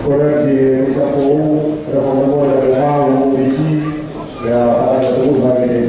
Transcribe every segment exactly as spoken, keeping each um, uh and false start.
Ko ia ke ʻisa foʻou, ʻe fakamolemole ʻa e mau ʻo ʻisi, ʻe ʻa ʻa ʻa tuku mai ke ne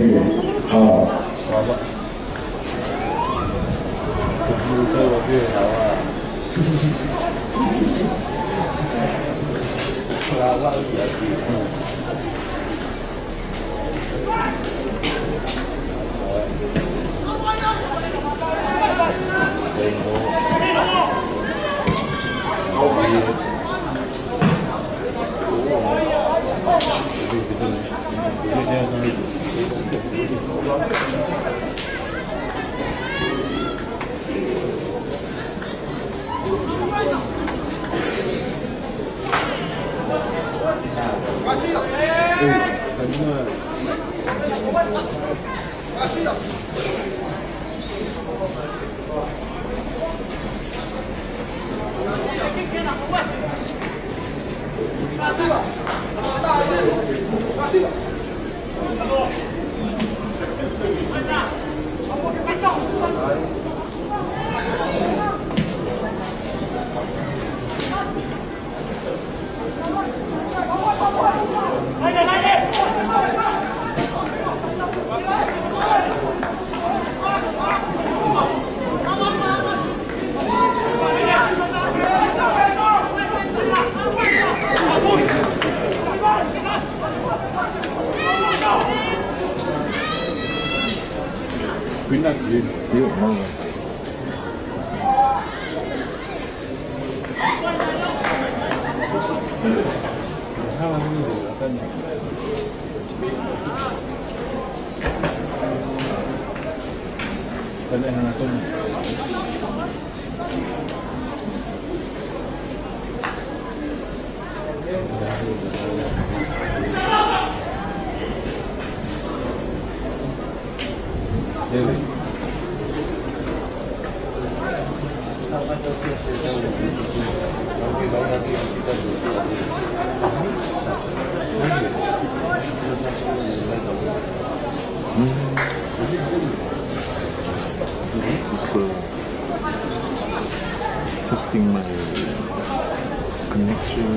pio. ʻA. So, just testing my connection.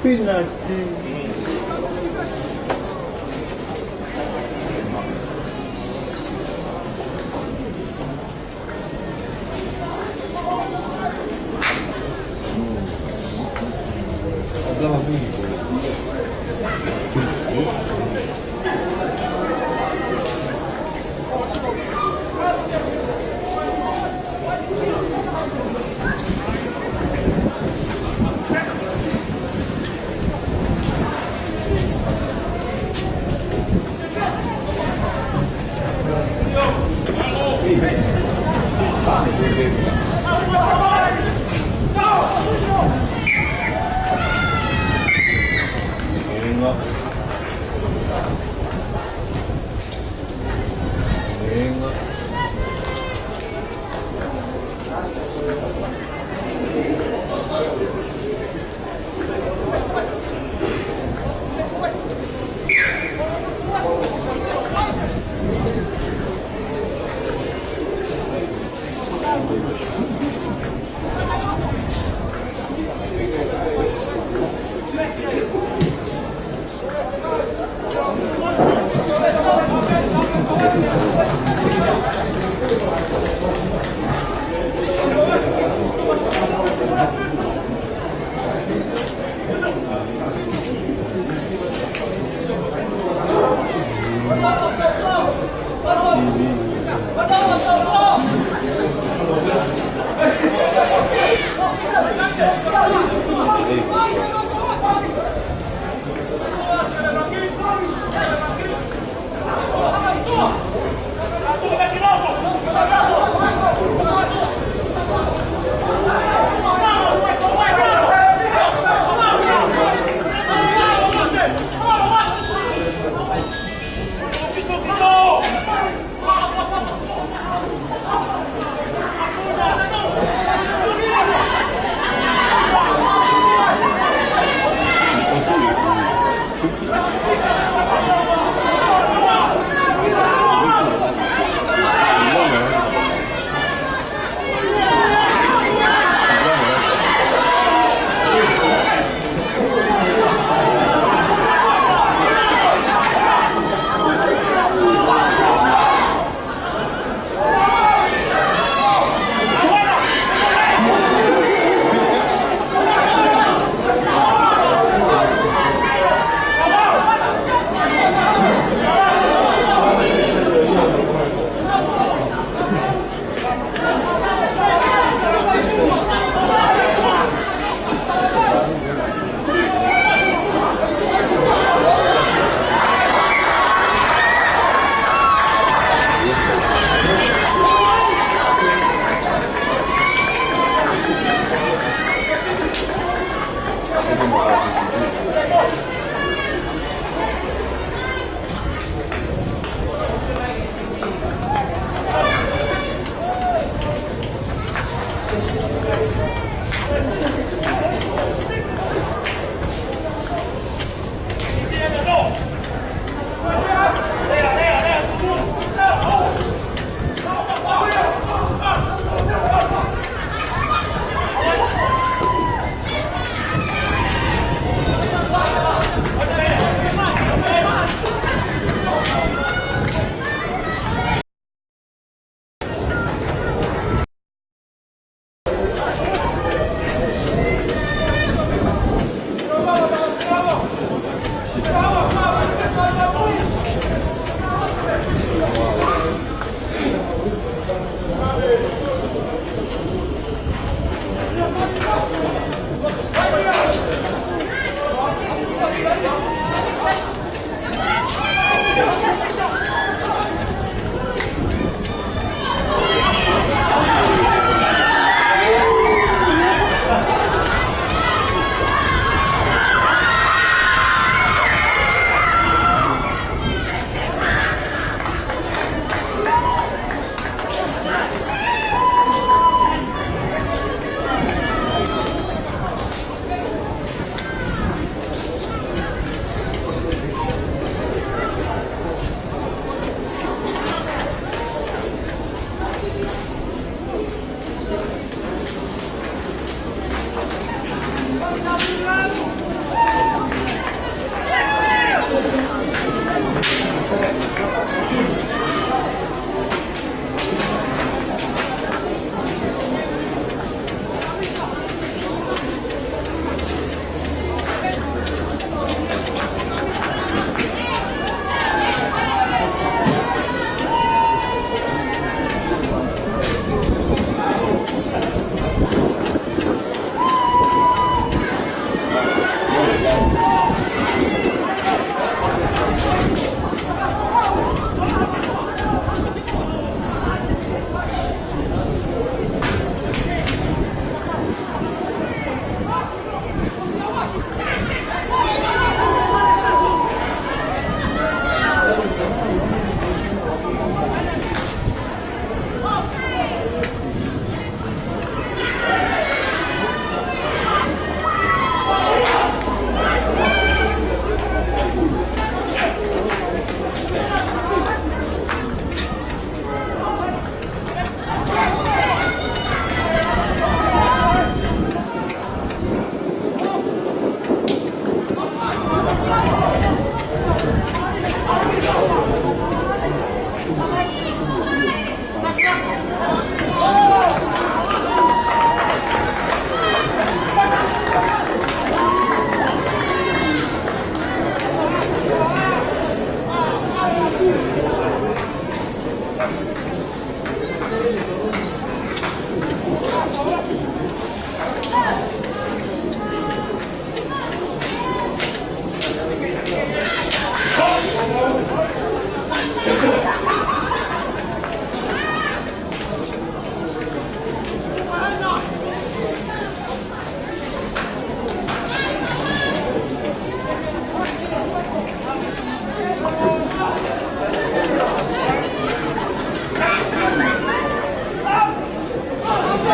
Penalty. Ko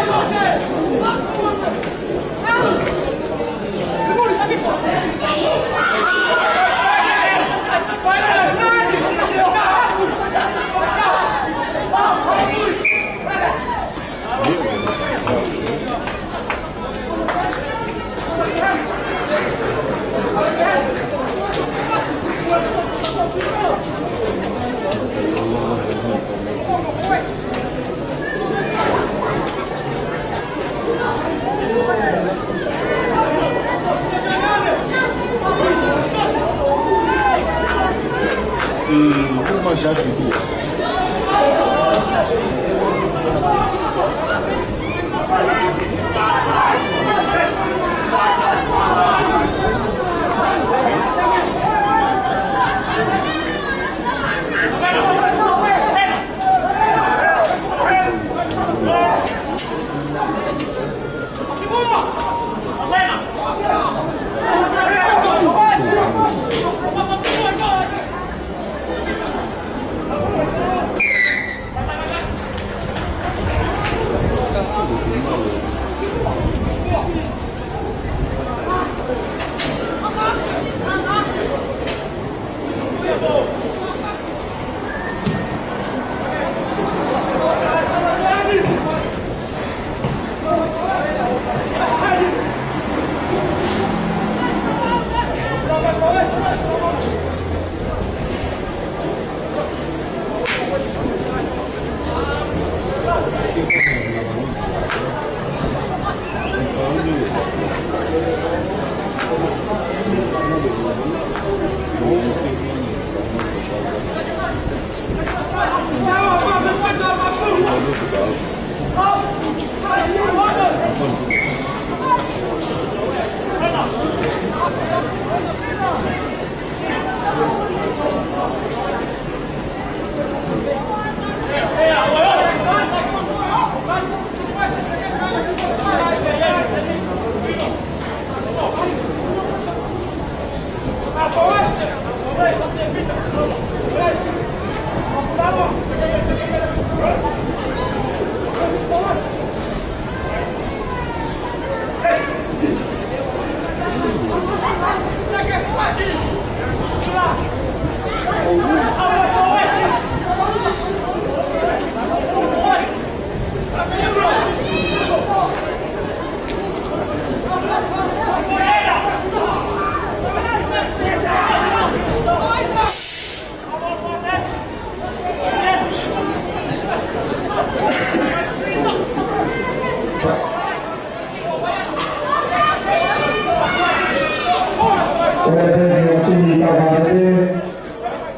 e pēpē ʻo e timi Tauhasete,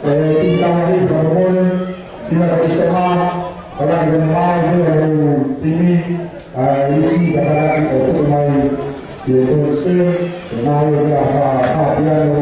e timi Tauhasete, fakamole, timi Tauhasete, ʻo laki pē mai, he ʻa e timi, ʻa e isi, kakaraki, ʻo tuku mai, ki he Tauhasete, e ngāue ki he fā, fā piano,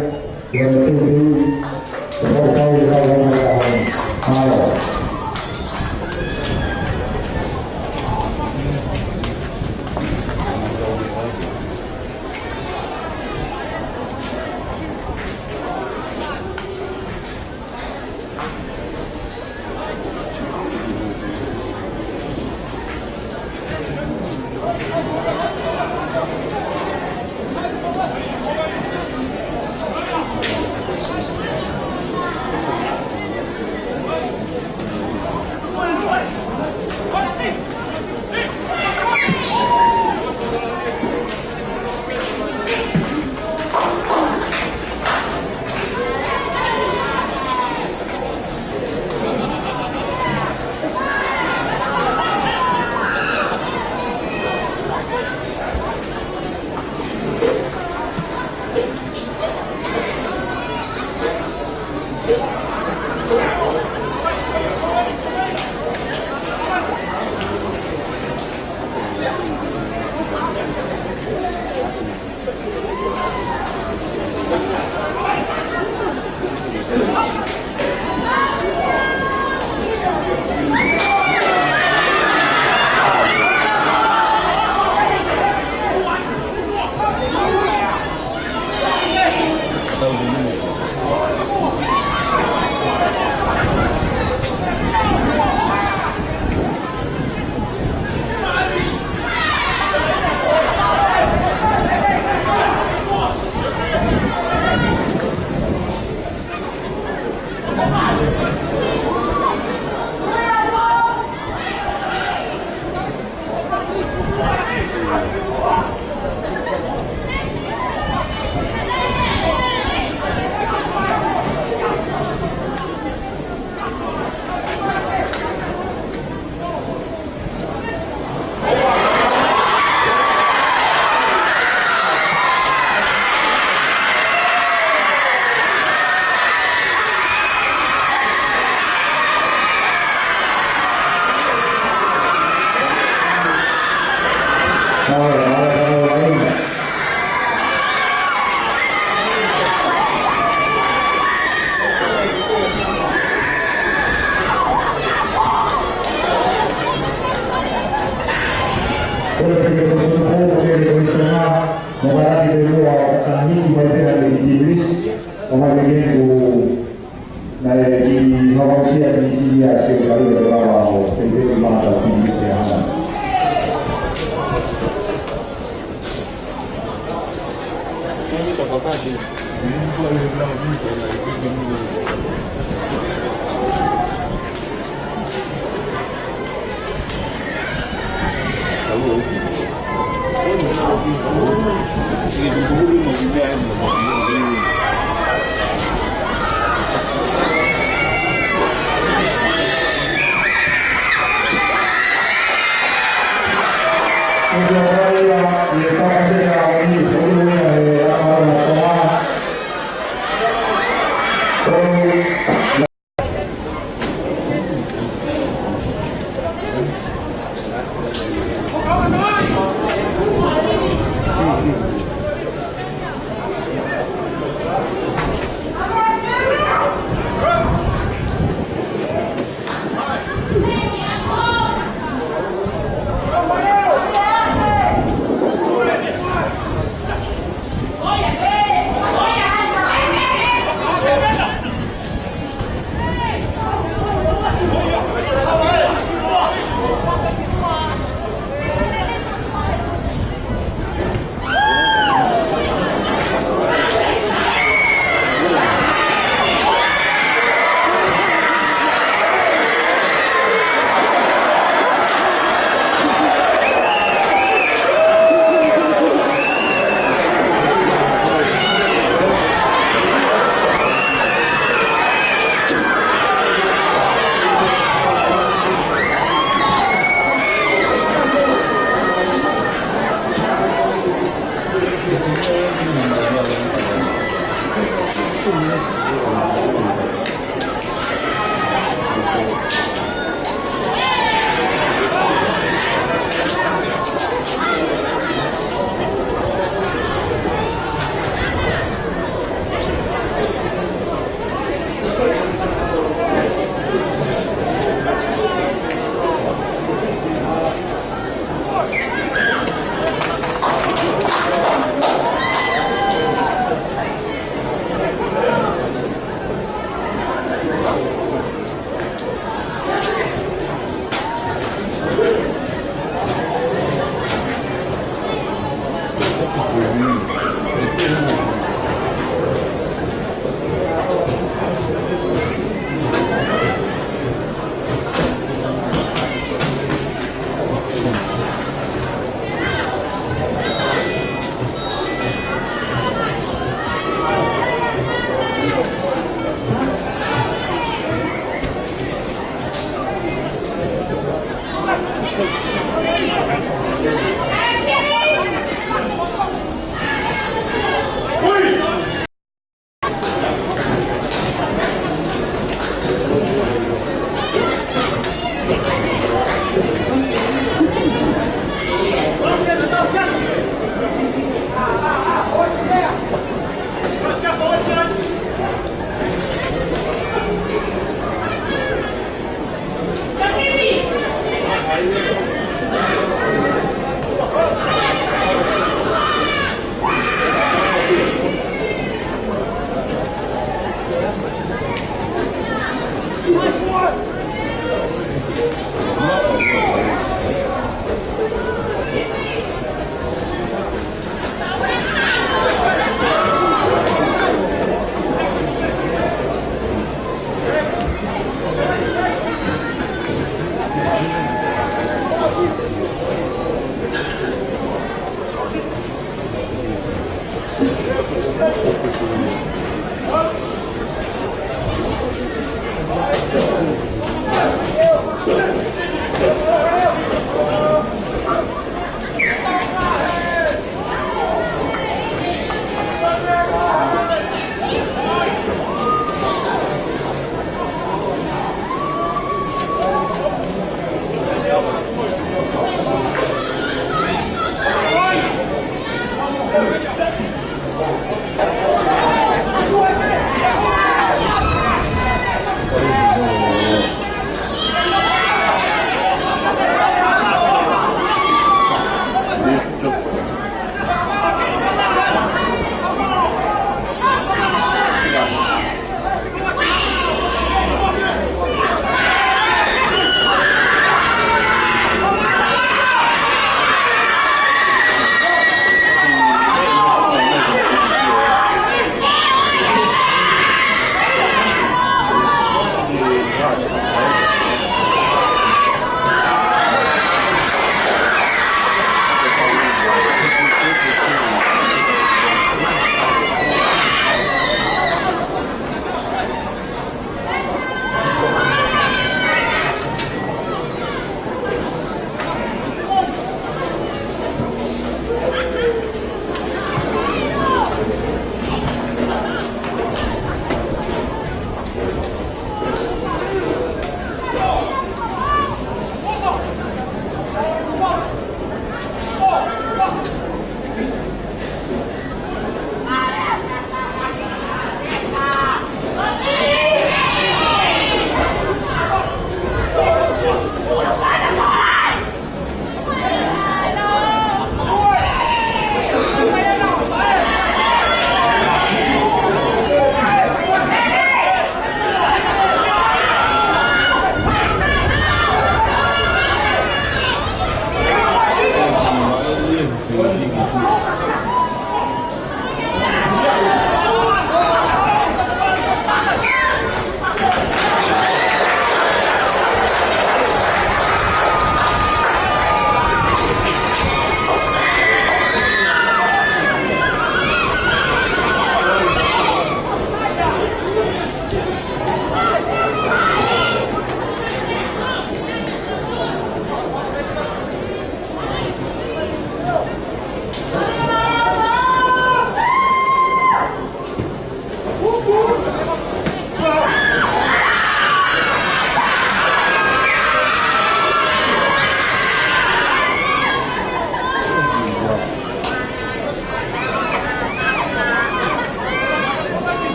Ko e peke ko e tupu, ko e ko e tama, mo ka taki te mua, ka hiki mai pē ha le English, ka mai pē ke ku, naʻe ki hawausia ki si ia se ka le te lava o, te te mata ki se hana.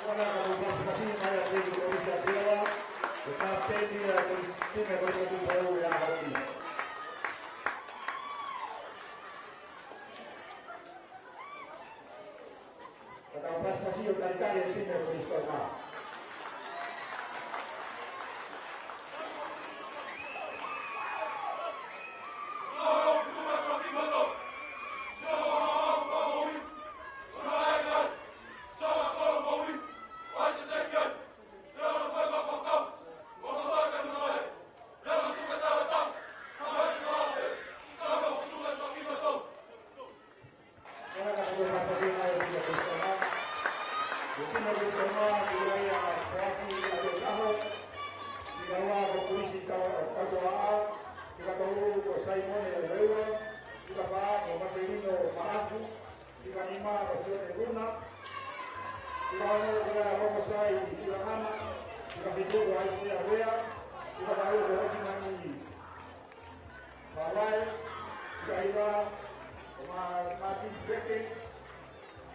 Ua na ka mo pasipasi mai ʻa Tēvita Kolisi ʻAtiola, ko e kapiteni ʻa e timi ʻa e Kolisi ʻo Tupou ʻi he ʻaho ni. Ka tau pasipasi ʻo talitali e timi ʻa Kolisi Tonga. Fika ua ko Kulisi Tau-, Tautoʻa. Fika tolu ko Saimone Leua. Fika fā ko Maselino Maʻafu. Fika nima ko Sione Luna. Fika ono ko Lea Longosai Ilangana. Fika fitu ko Aisea Lea. Fika valu ko Hokimani Palae, fika hiva ko Ma-, Martin Feke,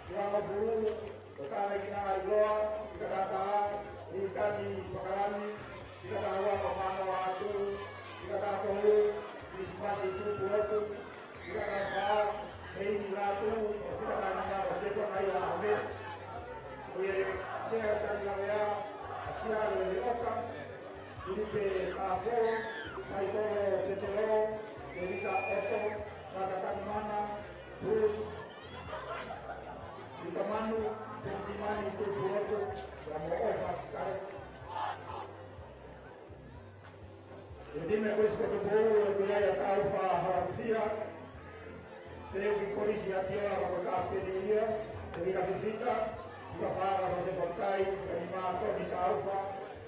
fika hongofulu ko Tālekina Ailoa, fika taha ko Likani Pakalani, fika taha ua ko Manoa Atu, fika taha tolu ko Kilisimasi Tupulotu, fika taha fā ko Heini Latu, fika taha nima ko Sefa Maila Ame, ko e Sea Tanilavea, Asia Leleoka, Filipe Kafo, Maikolo Petelo, Devita Oto, Mata Tanimana, Bruce Vitamanu, Pensimani Tupulotu, Ramo Ofa Sikare. E timi ʻa Kolisi ko Tupou, ʻoku ʻi ai ʻa Taufa Halafia, Teuki Kolisi ʻAtiola ko e kapiteni ia, Tevita Fifita, fika fā ko Sose Fatai, fika nima Toni Taufa,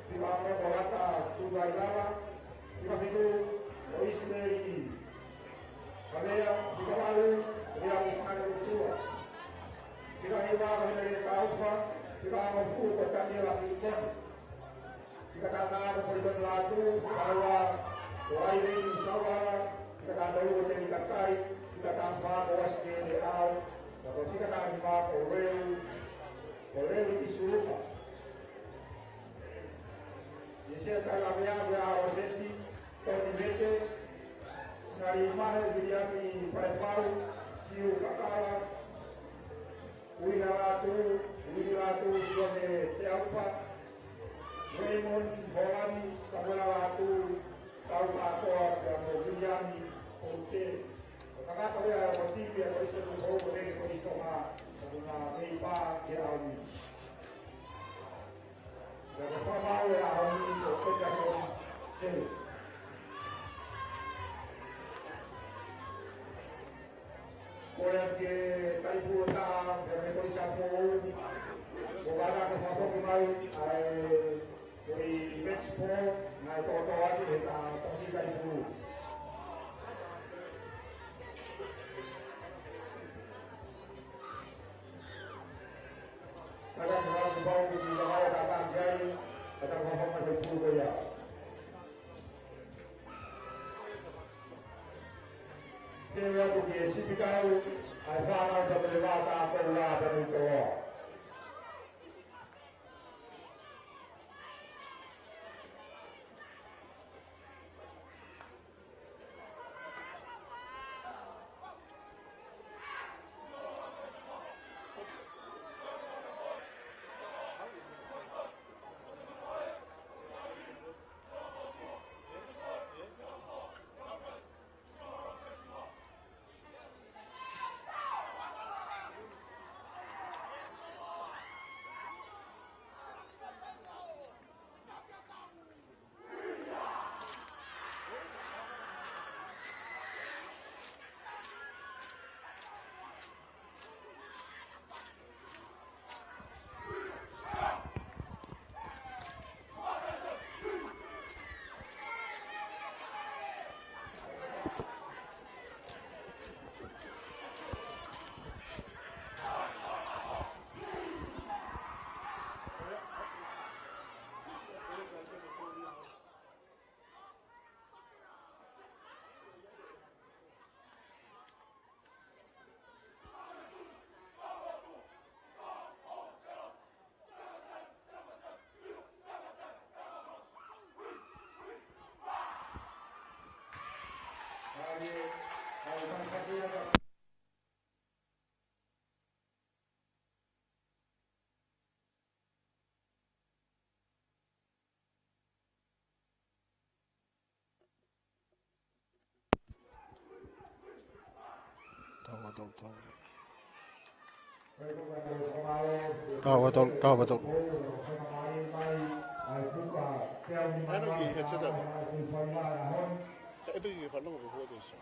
fika ono ko Lata Tuvailala, fika fitu ko Isileli Kavea, fika valu ko Ia Isimani Lutua, fika hiva ko Henere Taufa, fika hongofulu ko Taniela Filikoni. Fika taha taha ko Polikoni Latu, fika ua ko Aileni Sauala, fika taha tolu ko Teni Kakai, fika taha fā ko Uasikele Ao, pea ko e fika taha nima ko Leu, ko Leu Isuluka. Iesia Tailavea, Lea Oseti, Toni Mete, Sinali Mahe, Viliami Palefau, Siu Kakala, Uiha Latu, Uiha Latu, Sione Teaupa, Raymond Holani, Samuela Latu, Tau Kātoa, pea mo Viliami Oute. Ko e kakato ia ʻo e timi ʻa Kolisi Tupou, ko e Kolisi Tonga, ʻoku na mei pā ki he ʻaho ni. Pea ko e fakamaau ʻo e ʻaho ni ko Peterson Selu. Ko Ke taipua ta, pea me Kolisi ʻa Foʻou. Ko kata ko fakafoki mai, ʻa e, ko e match four, naʻe toʻotoʻo atu he ta, tasi taipua. Kata ko fakafoki mai, kata ko fakafoki mai taipua ko ia. Te atu ki he sipitau, ʻa e fānau pea mo e vā tā koula pea mo e toloa. Taha ua tolu, taha ua tolu. Taha ua tolu, taha ua tolu. Aina ki he headset ʻa e. Ka ʻe piki ke fanongo ko e hua te iso.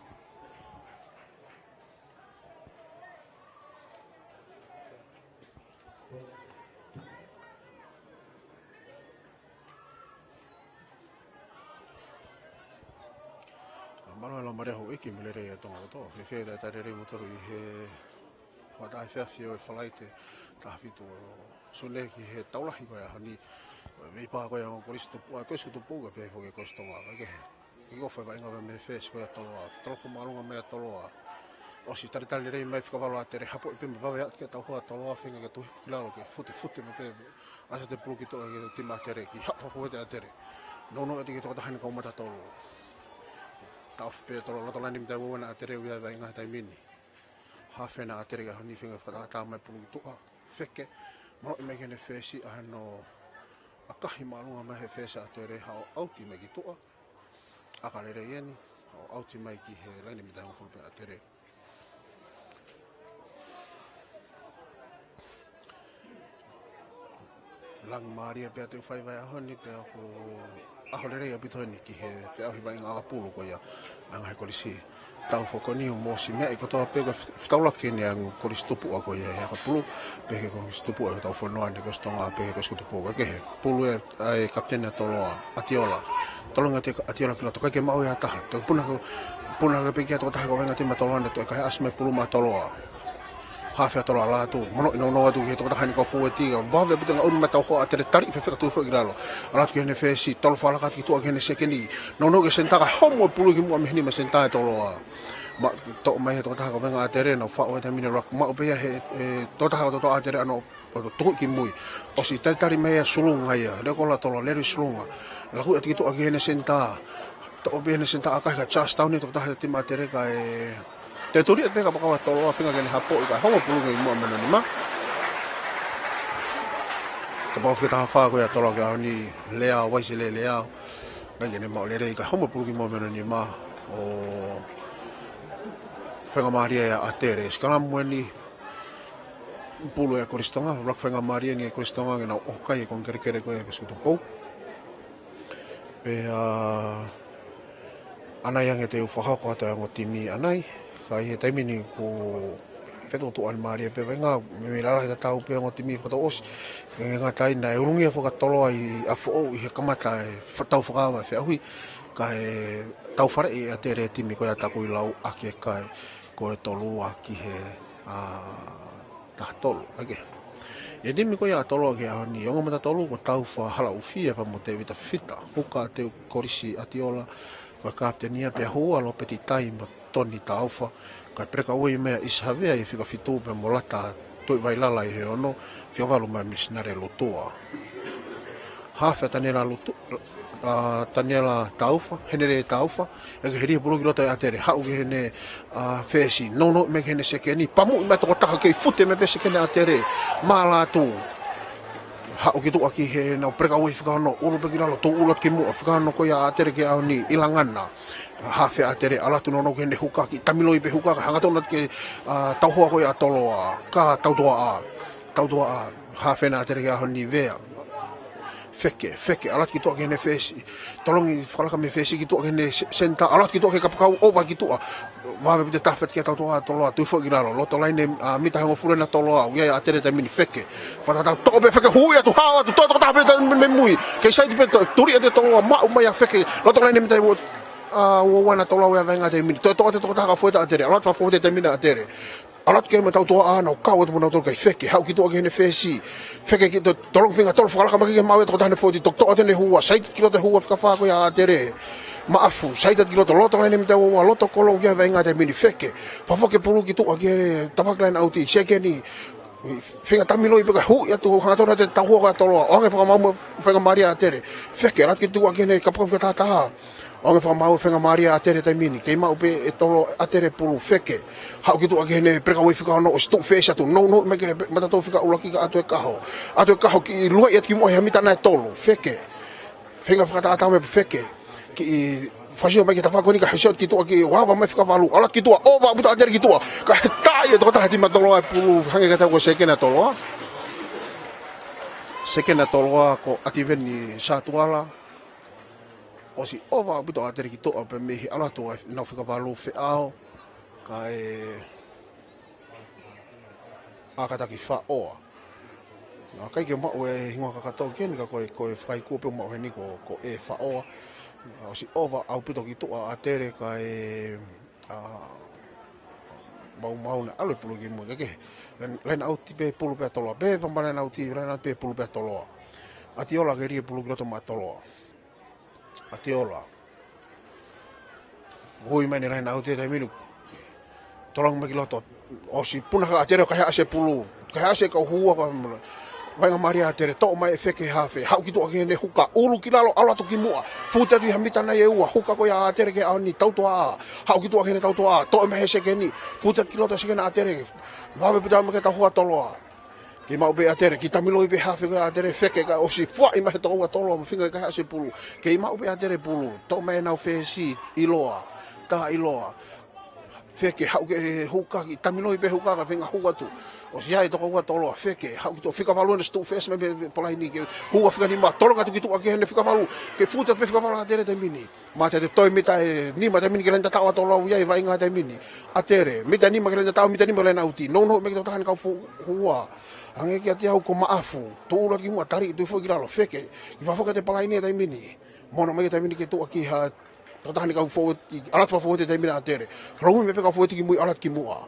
Mālō e laumālie houʻeiki mo e lelei ʻa Tonga kotoa. Fēfē e talitali lelei ʻa moutolu ʻi he hoʻatā efiafi ʻo e Falaite, taha fitu ʻo Sune ki he tau lahi ko ia ʻaho ni. Ko e veipā ko ia ʻa e Kolisi Tupu-, ʻa e Kolisi Tupu ka pehē foki Kolisi Tonga, kae kehe. Kick off e vaʻinga mei he first ko ia toloa, tolopo māʻolunga mai ʻa toloa. ʻOsi talitali lelei mai fika valu ʻa Tere, hapoʻi pē mo e vave atu ki he tau hoa toloa, feinga ke tuhi ki lalo ke futefute mai pē ʻa e sētepulu ki tuʻa ki he timi ʻa Tere, ki haʻu fafau ʻa Tere. Nounou atu ki he tokotaha ʻi he kau mata tolu. Taʻofi pē toloa loto laine mita uena ʻa Tere ʻo ʻai vaʻinga he taimi ni. Hafe ena ʻa Tere ki he ʻaho ni, feinga fakatātā mai pulu ki tuʻa, feke. Moloʻi mai ki heʻene fesi ʻa hono ʻakahi māʻolunga mai he fesi ʻa Tere, haʻu ʻauti mai ki tuʻa. ʻAka lelei eni, haʻu ʻauti mai ki he laine mita hongofulu pē ʻa Tere. Langi mālie pea te u fai vai ʻaho ni pea ko e ʻaho lelei ʻaupito eni ki he feʻauhi vaʻinga ʻakapulu ko ia ʻa e ngaahi kolisi. Tau foki eni ʻo mosi meʻa ʻi kotoa pē ko e fetaulaki eni ʻa e Kolisi Tupu ʻa ko ia he ʻakapulu, pehē ki he Kolisi Tupu ʻa hotau fonua ni Kolisi Tonga, pehē ki he Kolisi Tupu kae kehe. Pulu ē ʻa e kapiteni ʻa Toloa, ʻAtiola. Tolongi ʻa Atiola ki loto, ʻikai ke maʻu ʻe ha taha. Toe puna ko, puna ko e pekia tokotaha ko e vaʻinga timi ʻa Toloa ne toe kai ʻasi mai pulu maʻa Toloa. Hafe ʻa Toloa, ala atu, moloʻi nounou atu ki he tokotaha ʻi he kau fōueti, ka vave ʻaupito e ngaʻunu mei he tau hoa ʻa Tere, tali fefeka tuʻu foʻi ki lalo. Ala atu ki heʻene fesi, tolo fakalaka atu ki tuʻa ki heʻene sekeni. Nounou ki he senitā kae homo e pulu ki muʻa mei he nima senitā ʻa Toloa. Ma, toʻo mai he tokotaha ko e vaʻinga ʻa Tere, nau faʻu he taimi ni, ruck, maʻu pē ia he, he tokotaha kotoa ʻa Tere ʻa hono ʻo tuku ki mui. ʻOsi talitali mai ʻa Sulunga ia, lele ko ē ʻa Toloa, lele ʻa Sulunga. Laku atu ki tuʻa ki heʻene senitā. Toʻo pē heʻene senitā ʻakahi ka Charles Tauni tokotaha he timi ʻa Tere kae toe tuli atu pē ka makawa Toloa, feinga ke ne hapoʻi kae homo pulu ki muʻa mei hono nima. Kapau fika taha fā ko ia Toloa ki he ʻaho ni, Leao, Waisele Leao. Naʻe ʻikai ke ne maʻu lelei kae homo pulu ki muʻa mei hono nima. ʻO feinga mālie ia ʻa Tere, sikalamu eni. Pulu ʻa e Kolisi Tonga, ruck feinga mālie eni ʻa e Kolisi Tonga ke nau ʻoho kai e konga kelekele ko ia ʻa e Kolisi Tupou. Pea, ʻanai ange te u fakahoko atu e ongo timi ʻanai, ka ʻi he taimi ni kuo Fetuʻutuʻa ni mālie pē, vaʻinga mei lalahi tatau pē ongo timi fakatouʻosi. Ke ngata ai naʻe ulungia fakatoloa ʻi ʻApifoʻou ʻi he kamata e fa-, tau fakaava e feʻauhi, kae tau faleʻi ʻe ʻAtele e timi ko ia ʻa Takuilau ʻaki e kai ko e tolu ua ki he, ā, taha tolu, ʻa ē. ʻI he timi ko ia ʻa Toloa ki he ʻaho ni, ongo mata tolu ko Taufa Halaʻufia pea mo Tevita Fifita, huka ʻa Teu Kolisi ʻAtiola ko e kapiteni ia, pea hū ʻa Lopeti Tai mo Toni Taufa, kae breakaway mai ʻa ʻIsa Havea ʻi he fika fitu pea mo Lata Tuʻivailala ʻi he ono, fika valu mai ʻa Misinale Lutua. Hafe ʻa Taniela Lutu-, ā, Taniela Taufa, Henele Taufa, ʻeke he lī e pulu ki loto ʻe ʻAtele, haʻu ki heʻene, ā, fesi, nounou mai ki heʻene sekeni, pamuʻi mai tokotaha kei fute mai pē sekeni ʻa ʻAtele, mālā atu. Haʻu ki tuʻa ki heʻenau breakaway fika ono, ʻulu pē ki lalo, tō ʻulu atu ki muʻa, fika ono ko ia ʻa ʻAtele ki he ʻaho ni, ʻIlangana. Hafe ʻa ʻAtele, ʻalu atu nounou ki heʻene huka, kiʻi tamiloi pē huka, kae hangatonu atu ki he, ā, tauhoa ko ia ʻa Toloa, ka tautuaʻā, tautuaʻā, hafe ʻa ʻAtele ki he ʻaho ni, Vea. Feke, feke, ʻalu atu ki tuʻa ki heʻene fesi. Tolongi fakalaka mei he fesi ki tuʻa ki heʻene se-, senitā, ʻalu atu ki tuʻa ki he kapakau, ʻova ki tuʻa. Vave ʻaupito e tafe atu ki he tautuaʻā ʻa Toloa, tuʻu foki ki lalo, loto laine, ā, mita ʻe hongofulu ʻena Toloa, ui ai ʻa ʻAtele taimi ni, feke. Fakatau toʻo pē feke, hui atu, hao atu, toʻo tokotaha pē taimi ni mei mui. Kei saiti pē to-, tuli atu e Toloa, maʻu mai ʻa feke, loto laine mita ʻe ua, ā, ua ua ʻena Toloa, ui ai vaʻinga taimi ni. Toe toʻo atu e tokotaha ka foʻi ʻa ʻAtele, ʻalu atu fakafoʻou atu taimi ni ʻa ʻAtele. ʻAlu atu ki he tautuaʻā, nau kau atu mo nautolu kae feke, haʻu ki tuʻa ki heʻene fesi. Feke ki to-, tolongi feinga tolo, fakalaka mai ki he maʻu e tokotaha ʻene fōti, toki toʻo atu ʻene hua, saiti ki loto e hua fika fā ko ia ʻa ʻAtele. Maʻafu, saiti atu ki loto, loto laine mita ua ua, loto kolo, ui ai vaʻinga taimi ni, feke. Fakafoki e pulu ki tuʻa ki he tafaʻaki laine ʻauti, sekeni. Feinga tamiloi pē kae hui atu, hangatonu atu e tauhoa ko ia ʻa Toloa, ʻoange fakamaau mo e faingamālie ʻa ʻAtele. Feke, ʻalu atu ki tuʻa ki heʻene kapakau fika taha taha. ʻOange fakamaau, faingamālie ʻa ʻAtele taimi ni, kei maʻu pē ʻe Toloa, ʻAtele pulu, feke. Haʻu ki tuʻa ki heʻene breakaway fika ono, ʻosi tuʻu fesi atu, nounou mai ki he mata tolu fika ʻuluaki kae ʻatu e kaho. ʻAtu e kaho kiʻi luaʻi atu ki muʻa he mita ʻe tolu, feke. Feinga fakatātā mai pē, feke. Kiʻi fakaʻosi mai ki he tafaʻaki ko eni kae hesi atu ki tuʻa ki ʻova mai fika valu. ʻAlu atu ki tuʻa, ʻova ʻaupito ʻa ʻAtele ki tuʻa. Kae tai e tokotaha e timi ʻa Toloa e pulu, hangē kiate au ko e sekeni ʻa Toloa. Sekeni ʻa Toloa ko ʻAtiveni Satuala. ʻOsi ʻova ʻaupito ʻa ʻAtele ki tuʻa pea mei he ʻalu atu ʻenau fika valu feʻao, kae ʻā kātaki Faʻoa. Naʻe ʻikai ke maʻu e hingoa kakato ki heni ka ko e, ko e fakaikuo pē maʻu heni ko, ko e Faʻoa. ʻOsi ʻova ʻaupito ki tuʻa ʻa ʻAtele kae, ā, maumau naʻe ʻalu e pulu ki mui. Kae kehe, laine, laine ʻauti pē pulu pē ʻa Toloa. Pē fama laine ʻauti, laine ʻauti pē pulu pē ʻa Toloa. ʻAtiola ke lī e pulu ki loto maʻa Toloa. ʻAtiola. Hui mai ʻene laine ʻauti he taimi ni. Tolongi mai ki loto. ʻOsi puna ʻa ʻAtele ʻo kaihaʻasi e pulu. Kaihaʻasi e kau hua ko ia. Vaʻinga mālie ʻa ʻAtele, toʻo mai e feke, hafe. Haʻu ki tuʻa ki heʻene huka. ʻUlu ki lalo, ʻalu atu ki muʻa. Fute atu ʻi ha mita ʻe ua. Huka ko ia ʻa ʻAtele ki he ʻaho ni, tautuaʻā. Haʻu ki tuʻa ki heʻene tautuaʻā. Toʻo mai he sekeni. Fute atu ki loto sekeni ʻa ʻAtele. Vave ʻaupito ʻalu mai ki he tauhoa ʻa Toloa. Kei maʻu pē ʻe ʻAtele, kiʻi tamiloi pē hafe ko ia ʻa ʻAtele, feke kae ʻosi fuaʻi mai he tokoua ʻa Toloa mo e feinga ke kaihaʻasi e pulu. Kei maʻu pē ʻe ʻAtele e pulu, toʻo mai ʻenau fesi, ʻiloa, tā ʻiloa. Feke, haʻu ki he huka, kiʻi tamiloi pē huka kae feinga hū atu. ʻOsi ʻi ai e tokoua ʻa Toloa, feke, haʻu ki tuʻa, fika valu ʻena, ʻosi tuʻu fesi mai pē, pē, pē laine, ke hū ʻa fika nima, tolongi atu ki tuʻa ki heʻene fika valu, ke fute atu pē fika valu ʻa ʻAtele taimi ni. Mate atu toe mita ʻe nima taimi ni ki he laine tataʻo ʻa Toloa, ui ai vaʻinga taimi ni. ʻAtele, mita ʻe nima ki he laine tataʻo, mita ʻe nima laine ʻauti. Nounou mai ki he tokotaha ʻene kau fo-, hua. Hangē kiate au ko Maʻafu. Tō ʻulu atu ki muʻa, tali, tuʻu foki ki lalo, feke. Kiʻi fakafoki atu e palaini he taimi ni. Mono mai ki he taimi ni ke tuʻu ki ha tokotaha ʻene kau fōueti, ʻalu atu fakafoʻou atu he taimi ni ʻa ʻAtele. Loi mai pē kau fōueti ki mui, ʻalu atu ki muʻa.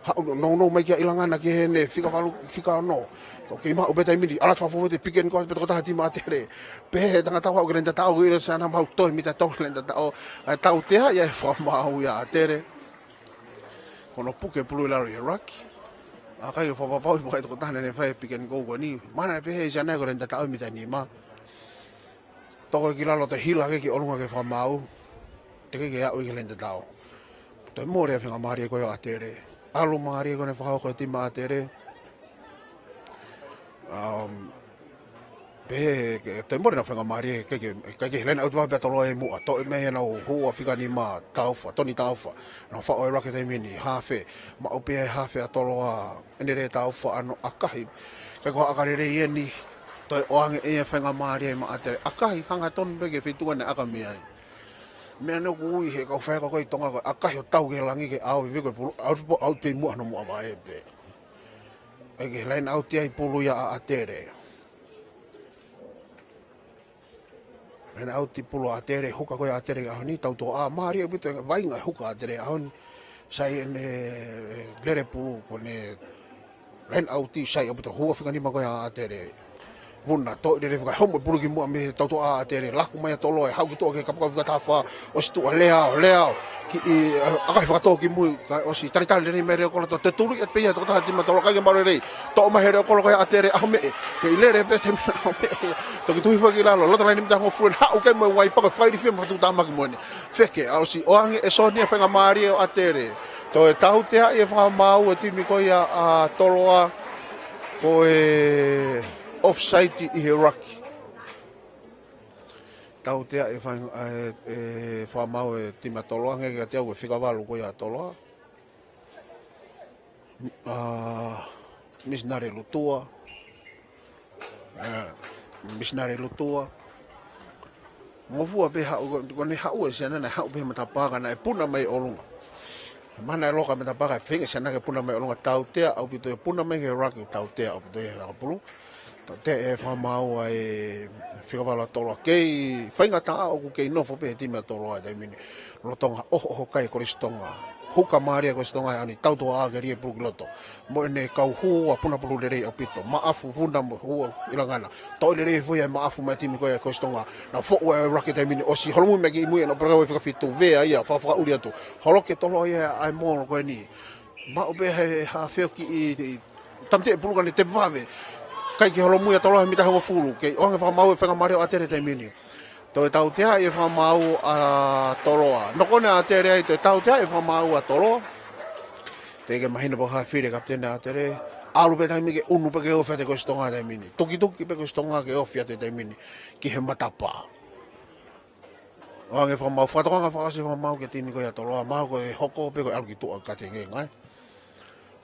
Haʻu nounou mai kia ʻIlangana ki heʻene fika valu, fika ono. Ko e kei maʻu pē taimi ni, ʻalu atu fakafoʻou atu, pick and go pē tokotaha e timi ʻa ʻAtele. Pehē ʻe he tangata ʻoku haʻu ki he laine tataʻo, ʻiloa ʻe Sana mau toe mita ʻe tolu ki he laine tataʻo. ʻA e tautea ia e fakamaau ia ʻa ʻAtele. Ko hono puke e pulu ʻi lalo ʻi he laki. ʻA, ʻikai ke fakapapauʻi pe ko hai e tokotaha naʻe fai e pick and go ko eni. Mahalo naʻe pehē ʻe Sana ko e laine tataʻo mita ʻe nima. Toko ki lalo, toe hila hake ki ʻolunga ki he fakamaau. Teʻeki ke aʻu ia ki he laine tataʻo. Toe mole e faingamālie ko ia ʻo ʻAtele. ʻAlu mālie ko eni e fakahoko e timi ʻa ʻAtele. Um, pehē ke, toe mole ʻenau faingamālie, ʻikai ke, ʻikai ke laine ʻauti, vave pē ʻa Toloa ʻi muʻa. Toʻo mai ʻenau hua fika nima, Taufa, Toni Taufa. Nau faʻo e laki he taimi ni, hafe. Maʻu pē ʻe he hafe ʻa Toloa, ʻEnele Taufa, ʻa Noa ʻAkahi. ʻIkai ko ha ʻaka lelei eni, toe ʻoange ʻe ia e faingamālie maʻa ʻAtele. ʻAkahi, hangatonu pē ki he feituʻu naʻe ʻaka mei ai. Meʻa naʻe ui he kau faiako ko ē ʻi Tonga ko e ʻakahi ʻo tau ki he langi ke ʻave viko e pulu, ʻalu pē, ʻalu pē muʻa hono muʻa vaʻe pē. ʻEke laine ʻauti ai pulu ia ʻa ʻAtele. Laine ʻauti pulu ʻa ʻAtele, huka ko ia ʻa ʻAtele ʻaho ni, tau tō ʻa mālie ʻaupito e vaʻinga e huka ʻa ʻAtele ʻaho ni. Sai ʻene lele pulu ko ʻene laine ʻauti sai ʻaupito hua fika nima ko ia ʻa ʻAtele. Vuna, toʻi lele fika homo e pulu ki muʻa mei he tau tō ʻa ʻAtele, laku mai ʻa Toloa ʻo haʻu ki tuʻa ke kapakau fika taha fā, ʻosi tuʻa lea ʻo, lea ʻo, kiʻi, ʻa, ʻakahi fakatō ki mui, kae ʻosi talitali lelei mai Leokolo, toe tuli ʻe pē ia tokotaha timi Toloa, ʻikai ke maʻu lelei. Toʻo mai he Leokolo ko ia ʻa ʻAtele, ʻaho meʻe, kei lele pē te mena ʻaho meʻe. Toki tuhi fua ki lalo, loto laine mita hongofulu, haʻu ki ai mo e uaipa ko e fakailifia mo e fakatuʻutāmaki mo ʻene feke, ʻa ʻosi ʻoange ʻe Soni ʻa e faingamālie ʻo ʻAtele. Toe tauteaʻi e fakamaau e timi ko ia ʻa Toloa, ko e offside ʻi he ruck. Tauteaʻi e fai-, e, e fakamaau e timi ʻa Toloa, hangē kiate au ko e fika valu ko ia ʻa Toloa. ʻA, Misinale Lutua. ʻA, Misinale Lutua. Ngofua pē haʻu, ko, ko ʻene haʻu e siana naʻe haʻu pē he matapā ka naʻe puna mai ʻolunga. Mana e loka matapā ka feinga siana ke puna mai ʻolunga, tautea ʻaupito e puna mai ki he ruck, tautea ʻaupito e fakapulu. Tautea e fakamaau ʻa e fika valu ʻa Toloa. Kei faingataʻa ʻoku kei nofo pē he timi ʻa Toloa he taimi ni. Lolotonga ʻohoʻoho kai Kolisi Tonga. Huka mālie Kolisi Tonga he ʻaho ni, tau tō ʻa ke lie pulu ki loto. Mo ʻene kau hua puna pulu lelei ʻaupito. Maʻafu, Vuna mo Hua ʻIlangana. Toʻi lelei foʻi ʻa e maʻafu mai timi ko ia Kolisi Tonga. Naʻe foʻu e ruck he taimi ni, ʻosi holomui mai ki mui ʻena ʻo pere kau e fika fitu, vea ia, fakaʻuli atu. Holoki ʻe Toloa ia ʻa e molo ko eni. Maʻu pē he haafe ʻo kiʻi, i, tamte e pulu ka ne te vave. ʻIkai ke holomui ʻa Toloa he mita hongofulu. Kei ʻoange fakamaau e faingamālie ʻo ʻAtele he taimi ni. Toe tauteaʻi e fakamaau ʻa Toloa. Nokone ʻa ʻAtele ai, toe tauteaʻi e fakamaau ʻa Toloa. Teʻeki ke mahino pe ko e hā e fili e kapiteni ʻa ʻAtele. ʻAlu pē taimi ke unu pē ke ofi ʻa e Kolisi Tonga he taimi ni. Tukituki pē Kolisi Tonga ke ofi ʻa e taimi ni ki he matapā. ʻOange fakamaau, fakatokanga fakaʻosi fakamaau ki he timi ko ia ʻa Toloa, mahalo ko e hoko pe ko e ʻalu ki tuʻa kātengenga, ē.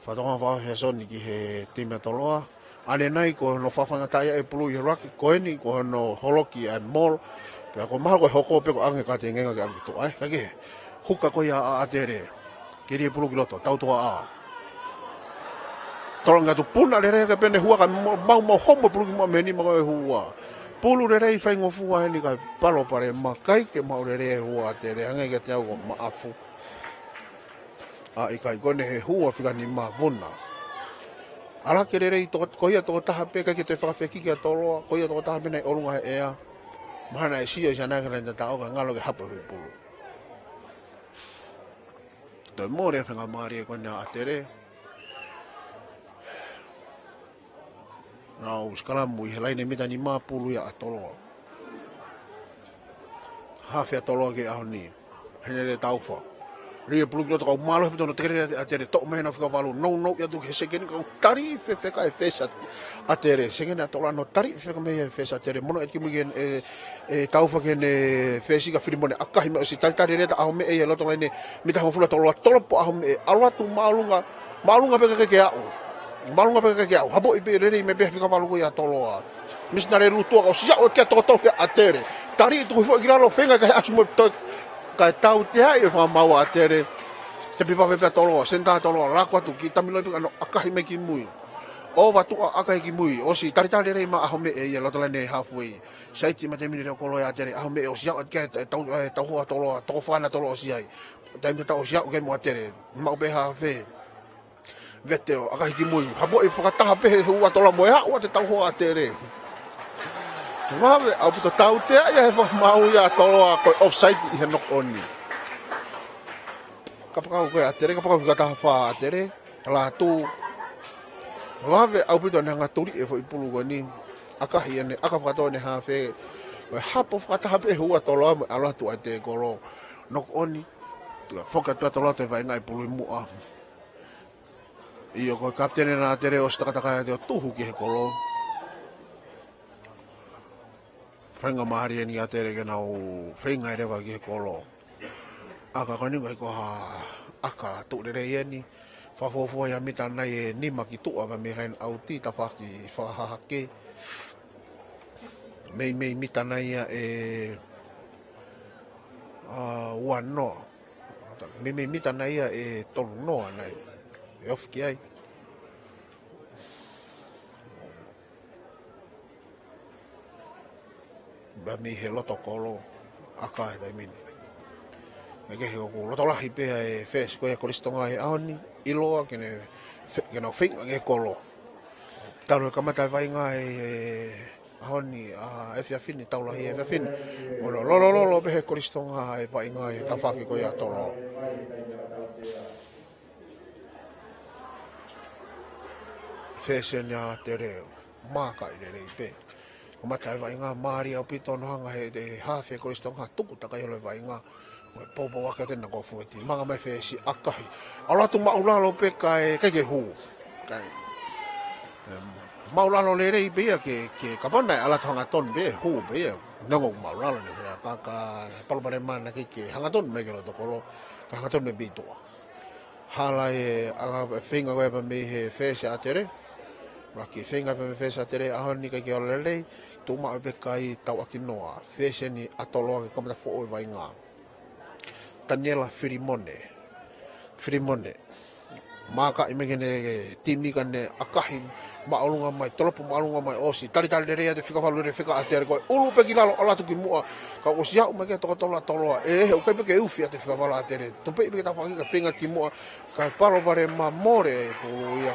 Fakatokanga fakaʻosi ʻa Soni ki he timi ʻa Toloa. ʻAnenai ko hono faingataʻaʻia e pulu ʻi he ruck, ko eni ko hono holoki ʻa e molo. Pea ko e mahalo ko e hoko pe ko e ʻange kātengenga ke ʻalu ki tuʻa, ē. Ka ke huka ko ia ʻa ʻAtele. Ke lie pulu ki loto, tau tō ʻa. Tolongi atu, puna lelei ke pene hua ka mo-, maumau homo pulu ki muʻa mei he nima ko e hua. Pulu lelei faingofua eni kae palopalema, ʻikai ke maʻu lelei e hua ʻa ʻAtele, hangē kiate au ko e maʻafu. ʻA, ʻikai, ko ʻene he hua fika nima, Vuna. ʻAlu hake lelei toko-, ko ia tokotaha pē, ʻikai ke toe fakafekiki ʻa Toloa, ko ia tokotaha pē naʻe ʻi ʻolunga he ʻea. Mahalo naʻe sio ʻi siana ke laine tataʻo kae ngalo ke hapo e foʻi pulu. Toe mole e faingamālie ko eni ʻa ʻAtele. Nau sikalamu ʻi he laine mita nima, pulu ia ʻa Toloa. Haafe ʻa Toloa ki he ʻaho ni. Henele Taufa. Lie pulu ki loto, kau mālohi ʻaupito hono tekelea ʻa ʻAtele, toʻo mai ʻena fika valu, nounou ia atu ki he sekeni, kau tali fefeka e fesi ʻa ʻAtele. Sekeni ʻa Toloa, nau tali fefeka mai e fesi ʻa ʻAtele. Mono ʻeti ki mui ki he, e, e Taufa ki heʻene fesi ka fili mo ʻene ʻakahi mai ʻosi talitali lelei atu ʻaho meʻe ia loto laine mita hongofulu ʻa Toloa, tolopo ʻaho meʻe, ʻalu atu māʻolunga, māʻolunga pē kae ʻikai ke aʻu. Māʻolunga pē kae ʻikai ke aʻu. Hapoʻi pē lelei mai pē fika valu ko ia ʻa Toloa. Misinale Lutua ka ʻosi aʻu e kia toko tolu ʻa ʻAtele. Tali tuku foʻi ki lalo feinga kae ʻasi mo e toe, kae tauteaʻi e fakamaau ʻa ʻAtele. Tepi vave pē ʻa Toloa, senitā Toloa, laku atu ki tamiloi pē ka nau ʻakahi mai ki mui. ʻOva tuʻa ʻakahi ki mui, ʻosi talitali lelei mai ʻaho meʻe ia loto laine halfway. Saiti mai taimi ni Leokolo ʻia ʻAtele, ʻaho meʻe ʻosi aʻu atu ki ai e tau, e tauhoa ʻa Toloa, toko fā ʻa Toloa ʻosi ai. Taimi tatau ʻosi aʻu ki ai mo ʻAtele, maʻu pē haafe. Vete ʻo ʻakahi ki mui, hapoʻi fakataha pē he hua ʻa Toloa mo e aʻu atu e tauhoa ʻa ʻAtele. Vave ʻaupito, tauteaʻi ʻa e fakamaau ia ʻa Toloa, ko e offside ʻi he knock on. Kapakau ko ē ʻa ʻAtele, kapakau fika taha fā ʻa ʻAtele, lātū. Vave ʻaupito ʻene hanga ʻo tuli e foʻi pulu ko eni, ʻakahi ʻene, ʻaka fakatō ʻene haafe, mo e hapo fakataha pē hua ʻa Toloa mo e ʻalu atu ʻa e tēkolo. Knock on, toe foki atu ʻa Toloa toe vaʻinga e pulu ʻi muʻa. ʻIo, ko e kapiteni ʻa ʻAtele ʻosi takatakai atu ʻo tuhu ki he kolo. Faingamālie eni ʻa ʻAtele ke nau feinga ʻe leva ki he kolo. ʻAka ko eni ʻoku ʻikai ko ha ʻaka tuʻu lelei eni. Fakafuofua ia mita nai ʻe nima ki tuʻa mei he laine ʻauti, tafaʻaki fakahahake. Meimei mita nai ia ʻe ʻa, ua noa. Meimei mita nai ia ʻe tolu noa nai. ʻE ofi ki ai. Pea mei he loto kolo ʻa ʻAka he taimi ni. Meʻa kehe ʻoku loto lahi pē ʻa e fesi ko ia Kolisi Tonga he ʻaho ni, ʻiloa ke ne fe-, ke nau feinga ke kolo. Talu e kamata e vaʻinga he ʻaho ni, ʻa, efiafi ni, tau lahi efiafi ni. Mo lolololo pē he Kolisi Tonga e vaʻinga he tafaʻaki ko ia Toloa. Fesi ʻa ʻAtere, mākaʻi lelei pē. Kamata e vaʻinga mālie ʻaupito hono hanga he, he hafe Kolisi Tonga tuku takai holo e vaʻinga. Mo e poupou ake ʻa ʻAtere naʻa ko fōueti. Manga mai fesi ʻakahi. ʻAlu atu maʻulalo pē kae, kae ke hū. Kae, em, maʻulalo lelei pē ia ke, ke kapau naʻe ʻalu atu hangatonu pē, hū pē ia. Neongo maʻulalo ne fea, ka, ka, palopalema naʻe ʻikai ke hangatonu mai ki loto kolo, ka hangatonu mai pē ʻi tuʻa. Hala e, ʻa, feinga ko ia pea mei he fesi ʻAtere. Laki feinga pea mei he fesi ʻAtere, ʻaho ni ʻikai ke ʻalu lelei, tuʻu maʻu pē kae tauʻaki noa. Fesi ʻa Toloa ke kamata foʻou e vaʻinga. Taniela Filimone. Filimone. Mākaʻi mai ki heʻene timi kae ne ʻakahi māʻolunga mai, tolopu māʻolunga mai ʻosi. Talitali lelei ʻa e fika valu lelei feka ʻAtere ko e ʻulu pē ki lalo ʻalu atu ki muʻa. Ka ʻosi aʻu mai ki he toko tolu ʻa Toloa. ʻE, he ʻoku ʻikai pē ke ufi ʻa e fika valu ʻAtere. Tupeʻi pē ke tafaʻaki ka feinga ki muʻa. Kae palopalema mole e pulu ia.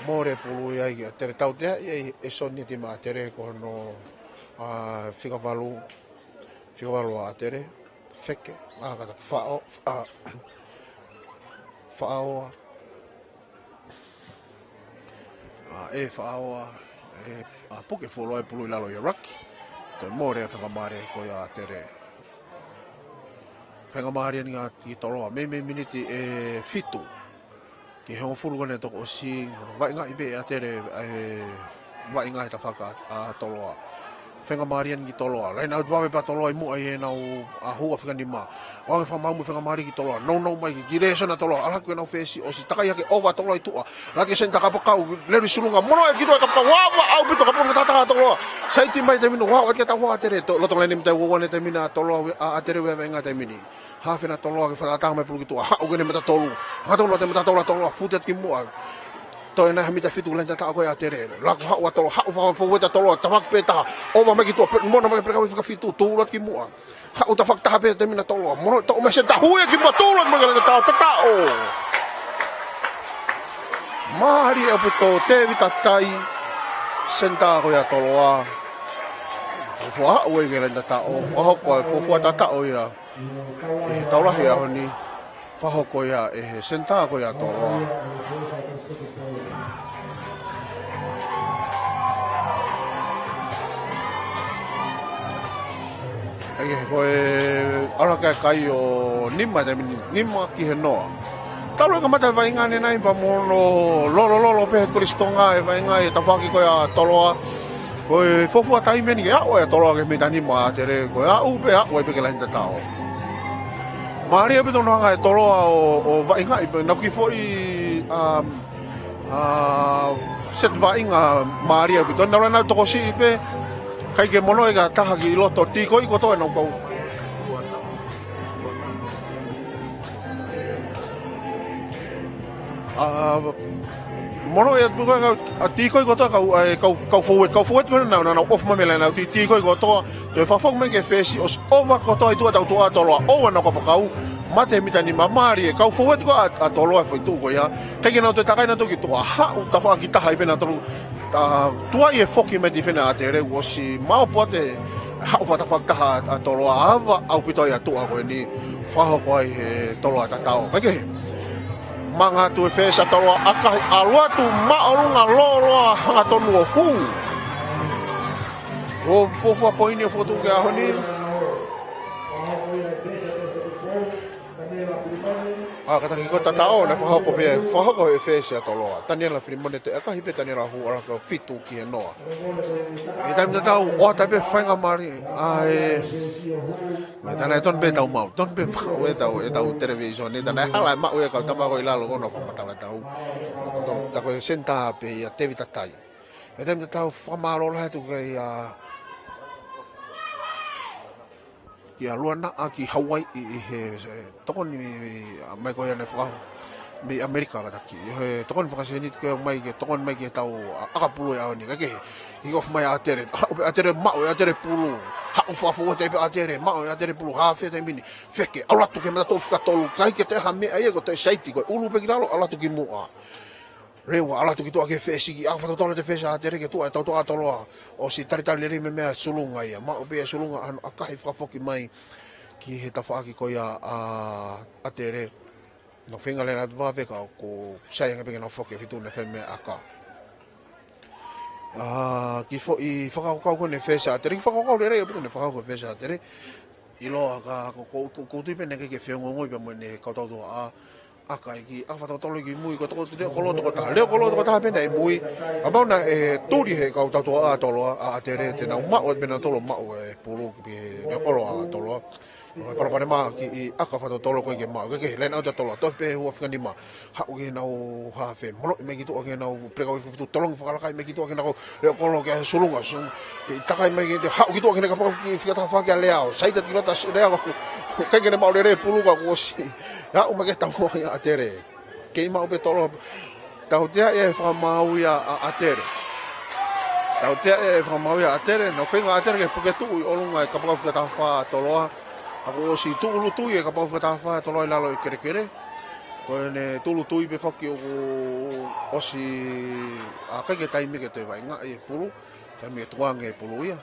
Mole e pulu ia ʻa ʻAtere tautea ia ʻe Soni e timi ʻAtere ko hono, ʻa, fika valu. Fika valu ʻa ʻAtere. Feke. ʻA, kata ki faʻo-, ʻa, faʻaoa. ʻA, ʻe faʻaoa. ʻE, ʻa, puke fuoloa e pulu ʻi lalo ʻi he laki. Toe mole e faingamālie ko ia ʻa ʻAtere. Faingamālie ni ʻa ki Toloa. Meimei miniti ʻe fitu. Ki he hongofulu ko eni toko ʻosi, vaʻingaʻi pē ʻa ʻAtere, ʻa e vaʻinga he tafaʻaki ʻa Toloa. Faingamālie ni ki Toloa. Laine ʻauti vave pē ʻa Toloa ʻi muʻa ʻi heʻenau ʻa hua fika nima. ʻOange fakamāu mo e faingamālie ki Toloa. Nounou mai ki, ki Lēsona Toloa. ʻAlu hake ʻenau fesi ʻosi takai hake ʻova Toloa ʻi tuʻa. Laki e senitā Kapakau. Leli Sulunga. Mono e ki tuʻa Kapakau. Ua, ua, ʻaupito Kapakau fakatātā Toloa. Saiti mai taimi ni ua, ua, ke tau hoa ʻAtere. To-, loto laine mita ua, ua ne taimi ni ʻa Toloa, ʻa ʻAtere ʻa e vaʻinga taimi ni. Hafe ʻa Toloa ke fakatātā mai pulu ki tuʻa. Haʻu ki he mita tolu. Hangatonu ʻa e mita tolu ʻa Toloa, futi atu ki muʻa. Toe ʻi ai ha mita fitu laine tataʻo ko ia ʻa ʻAtere. Laku haʻu ʻa Toloa, haʻu fakafoʻou ʻa Toloa, tafaʻaki pē taha. ʻOva mai ki tuʻa, pe-, mono mai pē kau fika fitu, tūlu atu ki muʻa. Haʻu tafaʻaki taha pē taimi ni ʻa Toloa. Mono, toʻo mai senitā hui ki muʻa tūlu atu mai ki he laine tataʻo, tataʻo. Mālie ʻaupito, Tēvita Tai. Senitā ko ia ʻa Toloa. Fuofua haʻu ai ki he laine tataʻo, fakahoko ai, fuofua tataʻo ia. ʻI he tau lahi ʻaho ni, fakahoko ia ʻe he senitā ko ia ʻa Toloa. ʻE, ko e ʻalu hake ʻa e kai ʻo nima, taimi ni, nima ki he noa. Talu e kamata e vaʻinga ʻanenai pea mo hono lolololo pē he Kolisi Tonga e vaʻinga he tafaʻaki ko ia ʻa Toloa. Ko e fuofua taimi eni ke aʻu ai ʻa Toloa ki he mita nima ʻa ʻAtere, ko e aʻu pē, aʻu ai pē ki he laine tataʻo. Mālie ʻaupito hono hanga ʻe Toloa ʻo, ʻo vaʻingaʻi pē, naʻa ku kiʻi foʻi, um, uh, set vaʻinga mālie ʻaupito. Naʻa nau tokosiʻi pē, ʻikai ke mono e ka taha ki loto, tīkoi kotoa ʻenau kau. ʻA, mono e atu ko ē, ʻa, tīkoi kotoa kau, ʻa, kau, kau fōueti, kau fōueti ko ē naʻa, naʻa nau ofi mai mei he laine ʻauti, tīkoi kotoa, toe fakafoki mai ki he fesi, ʻosi ʻova kotoa ʻi tuʻa tau tuʻa ʻa Toloa, ʻova ʻa Kapakau, mate he mita nima mālie, kau fōueti ko ē ʻa, ʻa Toloa he foʻi tuʻu ko ia, ʻikai ke nau toe takai nautolu ki tuʻa, haʻu tafaʻaki taha ai pē nautolu, ʻa, tuai e foki mai e tifeni ʻa ʻAtere, ʻosi maʻu pē ʻa e haʻu fakatafaʻaki taha ʻa Toloa, ava ʻaupito ia tuʻa ko eni, fakahoko ai he Toloa tataʻo. Kae kehe, manga atu e fesi ʻa Toloa, ʻakahi, ʻalu atu māʻolunga, lōloa hangatonu ʻo hū. ʻO fuofua poini ʻo fokotuʻu ki he ʻaho ni. ʻA, kātaki ko e tataʻo, naʻe fakahoko pē, fakahoko he fesi ʻa Toloa. Taniela Filimone, toe ʻakahi pē Taniela, hū ʻalu hake ʻo fitu ki he noa. ʻI he taimi tatau, ʻoatu pē faingamālie. ʻA, ē. Mei he taimi naʻe tonu pē ʻetau maʻu, tonu pē maʻu ʻetau, ʻetau television, ʻi he taimi naʻe hala e maʻu e kau tama ko ē ʻi lalo ko hono fakamatala ʻetau. Ko e senitā pē ia Tēvita Tai. ʻI he taimi tatau fakamālō lahi atu kia Kia Luanaʻa ki Hawaii ʻi he, he tokoni mai ko ia naʻe fakahoko mei ʻAmelika kātaki. ʻI he tokoni fakasēniti ko ia mai ke tokoni mai ki he tau ʻa-, ʻakapulu ʻo e ʻaho ni. Kae kehe, kick off mai ʻa ʻAtele. Haʻu pē ʻAtele, maʻu ʻe ʻAtele pulu. Haʻu fafo ʻo te pē ʻAtele, maʻu ʻe ʻAtele pulu. Hafe taimi ni. Feke, ʻalu atu ki he mata tolu fika tolu. ʻIkai ke toe ha meʻa ia ko e toe saiti ko e ʻulu pē ki lalo, ʻalu atu ki muʻa. Leva, ʻalu atu ki tuʻa ki he fesi, ʻaka fakatotolo ʻe he fesi ʻa ʻAtele ki tuʻa e tautoʻa ʻa Toloa. ʻOsi talitali lelei mei he meʻa ʻa e sulunga ia. Maʻu pē ʻe he sulunga ʻa hono ʻakahi fakafoki mai ki he tafaʻaki ko ia ʻa ʻAtele. Naʻe feinga leva ʻo vave ka kuo sai ange pē ke nau foki e fitu naʻe fai mei he ʻaka. ʻA, kiʻi foʻi fakakaukau ko eni ʻa e fesi ʻa ʻAtele, kiʻi fakakaukau lelei ʻaupito eni ʻa e fakakaukau ko e fesi ʻa ʻAtele. ʻIloa ka ko, ko, ko, ko e tui pē naʻe ʻikai ke feongoongoi pea mo ʻene kau tautoʻa. ʻAkahi, ʻaka fakatotolo ki mui, ko e toko, leʻo kolo toko taha. Leʻo kolo toko taha pē naʻe ʻi mui. Kapau naʻe tuli ʻe he kau tautoʻa ʻa Toloa, ʻa ʻAtele, te nau maʻu, pea nau tolo maʻu e pulu ki he leʻo kolo ʻa Toloa. Ko e palopalema kiʻi ʻaka fakatotolo ko ē ke maʻu. Kae kehe, laine ʻauti ʻa Toloa, toʻo pē hua fika nima. Haʻu ki heʻenau hafe, monoʻi mai ki tuʻa ki heʻenau peleka uefi fika fitu, tolongi fakalakalaka mai ki tuʻa ki heʻenau leʻo kolo ki he sulunga, su-, ke takai mai ki, haʻu ki tuʻa ki heʻene kapakau ki he fika taha fā kia Leao, saita ki lota si Leao, ʻikai ke ne maʻu lelei e pulu ka kuo ʻosi. Haʻu mai ki he tautoʻa ʻa ʻAtele. Kei maʻu pē Toloa, tautea e fakamaau ia ʻa ʻAtele. Tautea e fakamaau ia ʻa ʻAtele, naʻe feinga ʻa ʻAtele ke puke tuʻu ʻi ʻolunga e kapakau fika taha fā ʻa Toloa. Ka kuo ʻosi tūʻulutui e kapakau fika taha fā ʻa Toloa ʻi lalo ʻi he kelekele. Ko ʻene tūʻulutui pē foki ʻoku ʻosi ʻikai ke taimi ke toe vaʻingaʻi e pulu, taimi ke tukuange e pulu ia.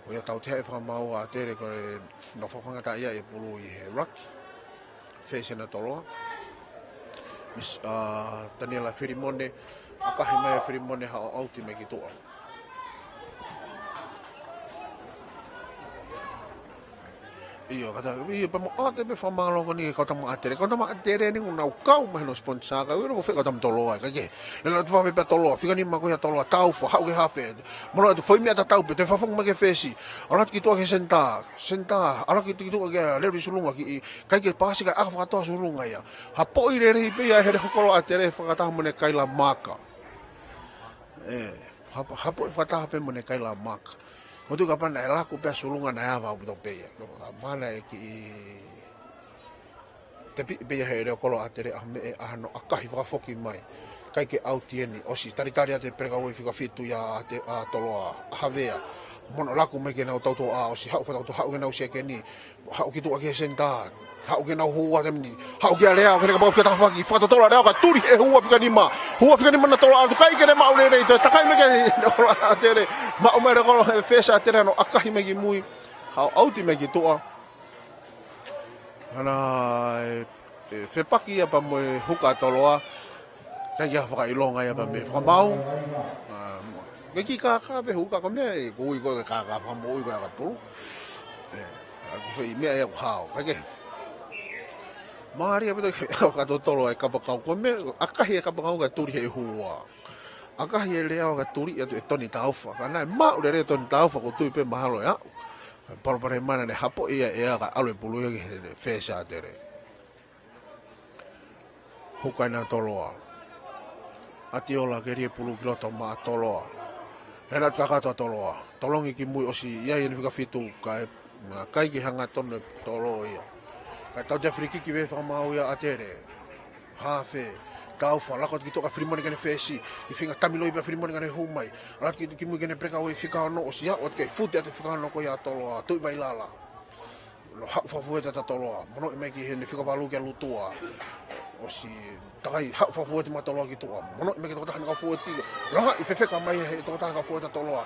Ko ia tautea e fakamaau ʻa ʻAtele ko e nofo fangataʻaʻia e pulu ʻi he laki. Fesi ʻa Toloa. Miss, ʻa, Taniela Filimone, ʻakahi mai ʻa Filimone haʻu ʻauti mai ki tuʻa. ʻIo, kātaki, ʻio, pea mo ʻoatu pē fakamālō ko eni ki he kau tama ʻa ʻAtele. Kau tama ʻa ʻAtele ni kuo nau kau mai hono sponsor, ka ʻoku ʻilo ko fē kau tama Toloa, kae kehe. Lele atu fafo pē Toloa, fika nima ko ia Toloa, taufa, haʻu ke hafe. Mono atu foʻi meʻa tatau pē, toe fafongi mai ki he fesi. ʻAlu atu ki tuʻa ki he senitā, senitā, ʻalu atu ki tuʻa ki he lelei sulunga ki, ʻikai ke paasi kae ʻaka fakatoa sulunga ia. Hapoʻi lelei pē ia ʻe he leʻo kolo ʻa ʻAtele fakataha mo ʻene kaila maka. ʻE, hap-, hapoʻi fakataha pē mo ʻene kaila maka. Motu kapau naʻe laku pē ʻa sulunga naʻe ava ʻaupito pē ia. Ka mana e kiʻi tepi pē ia ʻe he leʻo kolo ʻa ʻAtele ʻa meʻa ʻa hono ʻakahi fakafoki mai. ʻIkai ke ʻauti eni ʻosi. Talitali atu e peleka uefi fika fitu ia ʻa ʻAte-, ʻa Toloa, ʻa Havea. Mono laku mai ki heʻenau tautoʻa ʻosi haʻu fakatautoʻa haʻu ki heʻenau sekeni. Haʻu ki tuʻa ki he senitā. Haʻu ki heʻenau hua taimi ni. Haʻu kia Leao ki heʻene kapakau fika taha fā kiʻi fakatotolo ʻa Leao kae tuli ʻe he hua fika nima. Hua fika nima ʻa Toloa atu ʻikai ke ne maʻu lelei, toe takai mai ki he leʻo kolo ʻa ʻAtele. Maʻu mai leʻo kolo he fesi ʻa ʻAtele hono ʻakahi mai ki mui. Haʻu ʻauti mai ki tuʻa. Hana e, e fepaki ia pea mo e huka ʻa Toloa. ʻIkai ke fakaʻilonga ia pea mei he fakamaau. ʻA, ke kiʻi kākā pē huka ko e meʻa, ʻoku ui ko e kākā fakamoʻui ko e ʻakapulu. ʻE, ʻa ki fai meʻa ia ʻoku hao, kae kehe. Mālie ʻaupito ke fakatotolo e kapakau ko e meʻa, ʻakahi e kapakau kae tuli ʻe he hua. ʻAkahi ʻe Leao kae tuli atu ʻe Tony Taufa. Ka naʻe maʻu lelei ʻe Tony Taufa ko e tui pē mahalo ʻe aʻu. Palopalema naʻe hapoʻi ia ʻe he ʻaka ʻalu e pulu ia ki he fesi ʻa ʻAtele. Huka ʻena Toloa. ʻAtiola ke lie pulu ki loto maʻa Toloa. Lele atu kakato ʻa Toloa. Tolongi ki mui ʻosi ia ʻi he fika fitu kae, ʻikai ke hangatonu e Toloa ia. Kae tautea filikiki pē fakamaau ia ʻa ʻAtele. Hafe, taufa, laku atu ki tuʻa kia Filimone ki heʻene fesi, kiʻi feinga tamiloi pē ʻa Filimone ka ne hū mai. ʻAlu atu ki, ki mui ki heʻene peleka uefi fika ono ʻosi ia, ʻoatu ke futi atu e fika ono ko ia ʻa Toloa, Tuʻivai Lala. Lo haʻu fakafoʻou atu ʻa Toloa, monoʻi mai ki heʻene fika valu kia Lutua. ʻOsi takai haʻu fakafoʻou atu maʻa Toloa ki tuʻa. Monoʻi mai ki he tokotaha ʻene kau foʻou atu. Langaʻi fefeka mai ʻe he tokotaha kau foʻou atu ʻa Toloa.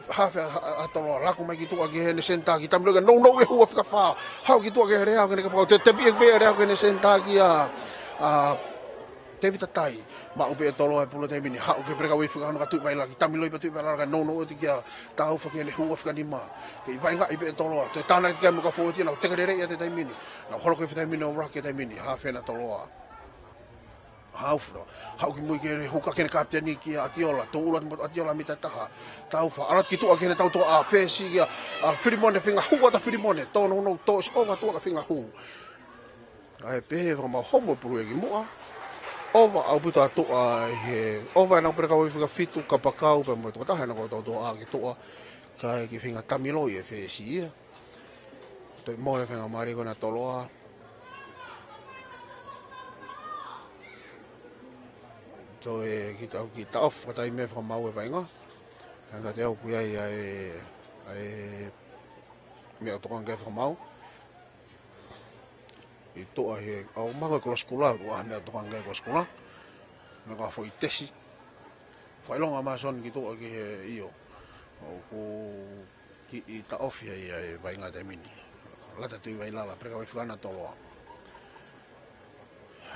Hafe ʻa, ʻa, ʻa Toloa, laku mai ki tuʻa ki heʻene senitā kiʻi tamiloi kae nounou e hua fika fā. Haʻu ki tuʻa ki he Leao ki heʻene kapakau, te, tepi ʻe pē ʻe Leao ki heʻene senitā kia, ʻa, Tēvita Tai, maʻu pē ʻe Toloa e pulu taimi ni, haʻu ki he peleka uefi fika ono kia Tuʻivai Lala, kiʻi tamiloi pē ʻa Tuʻivai Lala, kae nounou atu kia Taufa ki heʻene hua fika nima. Kiʻi vaʻingaʻi pē ʻe Toloa, toe tānaki ki he kau foʻou atu ia, nau teke lelei ʻa e taimi ni. Nau holo ki he taimi ni, ʻo laki e taimi ni, hafe ʻena Toloa. Haʻu fua, haʻu ki mui ki heʻene huka ki heʻene kapiteni kia ʻAtiola, tō ʻulu atu mo ʻAtiola mita taha. Taufa, ʻalu atu ki tuʻa ki heʻene tautoʻa, fesi kia, ʻa Filimone, feinga hū atu ʻa Filimone, tō nounou, tō ʻosi ʻova tuʻa kae feinga hū. ʻA e pehē fakamaau homo pulu ia ki muʻa. ʻOva ʻaupito ʻa tuʻa ʻi he, ʻova ʻenau peleka uefi fika fitu kapakau pea mo e tokotaha ʻenau kau tautoʻa ki tuʻa. Kae kiʻi feinga tamiloi e fesi ia. Mole faingamālie ko ena Toloa. Toe kiʻi taʻofi fakataimi e fakamaau e vaʻinga. Hangē kiate au ʻoku ʻi ai ʻa e, ʻa e meʻa ʻoku tokanga ki ai e fakamaau. ʻI tuʻa he, ʻoku maʻu e kolosi kula, ʻoku ʻi ai e meʻa ʻoku tokanga ki ai e kolosi kula. Meʻa ko e foʻi tesi. Fakaʻilonga mai ʻa Soni ki tuʻa ki he ʻio. ʻOku kiʻi taʻofi ai ʻa e vaʻinga he taimi ni. Lata tui vai lala, pea ka vai fika ʻa Toloa.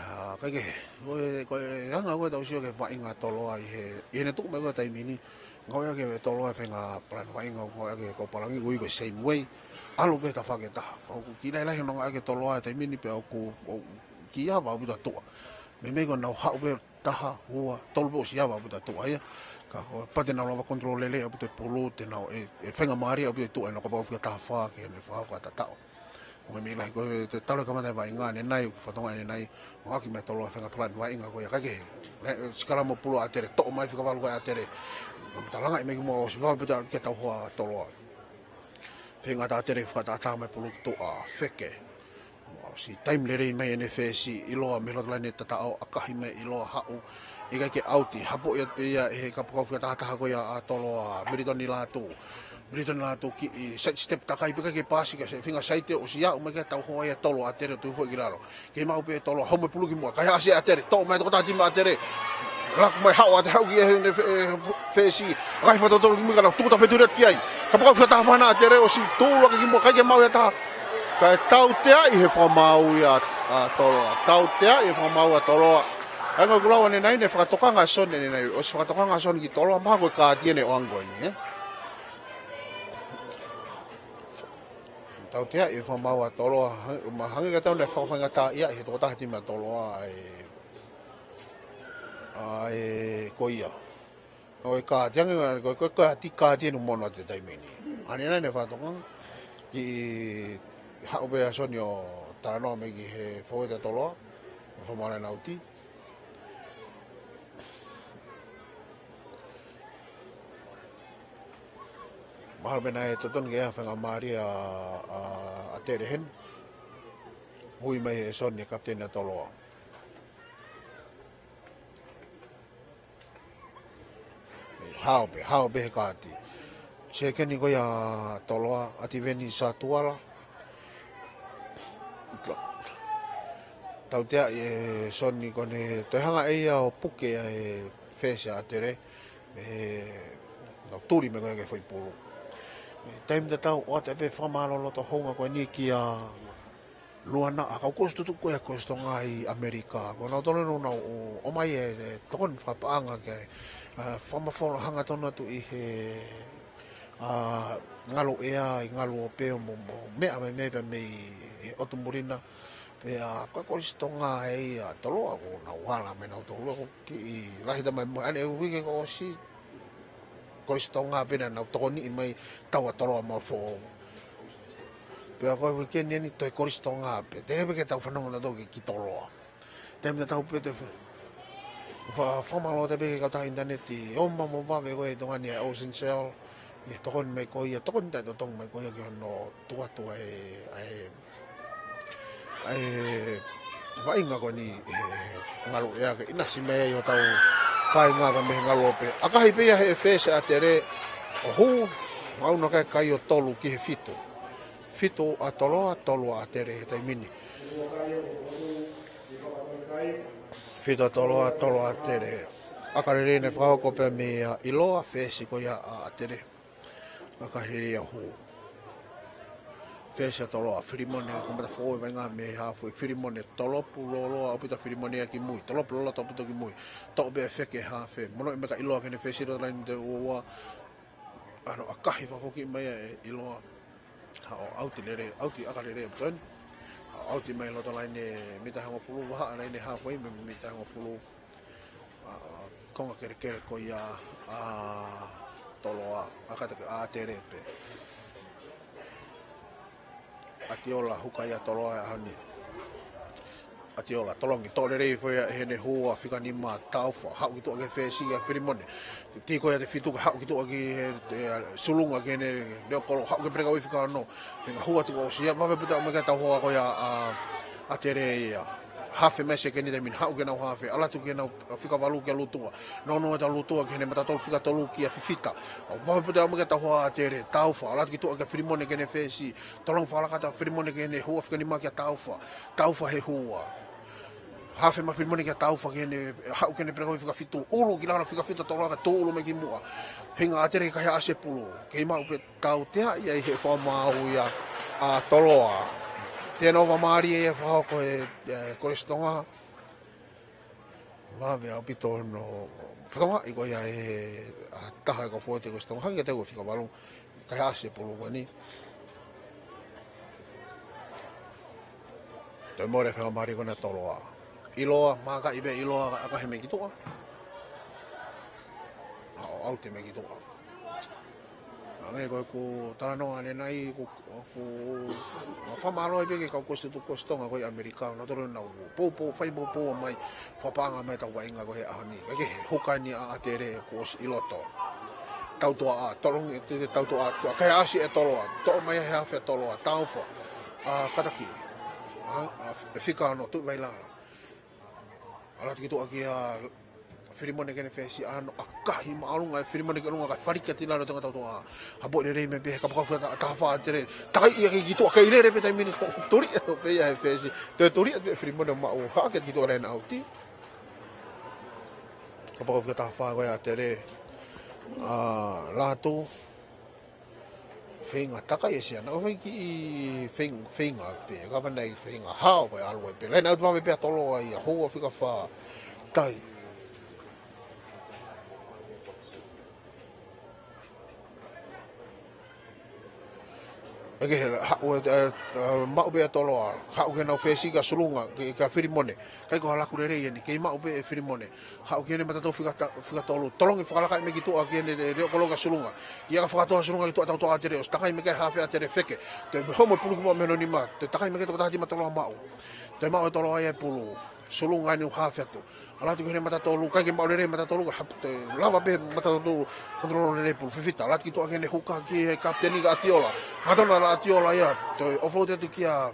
ʻA, kae kehe, ko e, ko e anga ko ē ʻetau sio ki he vaʻinga ʻa Toloa ʻi he, ʻi heʻene tuʻu mai ko ē he taimi ni, ngāueʻaki ʻe Toloa e faʻahinga plan vaʻinga, ngāueʻaki ʻe he kau pālangi, ui ko e same way, ʻalu pē tafaʻaki ʻe taha. ʻOku kiʻi lahilahi hono ngāueʻaki ʻe Toloa he taimi ni pea ʻoku, ʻoku kiʻi ava ʻaupito ʻa Toloa. Meimei ko ʻenau haʻu pē taha, ua, tolu pē ʻosi ava ʻaupito ʻa Toloa ia. Ka ko e pau te nau lava control lelei ʻaupito e pulu, te nau ʻe, ʻe faingamālie ʻaupito ʻa Toloa ʻi he kapakau fika taha fā ke ne fakahoko ʻa e taʻu. Meimei lahi ko e talu e kamata e vaʻinga ʻanenai, ʻoku fakatonga ʻanenai, ʻoku ʻaki mai ʻe Toloa e faʻahinga plan vaʻinga ko ia kae kehe. Sikalamu pulu ʻa ʻAtele, toʻo mai fika valu ko ē ʻa ʻAtele. Kae talangaʻi mai kimuʻa ʻosi ava ʻaupito ke tau hoa ʻa Toloa. Feinga ʻa ʻAtele fakatātā mai pulu ki tuʻa, feke. ʻOsi taimi lelei mai ʻene fesi, ʻiloa mei loto laine tataʻo, ʻakahi mai ʻiloa haʻu. ʻIkai ke ʻauti, hapoʻi atu pē ia ʻe he kapakau fika taha taha ko ia ʻa Toloa, Militoni Lātū. Militoni Lātū kiʻi side step takai pē kae ʻikai ke paasi, kae feinga saiti ʻosi aʻu mai ke tau hoa ia ʻa Toloa, ʻAtele ʻo tuʻu foʻi ki lalo. Kei maʻu pē ʻe Toloa, haʻu mai pulu kimuʻa, kae haʻasi ʻe ʻAtele, toʻo mai e tokotaha timi ʻa ʻAtele. Laku mai haʻu ʻa ʻAtele haʻu ki he, he, he, fesi. ʻAkahi fakatotolo kimuʻa ka nau tuku tafeturi atu ki ai. Kapakau fika taha fā ʻa ʻAtele ʻosi tūʻulutui kimuʻa, ʻikai ke maʻu ia ʻe ha taha. Kae tauteaʻi ʻe he fakamaau ia ʻa, ʻa Toloa. Tauteaʻi ʻe he fakamaau ʻa Toloa. ʻA ia ʻoku lau ʻanenai ne fakatokanga ʻa Soni ʻanenai. ʻOsi fakatokanga ʻa Soni ki Toloa, mahalo ko e kātiene ʻoange ko eni, ē? Tauteaʻi ʻe he fakamaau ʻa Toloa, hang-, ma hangē kiate au naʻe fakafaingataʻaʻia ʻe he tokotaha timi ʻa Toloa ʻa e, ʻa e ko ia. ʻO e kātiene ko, ko, ko e kāti, kātiene mono ʻa e taimi ni. ʻAnenai ne fakatokanga, kiʻi haʻu pē ʻa Soni ʻo talanoa mai ki he foueta ʻa Toloa, ʻo fakamaau ʻenau timi. Mahalo pē naʻe totonu ke ʻi ai ha faingamālie ʻa, ʻa, ʻa ʻAtele heni. Ui mai ʻe Soni e kapiteni ʻa Toloa. Hao pē, hao pē he kāti. Sekeni ko ia ʻa Toloa, ʻAtiveni Satuala. Tauteaʻi ʻe Soni ko ʻene toe hanga ʻe ia ʻo puke ʻa e fesi ʻa ʻAtele. ʻE, nau tuli mai ko ia ki he foʻi pulu. Taimi tatau, ʻoatu pē fakamālō loto hounga ko eni kia Luana, ʻa e kau kosi tutuku ko ia, kosi Tonga ʻi ʻAmelika. Ko nautolu naʻa nau ō, ō mai ʻo, ʻo tokoni fakapaʻanga ki he, ʻa, fakamafola hangatonu atu ʻi he, ʻa, ngalu ʻea, ʻi ngalu ope mo, mo meʻa mai mei, mei, mei he ʻotu muli na. Pea ko e kosi Tonga ʻe ia ʻa Toloa ʻoku nau ala mai nautolu ʻoku kiʻi lahi tama mo ʻaneuike kuo ʻosi. Kosi Tonga pē naʻa nau tokoniʻi mai tau ʻa Toloa mo Foʻou. Pea ko e uike ni ʻeni toe kosi Tonga pē. Te pē ke tau fanongo nautolu ki, ki Toloa. Taimi tatau pē te fa-, fa-, fakamālō atu pē ki he kautaha ʻinitaneti, ʻOma mo Vave ko ē ʻi Tonga ni ʻa e Ocean Cell. ʻI he tokoni mai ko ia, tokoni taʻetotongi mai ko ia ki hono tukutuku ʻa e, ʻa e, ʻa e vaʻinga ko eni ʻi he ngalu ʻea ke ʻinasi mai ai hotau kāinga mei he ngalu ope. ʻAkahi pē ia ʻe he fesi ʻa ʻAtele ʻo hū, maʻu nakai kai ʻo tolu ki he fitu. Fitu ʻa Toloa, tolu ʻa ʻAtele he taimi ni. Fitu ʻa Toloa, tolu ʻa ʻAtele. ʻAka lelei naʻe fakahoko pē meia ʻIloa, fesi ko ia ʻa ʻAtele. ʻAkahi lelei ʻo hū. Fesi ʻa Toloa, Filimone, kamata foʻou e vaʻinga mei he haafe, Filimone, tolopu lōloa ʻaupito ʻa Filimone ia ki mui, tolopu lōloa ʻaupito ki mui. Toʻo pē ʻe feke haafe, mono e meka ʻIloa ke ne fesi ʻi loto laine mita ua ua. ʻAno ʻakahi fakafoki mai ʻe ʻIloa. Haʻu ʻauti lelei, ʻauti ʻaka lelei ʻaupito eni. Haʻu ʻauti mai loto laine mita hongofulu, vahaʻa laine haafe mei mita hongofulu. ʻA, konga kelekele ko ia ʻa Toloa, ʻa kātaki ʻa ʻAtele pē. ʻAtiola huka ia ʻa Toloa he ʻaho ni. ʻAtiola, tolongi, toʻo lelei foʻi ia ʻe heʻene hua fika nima Taufa, haʻu ki tuʻa ki he fesi kia Filimone. Tī ko ia ʻe fitu, haʻu ki tuʻa ki he, he, Sulunga ki heʻene leʻo kolo, haʻu ki he pelekauʻi fika ono. Feinga hua atu kuo ʻosi ia, vave pē ʻo aʻu mai ki he tauhoa ko ia ʻa, ʻa ʻAtele ia. Hafe mai sekeni taimi ni, haʻu ki heʻenau hafe, ʻalu atu ki heʻenau fika valu kia Lutua. Nounou atu ʻa Lutua ki heʻene matatolu fika tolu kia Fifita. Vave pē ʻo aʻu mai ki he tauhoa ʻa ʻAtele, Taufa, ʻalu atu ki tuʻa kia Filimone ki heʻene fesi. Tolongi fakalaka atu ʻa Filimone ki heʻene hua fika nima kia Taufa. Taufa he hua. Hafe mai Filimone kia Taufa ki heʻene, haʻu ki heʻene pelekauʻi fika fitu. ʻUlu ki lalo fika fitu ʻa Toloa kae tō ʻulu mai ki muʻa. Feinga ʻAtele ke kaihaʻasi e pulu. Kei maʻu pē, tautea ia ʻi he fakamaau ia ʻa Toloa. Te nau ō mai mālie ia fakahoko ʻe, ʻe Kolisi Tonga. Vave ʻaupito hono fetongaʻi ko ia ʻe he, ʻa, taha e kau fōueti ʻa Kolisi Tonga. Hangē kiate au ʻe fika valu. Kaihaʻasi e pulu ko eni. Toe mole e fakamālie ko ena ʻa Toloa. ʻIloa, mākaʻi pē ʻIloa, ʻakahi mai ki tuʻa. ʻAʻau te mai ki tuʻa. Hangē ko ʻeku talanoa ʻanenai, ʻoku, ʻoku, ʻoku fakamālō ai pē ki he kau Kolisi Tonga ko ē ʻi ʻAmelika, nautolu naʻa nau poupou, fai poupou mai, fakapaʻanga mai ʻetau vaʻinga ko ē he ʻaho ni. Kae kehe, huka eni ʻa ʻAtele kuo ʻosi ʻi loto. Tautoʻa, tolongi, te, te tautoʻa, kaihaʻasi ʻe Toloa, toʻo mai ʻe he hafe ʻa Toloa, Taufa, ʻa, kātaki, ʻa, ʻa, e fika ono, Tuʻivailala. ʻAlu atu ki tuʻa kia Filimone ki heʻene fesi, ʻalu ʻo ʻakahi māʻolunga ʻe Filimone ki ʻolunga kae fāliki atu ʻi lalo e tenga tautoʻa. Hapoʻi lelei mai pē he kapakau fika ta-, taha fā ʻa ʻAtele. Takai ia ki, ki tuʻa kei lele pē taimi ni ko e tuli ʻe pē ia he fesi. Toe tuli atu pē ʻe Filimone ʻo maʻu haʻaki atu ki tuʻa line out. Kapakau fika taha fā ko ia ʻa ʻAtele. ʻA, Lātū. Feinga takai ʻe Siana, ʻo feinga kiʻi feinga, feinga pē, ka pehē naʻe feinga hao ko e ʻalu ai pē. Line out vave pē ʻa Toloa ia, hua fika fā, tai. ʻIkai ke he, haʻu ʻe, ʻe, ʻe, maʻu pē ʻa Toloa, haʻu ki heʻenau fesi kia Sulunga, ki, kia Filimone. ʻIkai ko ha laku lelei eni, kei maʻu pē ʻe Filimone. Haʻu ki heʻene matatolu fika ta-, fika tolu. Tolongi fakalaka mai ki tuʻa ki heʻene leʻo kolo kia Sulunga. Kiʻi ʻaka fakatō ʻa Sulunga ki tuʻa tautoʻa ʻa ʻAtele, ʻosi takai mai ki ai e hafe ʻa ʻAtele, feke. Toe homo e pulu ki muʻa mei hono nima. Toe takai mai ki he toko taha timi ʻa Toloa maʻu. Toe maʻu ʻe Toloa ia e pulu. Sulunga eni ʻoku hafe atu. ʻAlu atu ki heʻene matatolu, ʻikai ke maʻu lelei e matatolu, ka hap-, toe lava pē matatolu, control lelei e pulu. Fifita, ʻalu atu ki tuʻa ki heʻene huka ki he kapiteni kia ʻAtiola. Hanga atu ʻa ʻAtiola ia, toe offload atu kia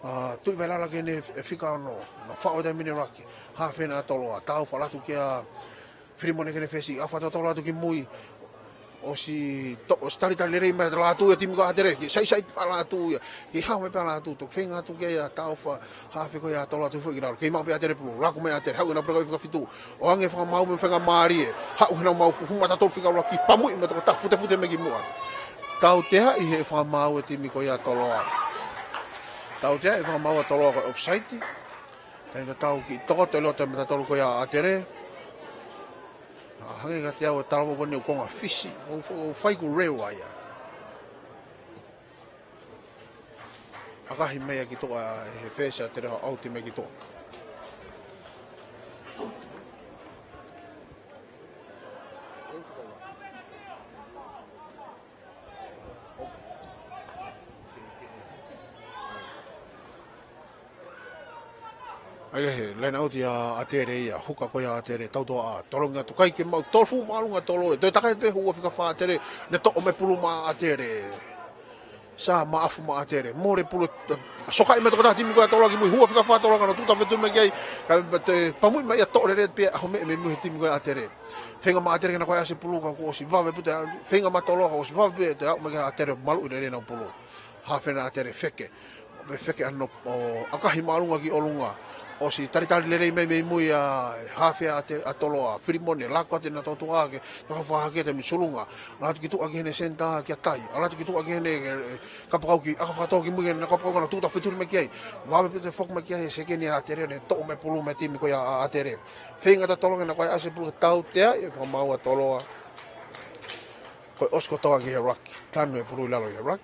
ʻa, Tuʻivailala ki heʻene f-, e fika ono, naʻe faʻo e taimi ni e ruck. Hafe ena ʻa Toloa, Taufa, ʻalu atu kia Filimone ki heʻene fesi, ʻaka fakatō ʻa Toloa atu ki mui. ʻOsi to-, ʻosi talitali lelei mai ʻa Lātū e timi ko ē ʻa ʻAtele, kiʻi saisai pē ʻa Lātū ia. Kiʻi hao mai pē ʻa Lātū, toki feinga atu ki ai ʻa Taufa, hafe ko ia ʻa Toloa atu foʻi ki lalo. Kei maʻu pē ʻe ʻAtele pulu, laku mai ʻa ʻAtele, haʻu ʻenau pelekauʻi fika fitu. ʻOange e fakamaau mo e feinga mālie, haʻu heʻenau maau fuʻu matatolu fika ʻuluaki, pamuʻi mai toko taha, futefuteʻi mai ki muʻa. Tauteaʻi he fakamaau e timi ko ia ʻa Toloa. Tauteaʻi e fakamaau ʻa Toloa ko e offside. Taimi tatau kiʻi tokoto ʻi loto e matatolu ko ia ʻa ʻAtele. ʻA, hangē kiate au e talavou ko eni ʻoku konga fisi, ʻoku f-, ʻoku fai ʻoku leo ai ia. ʻAkahi mai ia ki tuʻa ʻe he fesi ʻa ʻAtele, ʻauti mai ki tuʻa. ʻA ia he, line out ia ʻa ʻAtele ia, huka ko ia ʻa ʻAtele, tautoʻa, tolongi atu, ʻikai ke maʻu, tolu fuʻu māʻolunga ʻa Toloa, toe takai pē hua fika fā ʻa ʻAtele, ne toʻo mai e pulu maʻa ʻAtele. Sā maʻafu maʻa ʻAtele, mole e pulu, sokaʻi mai e tokotaha timi ko ia ʻa Toloa ki mui, hua fika fā ʻa Toloa ka nau tuʻu tafe atu mai ki ai, ka toe pamuʻi mai ia, toʻo lelei pē ʻaho meʻa mei mui he timi ko ia ʻa ʻAtele. Feinga mai ʻAtele ke na kaihaʻasi e pulu ka kuo ʻosi vave pē ʻo toe, feinga mai Toloa ka ʻosi vave pē ʻo toe aʻu mai ki ai ʻa ʻAtele, maluʻi lelei ʻenau pulu. Hafe ena ʻa ʻAtele, feke. Pea feke ʻa hono, ʻo, ʻakahi māʻolunga ki ʻolunga. ʻOsi talitali lelei mai mei mui ʻa e hafe ʻa ʻAte-, ʻa Toloa, Filimone, laka atu ʻena tautoʻa ke, ke fakahake atu mei Sulunga. ʻAlu atu ki tuʻa ki heʻene senitā kia Tai. ʻAlu atu ki tuʻa ki heʻene, e, kapakau kiʻi ʻaka fakatō ki mui ki heʻene kapakau ka nau tuʻu tafe atu mai ki ai. Vave pē ʻo toe foki mai ki ai e sekeni ʻa ʻAtele, ne toʻo mai e pulu mei he timi ko ia ʻa ʻAtele. Feinga atu ʻa Toloa ke na kaihaʻasi e pulu, tauteaʻi e fakamaau ʻa Toloa. Ko e ʻosi kotoa ki he ruck. Tanu e pulu ʻi lalo ʻi he ruck.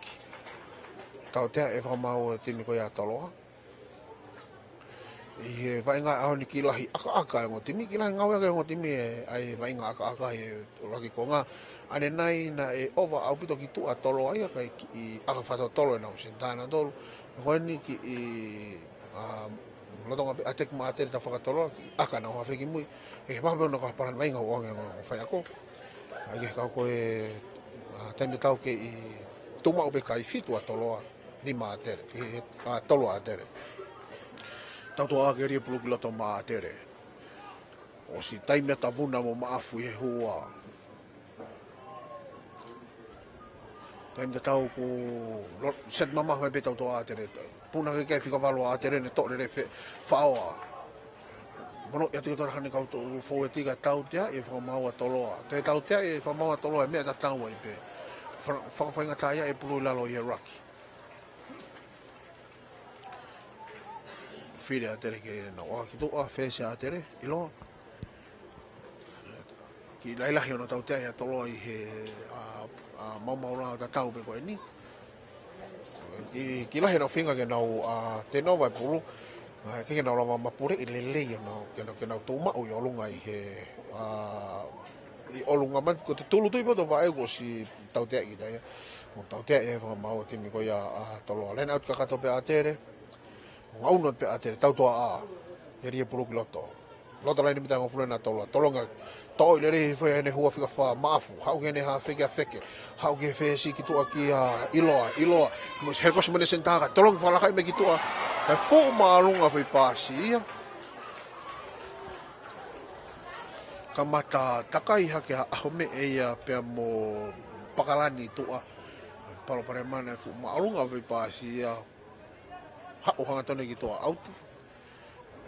Tauteaʻi e fakamaau e timi ko ia ʻa Toloa. ʻI he vaʻinga ʻaho ni kiʻi lahi ʻakaʻaka e ongo timi, kiʻi lahi ngāueʻaki e ongo timi e, ʻa e vaʻinga ʻakaʻaka he ʻuluaki konga. ʻAnenai naʻe ʻova ʻaupito ki tuʻa ʻa Toloa ia kae kiʻi ʻaka fakatotolo ʻenau senitā nautolu. Ko eni kiʻi, ʻa, Lolotonga pē ʻa e teki maʻa ʻAtele tafaʻaki ʻa Toloa, ki ʻaka naʻa nau hafeki mui. ʻE, he maha pē ʻo nau ka palani vaʻinga ʻo ange ʻo fai ako. ʻA ia ke kau ko e, ʻa, taimi tatau ke ʻi tuʻu maʻu pē kai fitu ʻa Toloa, nima ʻa ʻAtele, ʻi he, ʻa, tolu ʻa ʻAtele. Tau tuʻu ʻa Kelie Pulu ki loto maʻa ʻAtele. ʻOsi taimi ʻa Tavuna mo Maʻafu ʻi he hua. Taimi tatau kuo lo-, set mamafa mai pē tau tuʻu ʻa ʻAtele. Puna ke kai fika valu ʻa ʻAtele ne toʻo lele fe-, faʻoa. Mono ia tiko tona hane kau to fou e tika tautea ʻe fakamaau ʻa Toloa. Te tautea ʻe fakamaau ʻa Toloa ʻe meʻa tatau ai pē. Fa-, fakafaingataʻaʻia ʻe Pulu ʻi lalo ʻi he ruck. Fili ʻa ʻAtele ke nau ʻoa ki tuʻa, fesi ʻa ʻAtele, ʻiloa. Kiʻi lahilahi hono tautea ʻa Toloa ʻi he, ʻa, ʻa, maumau lao tatau pē ko eni. Kiʻi, kiʻi lahi ʻenau feinga ke nau, ʻa, tenova e pulu. ʻA, ke, ke nau lava mapuleʻi lelei ʻenau, ke nau, ke nau tuʻu maʻu ʻi ʻolunga ʻi he, ʻa, ʻi ʻolunga mai, ko e tulu tui poto vaʻe kuo ʻosi tautea ʻi taia. Mo tautea ʻe fakamaau e timi ko ia ʻa Toloa. Line out kakato pē ʻa ʻAtele. Ngauna pē ʻa ʻAtele, tau tuʻu ʻa Kelie Pulu ki loto. Loto laine mita hongofulu ʻena Toloa. Tolongi, toʻo lelei hifo ia ʻene hua fika fā, Maʻafu. Haʻu ki heʻene hafe kia Feke. Haʻu ki he fesi ki tuʻa kia ʻIloa, ʻIloa. Mo e head coach mo ʻene senitā ka tolongi fakalaka mai ki tuʻa. Kae fuʻu māʻolunga foʻi paasi ia. Kamata takai hake ʻa ʻAhomeʻe ia pea mo Pakalani tuʻa. Palopalema naʻe fuʻu māʻolunga foʻi paasi ia. Haʻu hangatonu ki tuʻa ʻauti.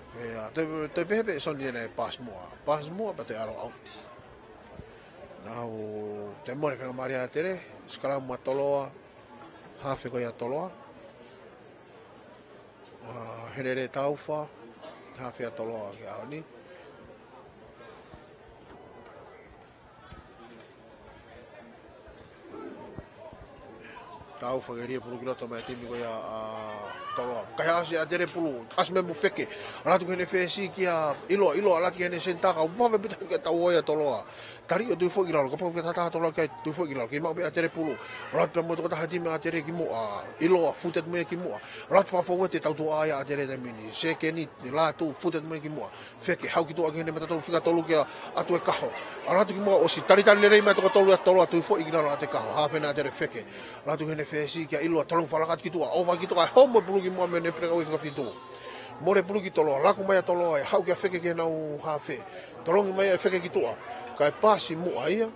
Pea, toe, toe pehē pē Soni ʻena ʻe paasi muʻa. Paasi muʻa pea toe ʻalu ʻauti. Naʻa toe mole faingamālie ʻa ʻAtele, sikalamu ʻa Toloa, hafe ko ia ʻa Toloa. ʻA, Henele Taufa, hafe ʻa Toloa ki he ʻaho ni. Taufa, Kelie Pulu ki loto mai timi ko ia ʻa Toloa. Kaihaʻasi ʻa ʻAtele, pulu, ʻasi mai mo Feke. ʻAlu atu ki heʻene fesi kia ʻIloa, ʻIloa ʻalu atu ki heʻene senitā ka vave pē taha ke tau ʻoa ʻa Toloa. Tali ʻo tuʻu foʻi ki lalo, kapau fetaha Toloa ke tuʻu foʻi ki lalo. Kei maʻu pē ʻa ʻAtele pulu. ʻAlu atu pea mo e tokotaha timi ʻa ʻAtele ki muʻa. ʻIloa, futet mai ki muʻa. ʻAlu atu fakafou ʻa e tau tuʻu ʻa ia ʻAtele taimi ni. Sekeni, latu, futet mai ki muʻa. Feke, haʻu ki tuʻa ki heʻene mata tolu fika tolu kia Atuekaho. ʻAlu atu ki muʻa ʻosi talitali lelei mai toko tolu ʻa Toloa, tuʻu foʻi ki lalo ʻa Atuekaho. Hafe ʻena ʻAtele, Feke. ʻAlu atu ki heʻene fesi kia ʻIloa, tolongi fakalaka atu ki tuʻa. ʻOfa ki tuʻa, homo e pulu ki muʻa mei heʻene pelekauʻi fika fitu. Mole pulu ki Toloa, laku mai ʻa Toloa, ʻe haʻu kia Feke ki heʻenau hafe. Tolongi mai ʻe Feke ki tuʻa. Kae paasi muʻa ia.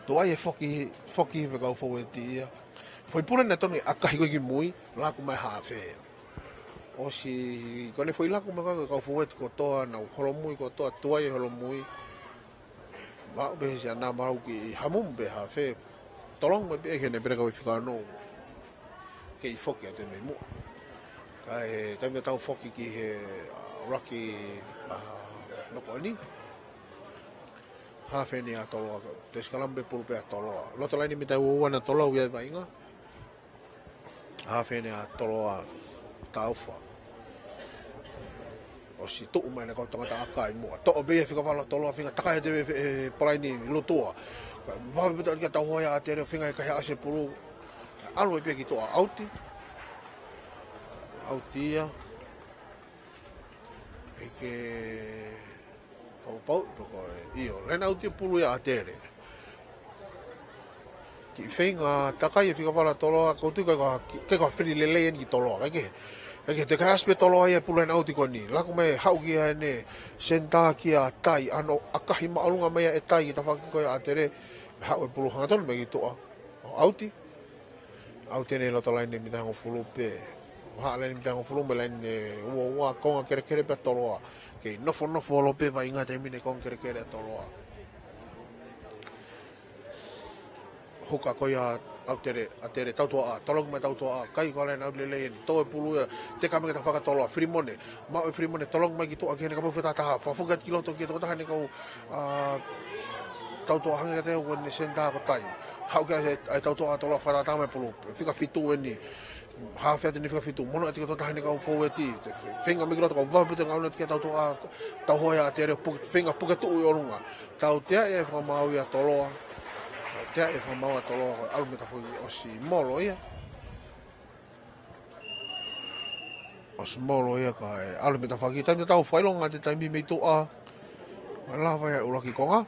Tuai e foki, foki fekau foueti ia. Foʻi pule naʻe tonu ʻe ʻakahi ko ē ki mui, laku mai hafe. ʻOsi ko ʻene foʻi laku mai ko ē kau foueti kotoa, nau holomui kotoa, tuai e holomui. Maʻu pē he siana mau ki hamumu pē hafe. Tolongi mai pē ki heʻene pelekauʻi fika ono. Kei foki atu mei muʻa. Kae taimi tau foki ki he, ʻa, ruck, ʻa, noko ni. Hafe ʻeni ʻa Toloa, toe sikalamu pē pulu pē ʻa Toloa. Loto laine mita ua ua ʻena Toloa, ui ʻa e vaʻinga. Hafe ʻeni ʻa Toloa, Taufa. ʻOsi tuʻu mai ʻena kau tangata ʻaka ʻi muʻa. Toʻo pē ia fika valu ʻa Toloa, feinga takai atu e, e, e palaini Lutua. Vave pē taha ke tau ʻoa ʻa ʻAtele, feinga ʻe kaihaʻasi e pulu. ʻAlu ai pē ki tuʻa ʻauti. ʻAuti ia. ʻIkai ke fakapapauʻi pe ko e, ʻio, line out e pulu ia ʻa ʻAtele. Kiʻi feinga takai e fika valu ʻa Toloa, ʻoku ou tui ko e, ko e, ko e fili lelei ʻeni ki Toloa, ʻikai ke, ʻikai ke toe kaihaʻasi pē Toloa ia e pulu line out ko eni. Laku mai haʻu ki heʻene senitā kia Tai, ʻa hono ʻakahi māʻolunga mai ʻe Tai ki he tafaʻaki ko ia ʻa ʻAtele, haʻu e pulu hangatonu mai ki tuʻa. ʻO ʻauti. ʻAuti ʻeni loto laine mita hongofulu pē. Vahaʻa laine mita hongofulu mo e laine ua ua, konga kelekele pē ʻa Toloa. Kei nofonofo holo pē vaʻinga taimi ni, konga kelekele ʻa Toloa. Huka ko ia ʻa ʻAtele, ʻAtele tau tuʻa, tolongi mai tau tuʻa, kai ko e line out lelei ʻeni, toe pulu ia, teka mai ki he tafaʻaki ʻa Toloa, Filimone, maʻu ʻe Filimone, tolongi mai ki tuʻa ki heʻene kapau fetaha, fakafoki atu ki loto ki he tokotaha ʻeni kau, ʻa, tau tuʻa hangē kiate au ko ʻene senitā ko Tai. Haʻu ki ai e tau tuʻa ʻa Toloa, fakatātā mai pulu, fika fitu ʻeni. Hafe atu ʻeni fika fitu, mono atu ki he tokotaha ʻeni kau foueti, te fe-, feinga mai ki loto kau vave pē te ngauna atu ki he tau tuʻa, tau ʻoa ʻa ʻAtele, puke, feinga puke tuʻu ʻi ʻolunga. Tautea e fakamaau ia ʻa Toloa. Tautea e fakamaau ʻa Toloa, ʻalu mei he tafaʻaki ʻosi molo ia. ʻOsi maʻu ia kae ʻalu mei tafaʻaki, taimi tatau fakaʻilonga ʻa e taimi mei tuʻa. Malava ia ʻuluaki konga.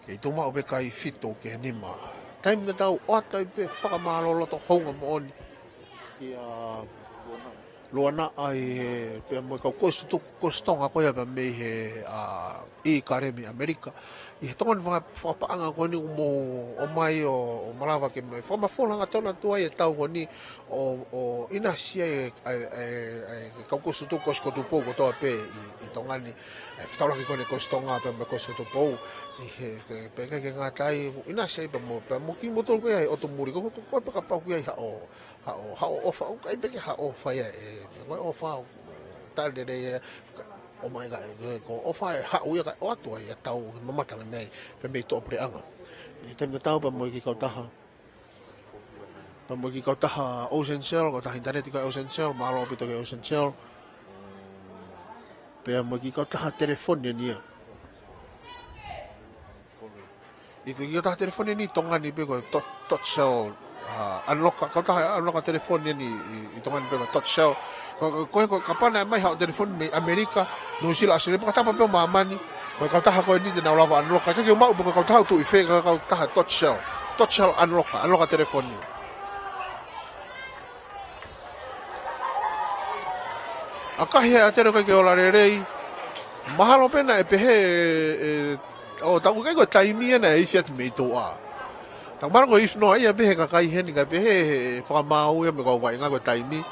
Kei tuʻu maʻu pē kae fitu ki he nima. Taimi tatau ʻoatu ai pē fakamālō loto hounga moʻoni kia Luanaʻa ʻi he, pea mo e kau kolisi tutuku, kolisi Tonga ko ia pea mei he, ʻa, ʻi Kalemi ʻAmelika. ʻI he Tonga ni faka-, fakapaʻanga ko eni ʻoku mou ʻomai ʻo, ʻo malava ke mou fakamafola hangatonu atu ai e tau ko eni ʻo, ʻo ʻinasi ai e, e, e, e kau kolisi tutuku, kolisi ko Tupou kotoa pē ʻi, ʻi Tonga ni. E fetaulaki ko eni kolisi Tonga pea mo e kolisi ko Tupou. ʻI he, he, pea ʻikai ke ngata ai, ʻinasi ai pea mo, pea mo kimoutolu ko ia ʻi ʻotu muli. Ko, ko, ko, ko e pē kapau ʻoku ʻi ai haʻo, haʻo, haʻo ʻofa, ʻoku ʻikai pē ke haʻo ʻofa ia, e, ko e ʻofa, tali lelei e, ʻomai ka, e, ko e ʻofa e haʻu ia kae ʻoatu ai e tau, mamata mei, pea mei tuʻapuleʻanga. ʻI he taimi tatau pea mo e kiʻi kautaha. Pea mo e kiʻi kautaha Ocean Cell, kautaha ʻinitaneti ko e Ocean Cell, mālō ʻaupito ki he Ocean Cell. Pea mo e kiʻi kautaha telefoni eni ia. ʻI he kiʻi kautaha telefoni eni ʻi Tonga ni pē ko e Tot-, Totcell, ʻa, Unlocker, kautaha Unlocker telefoni eni ʻi, ʻi Tonga ni pē ko e Totcell. Ko, ko, ko, ko e kapau naʻe ʻomai haʻo telefoni mei ʻAmelika, Nuʻusila, ʻAositelēlia, pe ko ha taha pē ʻo māmani, ko e kautaha ko eni te nau lava Unlocker. ʻIkai ke u maʻu pe ko e kautaha ʻoku tuʻu ʻi fē, ko e kautaha Totcell. Totcell Unlocker, Unlocker telefoni. ʻAkahi ʻa e ʻātele ʻoku ʻikai ke ola lelei. Mahalo pē naʻe pehē, e, ʻo, taku ʻikai ko e taimi ena ʻe ʻi ai atu mei tuʻa. Taku mahalo ko e ʻuhinga ia pē he kakai heni kae pehē he fakamaau ia mei he kau vaʻinga ko e taimi.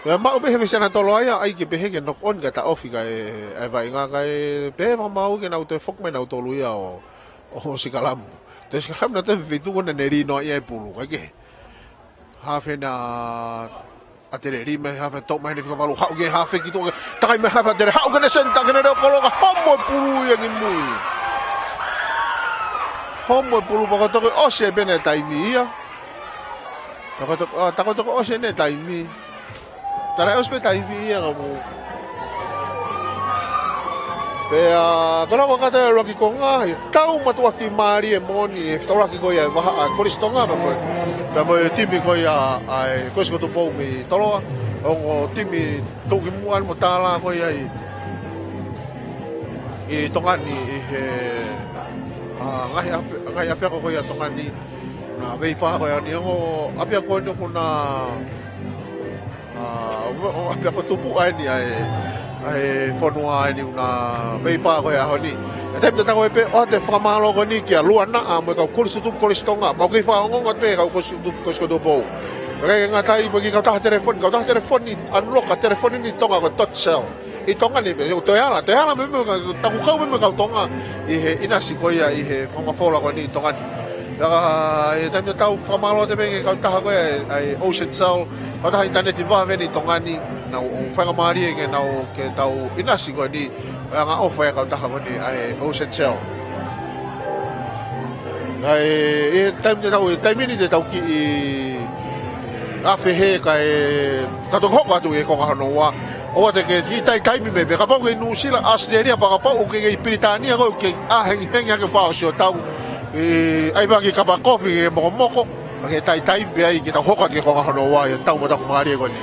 Ko e maʻu pē he veesi ʻa Natoloa ia, ʻai ke pehē ke knock on kae taʻofi kae, e vaʻinga kae pehē fakamaau ke nau toe foki mai nautolu ia ʻo, ʻo sikalamu. Toe sikalamu nautolu he feituʻu ko ena naʻe lī noa ia e pulu, kae kehe. Hafe na ʻa e ʻātele lī mai, hafe toʻo mai ʻene fika valu, haʻu ki he hafe ki tuʻa, takai mai hafe ʻātele, haʻu ki he senitā, ki he leo koloka, homo e pulu ia ki mui. Homo e pulu pea ko e toki ʻosi pē ʻene taimi ia. Pea ko e to-, ʻa, tā ko e toki ʻosi ʻene taimi. Tā naʻe ʻosi pē taimi ia ka mou. Pea, ko e lava kata e ʻuluaki konga, ʻi he tau mātuʻaki mālie moʻoni, e fetaulaki ko ia e vahaʻa, kolisi Tonga, pea mo, pea mo e timi ko ia, ʻa e, kolisi ko Tupou mei Toloa, ongo timi tuʻukimuʻa mo tālā ko ia ʻi, ʻi Tonga ni, ʻi he, ʻa, ngaahi ʻapi-, ngaahi ʻapiako ko ia Tonga ni, na veipā ko ia ni, ongo ʻapiako ni ʻoku na ʻA, ʻo, ʻo, ʻapiako tupu ʻa eni ʻa e, ʻa e fonua ʻa eni ʻoku na veipā ko e ʻaho ni. ʻI he taimi tatau ai pē ʻoatu e fakamālō ko eni kia Luanaʻa mo e kau kolisi tutuku kolisi Tonga. Mau kei fakaongoongo atu pē kau kolisi tutuku kolisi ko Tupou. ʻIkai ke ngata ai mo e kiʻi kautaha telefoni, kautaha telefoni, Unlocker telefoni ʻi Tonga ko e Totcell. ʻI Tonga ni pē, toe hala, toe hala pē mo e kau, taku kau pē mo e kau Tonga ʻi he ʻinasi ko ia ʻi he fakamafola ko eni ʻi Tonga ni. Pea, ʻi he taimi tatau fakamālō atu pē ki he kautaha ko ia ʻa e Ocean Cell, kautaha ʻinitaneti vave eni ʻi Tonga ni, naʻa nau faingamālie ke nau, ke tau ʻinasi ko eni, ʻo e anga ʻofa ʻa e kautaha ko eni ʻa e Ocean Cell. Kae, ʻi he taimi tatau, ʻi he taimi ni te tau kiʻi afe hē kae tau toki hoko atu ʻi he konga hono ua. ʻOua te ke kiʻi taitaimi mai pē, kapau ʻoku ke ʻi Nuʻusila, ʻAositelēlia, pea kapau ʻoku ke ʻi Pilitānia, ʻoku ke ʻā hengihengi hake fakaʻosi ʻo tau. ʻE, ʻai pē ha kiʻi kapa kofi ke mokomoko, pea ke taitaimi pē ai ke tau hoko atu ki he konga hono ua ʻi he tau mātuʻaki mālie ko eni.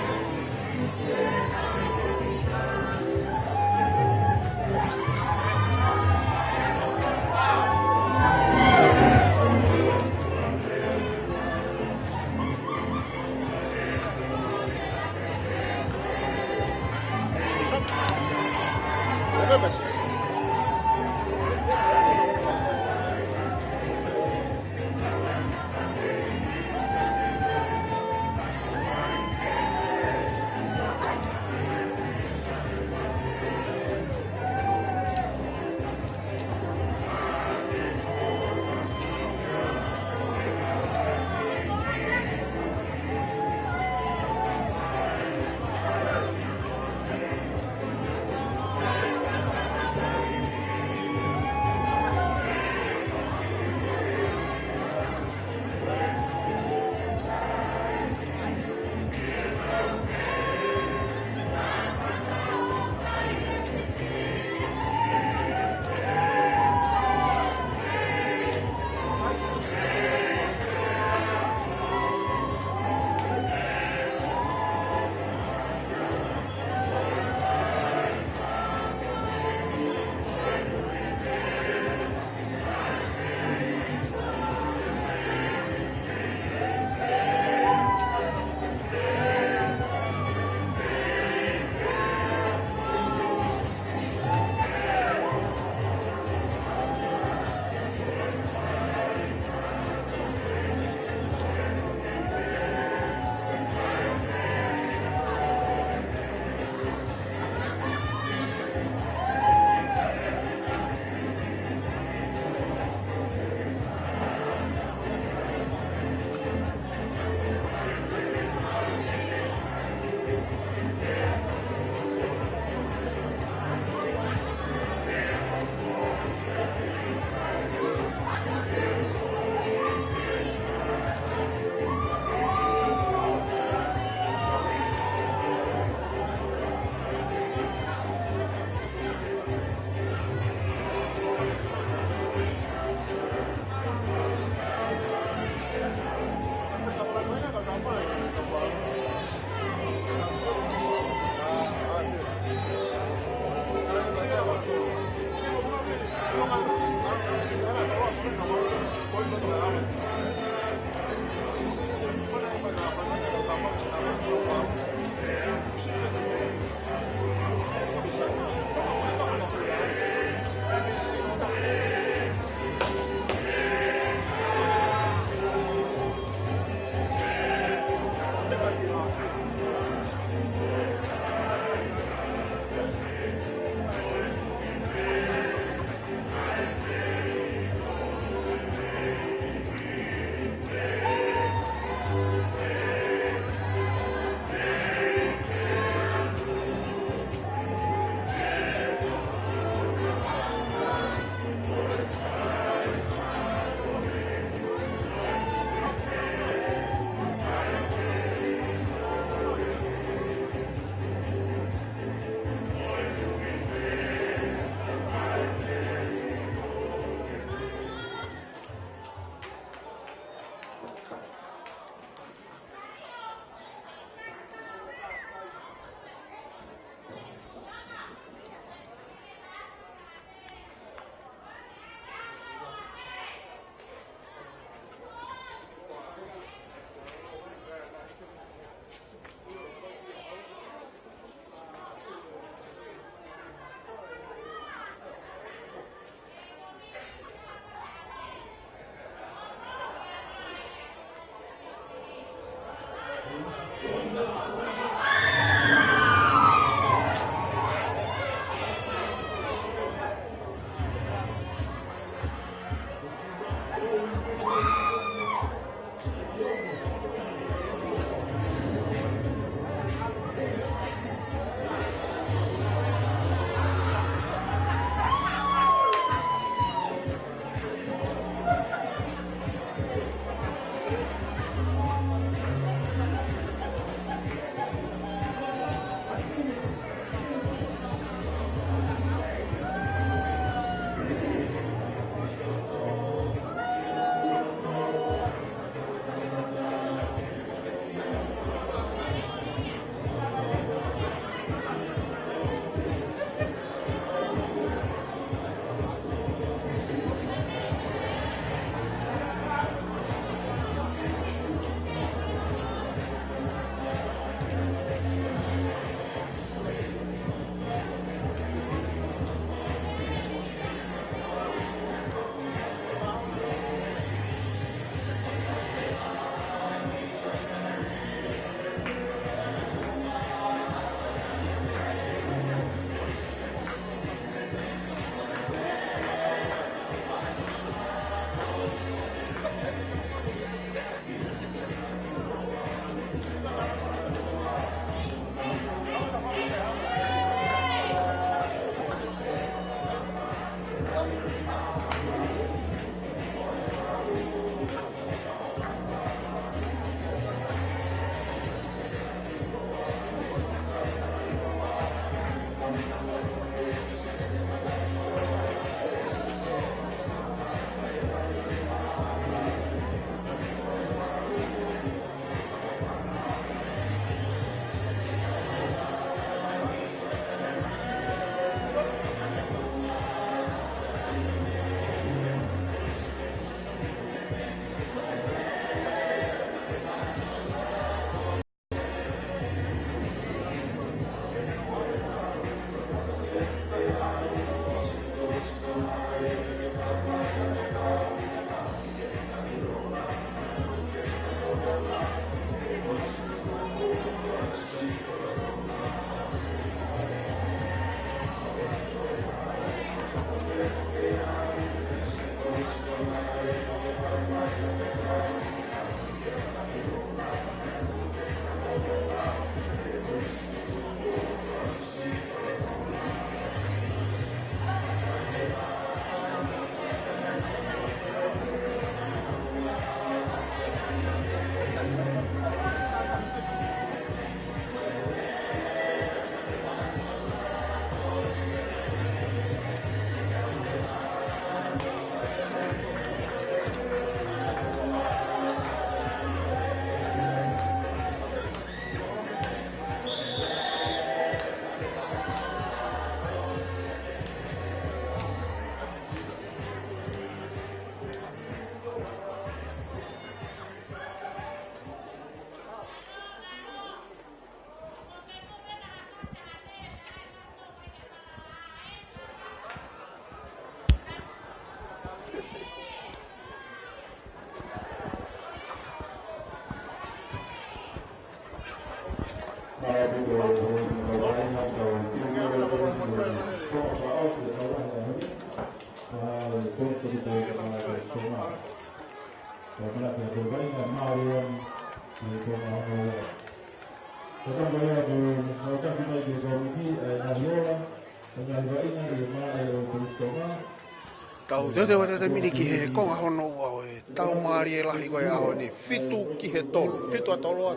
Tau teuteu atu he taimi ni ki he konga hono ua ʻo e tau mālie lahi ko ē ʻaho ni, fitu ki he tolu, fitu ʻa Toloa,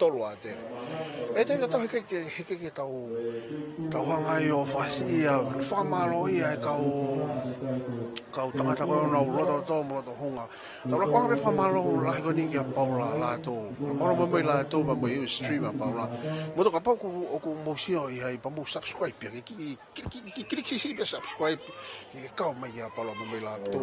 tolu ʻa ʻAtele. ʻE taimi tatau he ʻikai ke, he ʻikai ke tau, tau hanga ai ʻo fasi ia, fakamālō ia e kau, kau tangata ko ē ʻoku nau loto tō mo loto hunga. Tau lava ʻo hanga pē fakamālō lahi ko eni kia Paula Lātū. Mālō mo e Lātū, mo e Ustream ʻa Paula. Mo toka pau ʻoku, ʻoku mou sio ʻi ai pea mou subscribe ia, ke ki, ki, ki, ki, click siʻisiʻi pē subscribe, ke kau mai ia Paula mo e Lātū.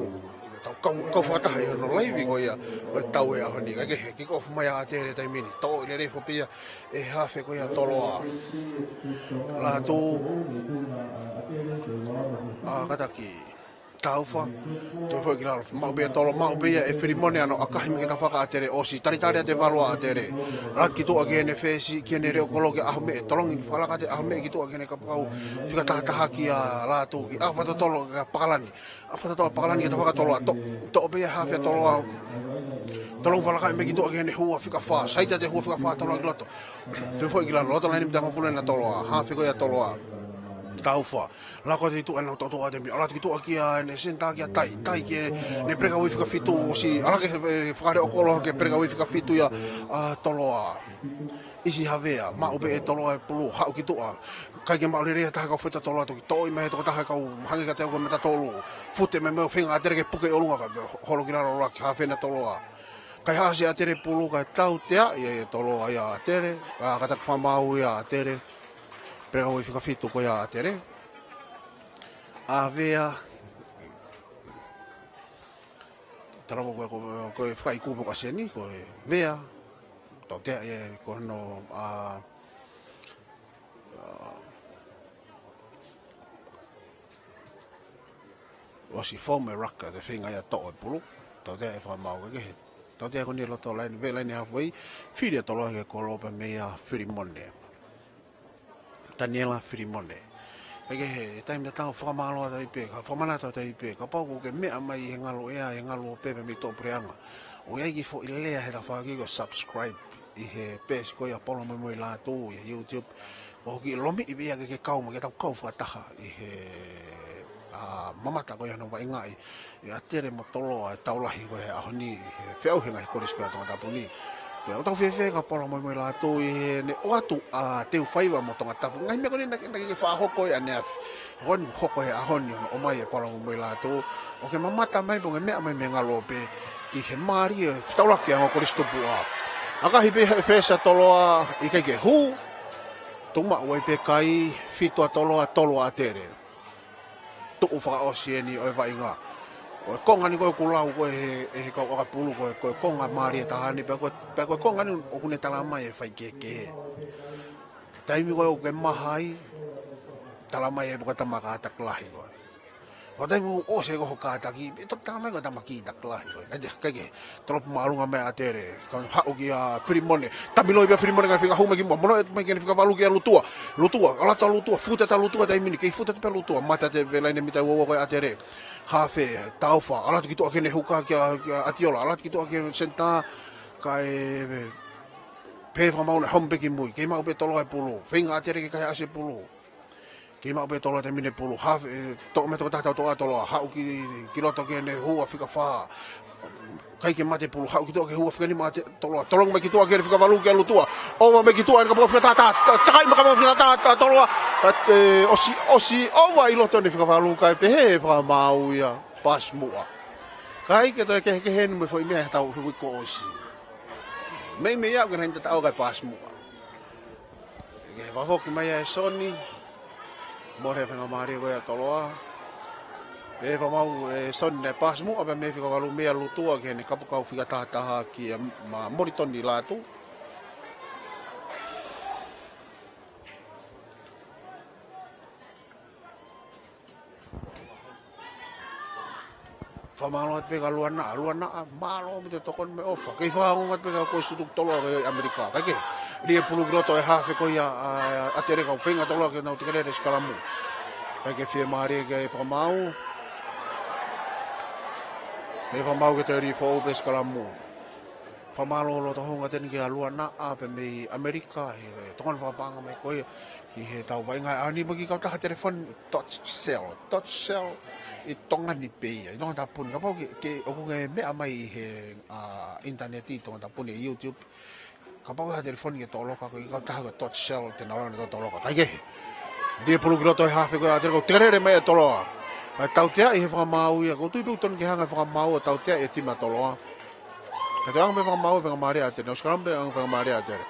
Tau kau, kau fakataha ʻi hono live ko ia, ʻo e tau ʻo e ʻaho ni. Kae kehe, kick off mai ʻa ʻAtele taimi ni. Toʻo lelei foki pē ia ʻe he hafe ko ia Toloa. Lātū. ʻA, kātaki. Taufa, toe foʻi ki lalo, maʻu pē Toloa, maʻu pē ia ʻe Filimone, ʻa hono ʻakahi mei he tafaʻaki ʻa ʻAtele, ʻosi, talitali atu e valu ʻa ʻAtele. Laka ki tuʻa ki heʻene fesi, ki heʻene leʻo kolo ke ʻaho meʻe, tolongi fakalaka atu e ʻaho meʻe ki tuʻa ki heʻene kapakau fika tahataha kia Lātū, ki ʻaho fakatotolo kia Pakalani. ʻAho fakatotolo Pakalani ki he tafaʻaki ʻa Toloa, to, toʻo pē ia hafe Toloa, tolongi fakalaka mei ki tuʻa ki heʻene hua fika fā, saiti atu e hua fika fā Toloa ki loto. Toe foʻi ki lalo, loto laine mitangofulu ʻena Toloa, hafe ko ia Toloa. Taufa. Laka atu ki tuʻa ʻenau toʻotoʻo ʻa e taimi ni. ʻAlu atu ki tuʻa kia heʻene senitā kia Tai. Tai ki heʻene peleka uifi fika fitu ʻosi. ʻAlu hake he, he fakaleʻo kolo ki he peleka uifi fika fitu ia ʻa Toloa. ʻIsi Havea. Maʻu pē ʻe Toloa e pulu. Haʻu ki tuʻa. ʻIkai ke maʻu lelei ha taha kau feta Toloa toki. Toʻo mai he tokotaha kau hangē kiate au ko e mata tolu. Fute mai mo e feinga ʻa ʻAtele ke puke ʻi ʻolunga ka holo ki lalo laki hafe ʻena Toloa. Kaihaʻasi ʻAtele pulu kae tautea ia ʻe Toloa ia ʻa ʻAtele. ʻA, kātaki fakamaau ia ʻa ʻAtele. Peleka uifi fika fitu ko ia ʻa ʻAtele. ʻAvea. Tala mo ko e, ko e, ko e fakaʻikupu ka seni, ko e vea. Tautea ia ko hono, ʻa, ʻa, ʻosi fou mo e raka, te feinga ia toʻo e pulu. Tautea e fakamaau kae kehe. Tautea ko eni loto laine, vea laine halfway. Fili ʻa Toloa ki he kolo pea mei ʻa Filimone. Taniela Filimone. Kae kehe, taimi tatau fakamālō atu ai pē, ka fakamanatu atu ai pē, kapau ʻoku ke meʻa mai he ngalu ʻea, he ngalu ope pea mei toʻo puleʻanga. ʻOku ʻi ai e kiʻi foʻi lea he tafaʻaki ko e subscribe ʻi he peesi ko ia Paula mo e Lātū ʻi he YouTube. ʻOku kiʻi lomiʻi pē ia ke ke kau mai ke tau kau fakataha ʻi he, ʻa, mamata ko ia hono vaʻingaʻi ʻe ʻAtele mo Toloa e tau lahi ko ē he ʻaho ni he feʻauhi e ngaahi kolisi ko ē ʻa Tongatapu ni. Pea ʻoku tau fēfē kia Paula mo e Lātū ʻi heʻene ʻoatu ʻa Teufaiva mo Tongatapu. Ngaahi meʻa ko eni naʻe, naʻe ʻikai ke faʻa hoko ia ʻaneafi. Ko eni hoko he ʻaho ni hono ʻomai ʻe Paula mo e Lātū. ʻOku ke mamata mai pe ʻoku ke meʻa mai mei he ngalu ope ki he mālie e fetaulaki ʻa e ongo kolisi tupuʻa. ʻAkahi pē he fesi ʻa Toloa ʻikai ke hū. Tuʻu maʻu ai pē kai, fitu ʻa Toloa, tolu ʻa ʻAtele. Tuʻu fakaʻosi eni ʻo e vaʻinga. ʻO e konga ni ko ē ʻoku lau ko ē he, ʻe he kau ʻakapulu ko ē, ko e konga mālie taha ni, pea ko e, pea ko e konga ni ʻoku ne tala mai e faikehekehe. Taimi ko ē ʻoku ke maha ai, tala mai e puka tama kātaki lahi ko ē. ʻO taimi ʻoku ʻosi ko ho kātaki, ʻe toki tala mai ko e tama kītaki lahi ko ē. Kae kehe, kae kehe. Tolopu māʻolunga mai ʻa ʻAtele, ka haʻu kia Filimone. Tamiloi pē ʻa Filimone kae feinga hū mai ki muʻa. Mono e mai ki heʻene fika valu kia Lutua. Lutua, ʻalu atu ʻa Lutua, fute atu ʻa Lutua taimi ni, kei fute atu pē ʻa Lutua. Mate atu e vea laine mita ua ua ko ē ʻa ʻAtele. Hafe, taufa, ʻalu atu ki tuʻa ki heʻene huka kia, kia ʻAtiola, ʻalu atu ki tuʻa ki he senitā, kae pehē fakamaau naʻe home pē ki mui, kei maʻu pē Toloa e pulu, feinga ʻa ʻAtele ke kaihaʻasi e pulu. Kei maʻu pē Toloa taimi ni e pulu, hafe, ʻe, toʻo mai tokotaha tautoʻa ʻa Toloa, haʻu ki, ki loto ki heʻene hua fika fā. ʻIkai ke mate e pulu, haʻu ki tuʻa ki he hua fika nima ʻa Toloa, tolongi mai ki tuʻa ki heʻene fika valu kia Lutua. ʻOva mai ki tuʻa, ʻene kapakau fika taha, ta-, takai mai kapakau fika taha, ta-, Toloa. ʻA, ʻe, ʻosi, ʻosi, ʻova ʻi loto ʻene fika valu kae pehē fakamaau ia, pasi muʻa. ʻIkai ke toe kehekehe eni mo e foʻi meʻa he tau he uike kuo ʻosi. Meimei aʻu ki he naʻe ʻi ai e taʻau kae pasi muʻa. Ke fakafoki mai ʻa e Soni, mole e faingamālie ko ia ʻa Toloa. Pehē fakamaau ʻe Soni naʻe pasi muʻa pē mei he fika valu meia Lutua ki heʻene kapakau fika taha taha kia, ʻa, Molitoni Lātū. Fakamālō atu pē kia Luanaʻa, Luanaʻa, mālō mo e tokoni mo e ʻofa. Kei fakaongo atu pē kia Koe Sutu Toloa ko ia ʻi ʻAmelika. Kae kehe, lī e pulu ki loto e hafe ko ia ʻa, ʻa ʻAtele kau feinga Toloa ke nau teke lele e sikalamu. Kae kehe fiemālie ke fakamaau. Mei he fakamaau ke toe lī foʻou pē sikalamu. Fakamālō loto hounga teni kia Luanaʻa pē mei ʻAmelika, he tokoni fakapaʻanga mai ko ia ki heʻetau vaʻinga. ʻA, ʻi ai mo e kiʻi kautaha telefoni, Dot Cell. Dot Cell ʻi Tonga ni pē ia, ʻi Tongatapu ni. Kapau ke, ke ʻoku ke meʻa mai ʻi he, ʻa, ʻinitaneti ʻi Tongatapu ni, YouTube. Kapau ko ha telefoni ke toloka, ko e kiʻi kautaha ko e Dot Cell, te nau lava ʻo toloka. Kae kehe, lī e pulu ki loto ʻe he hafe ko ia ʻa ʻAtele, ko e tekelele mai ʻa Toloa. Kae tauteaʻi he fakamaau ia, ʻoku ou tui pē ʻoku tonu ke hanga ʻe he fakamaau ʻo tauteaʻi e timi ʻa Toloa. Kae toe anga pē fakamaau e faingamālie ʻa ʻAtele, ʻosi kalame pē anga faingamālie ʻa ʻAtele.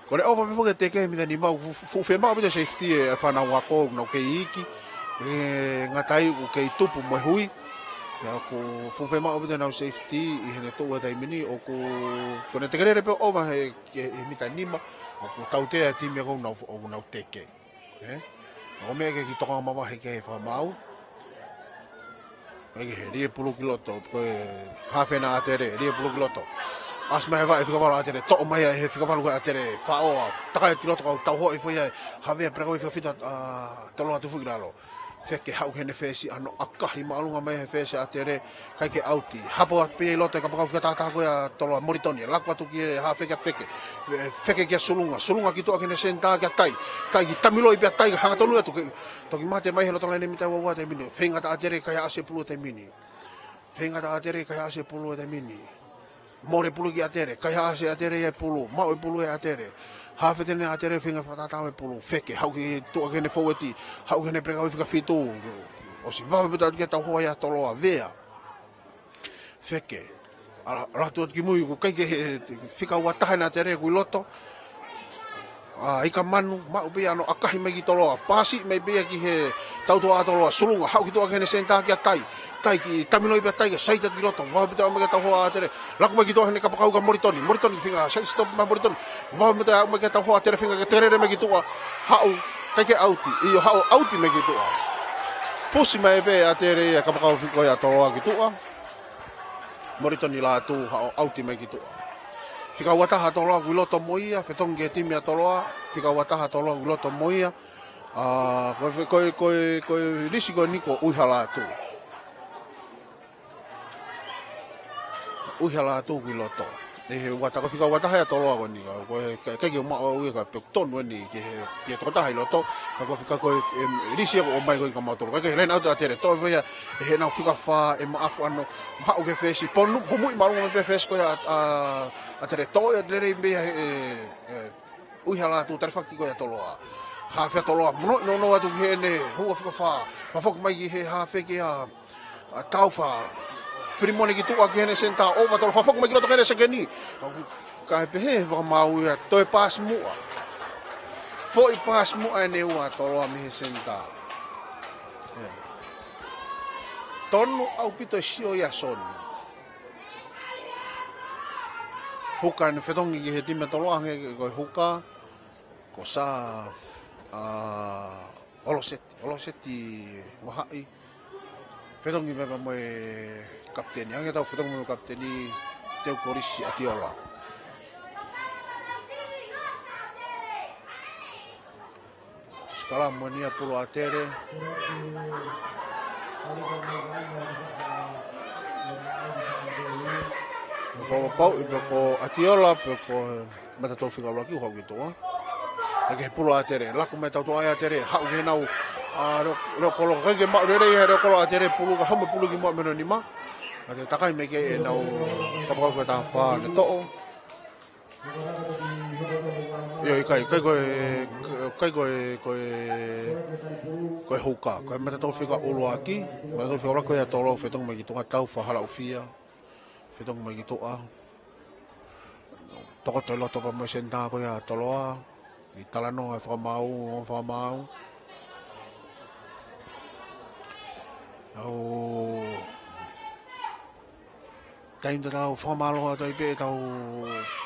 Ko e ʻova pē foki e teke he mita nima, fu-, fu-, fuʻu fiemaʻu pē ʻa e safety ʻa e fānau ako, nau kei iiki, ʻe ngata ai ʻoku kei tupu mo e hui. Pea ʻoku fuʻu fiemaʻu pē ʻenau safety ʻi heʻene tuʻu he taimi ni, ʻoku, ko ʻene tekelele pē ʻova he, he, he mita nima, ʻoku tautea e timi ʻoku nau, ʻoku nau teke. ʻE? ʻOku meʻa ke kiʻi tokanga mavahe ki he fakamaau. Kae kehe, lī e pulu ki loto, ko e hafe ʻa ʻAtele, lī e pulu ki loto. ʻAsi mai he vaʻe fika valu ʻa ʻAtele, toʻo mai ia ʻe he fika valu ko ia ʻa ʻAtele, faʻo ʻo takai ki loto, kae tauhoʻi foki ia ʻe Havea, pea ko e fika fitu ʻa Toloa, tuʻu foki ki lalo. Feke, haʻu ki heʻene fesi, ʻa hono ʻakahi māʻolunga mai he fesi ʻa ʻAtele, ʻikai ke ʻauti. Hapo atu pē ia ʻi loto e kapakau fika taha taha ko ia ʻa Toloa, Molitoni, laku atu ki he hafe kia Feke. ʻE, Feke kia Sulunga, Sulunga ki tuʻa ki heʻene senitā kia Tai. Tai ki Tamiloi, pea Tai hanga tonu atu ke toki mate mai he loto laine mita ua ua he taimi ni. Feinga atu ʻa ʻAtele, ʻikai haʻasi e pulu he taimi ni. Feinga atu ʻa ʻAtele, ʻikai haʻasi e pulu he taimi ni. Mole pulu kia ʻAtele, ʻikai haʻasi ʻe ʻAtele ia e pulu, maʻu e pulu ʻe ʻAtele. Hafe teni ʻa ʻAtele, feinga fakatatau e pulu. Feke, haʻu ki tuʻa ki heʻene foueti, haʻu ki heʻene pekau fika fitu. ʻOsi vave pē atu ki he tauhoa ia ʻa Toloa, Vea. Feke. ʻAlu atu atu ki mui, ʻoku ʻikai ke he, he, fika ua taha ʻa ʻAtele ʻoku ʻi loto. ʻA, ʻIkamanu, maʻu pē ia ʻa hono ʻakahi mai ki Toloa. Pasi mai pē ia ki he tautua ʻa Toloa. Sulunga, haʻu ki tuʻa ki heʻene senitā kia Tai. Tai ki Tamiloi, pea Tai ke saiti atu ki loto. Vave pē atu mai ki he tauhoa ʻa ʻAtele. Laku mai ki tuʻa heʻene kapakau kia Molitoni. Molitoni feinga, side stop mai Molitoni. Vave pē atu mai ki he tauhoa ʻa ʻAtele, feinga ke tekelele mai ki tuʻa. Haʻu, ʻikai ke ʻauti. ʻIo, haʻu ʻauti mai ki tuʻa. Fusi mai pē ʻa ʻAtele ia e kapakau fika ko ia ʻa Toloa ki tuʻa. Molitoni Lātū, haʻu ʻauti mai ki tuʻa. Fika ua taha ʻa Toloa ʻoku ʻi loto mo ia, fetongi ki he timi ʻa Toloa, fika ua taha ʻa Toloa ʻoku ʻi loto mo ia. ʻA, ko e, ko e, ko e, ko e lisi ko eni ko ʻUiha Lātū. ʻUiha Lātū ʻoku ʻi loto. ʻI he ua taha, ko e fika ua taha ia ʻa Toloa ko eni, ko e, ka, ʻikai ke u maʻu au ia ka pē ʻoku tonu eni ki he, ki he tokotaha ʻi loto, ka ko e fika ko e, em, lisi ia ʻoku ʻomai ko ē kia mautolu. Kae kehe, line out ʻa ʻAtele, toʻo foki ia ʻe heʻenau fika fā, ʻe Maʻafuʻano, haʻu ki he fesi, ponu, pomuʻi māʻolunga mai pē fesi ko ia ʻa, ʻa, ʻa ʻAtele, toʻo ia lelei pē ia ʻe, ʻe, ʻUiha Lātū, talifaki ko ia ʻa Toloa. Hafe ʻa Toloa, monoʻi nounou atu ki heʻene hū ʻa e fika fā, fakafoki mai ki he hafe ko ia ʻa Taufa. Filimone ki tuʻa ki heʻene senitā, ʻova ʻa Toloa, fakafoki mai ki loto ki heʻene sekeni. Kae pehē ʻe he fakamaau ia, toe pasi muʻa. Foʻi pasi muʻa ʻe ua ʻa Toloa mei he senitā. ʻE. Tonu ʻaupito e sio ia ʻa Soni. Huka ʻene fetongi ki he timi ʻa Toloa, hangē ko e huka ko Sa, ʻa, ʻOloseti, ʻOloseti Vahaʻi. Fetongi mai pea mo e kapiteni. Hangē ʻetau fetongi mo e kapiteni, Teukolisi ʻAtiola. Sikalamu eni ia, pulu ʻa ʻAtele. Fakapapauʻi pe ko ʻAtiola, pe ko Matatau fika ʻuluaki ʻoku haʻu ki tuʻa. Kae kehe, pulu ʻa ʻAtele, laku mai tautua ʻa ʻAtele, haʻu ki heʻenau, ʻa, leo, leo kolo, ʻikai ke maʻu lelei ia he leo kolo ʻa ʻAtele, pulu ka haʻu mo e pulu ki muʻa mei hono nima. Kae takai mai ki ai ʻenau kapakau fika taha fā ne toʻo. ʻIo, ʻikai, ʻikai ko e, ʻikai ko e, ko e, ko e huka, ko e Matatau fika ʻuluaki, Matatau fika ʻuluaki ko ia ʻa Toloa, fetongi mai ki tuʻa, Taufa Halaʻufia, fetongi mai ki tuʻa. Tokoto ʻi loto pea mo e senitā ko ia ʻa Toloa, ʻi talanoa e fakamaau, fakamaau. ʻA, taimi tatau fakamālō atu ai pē ʻetau,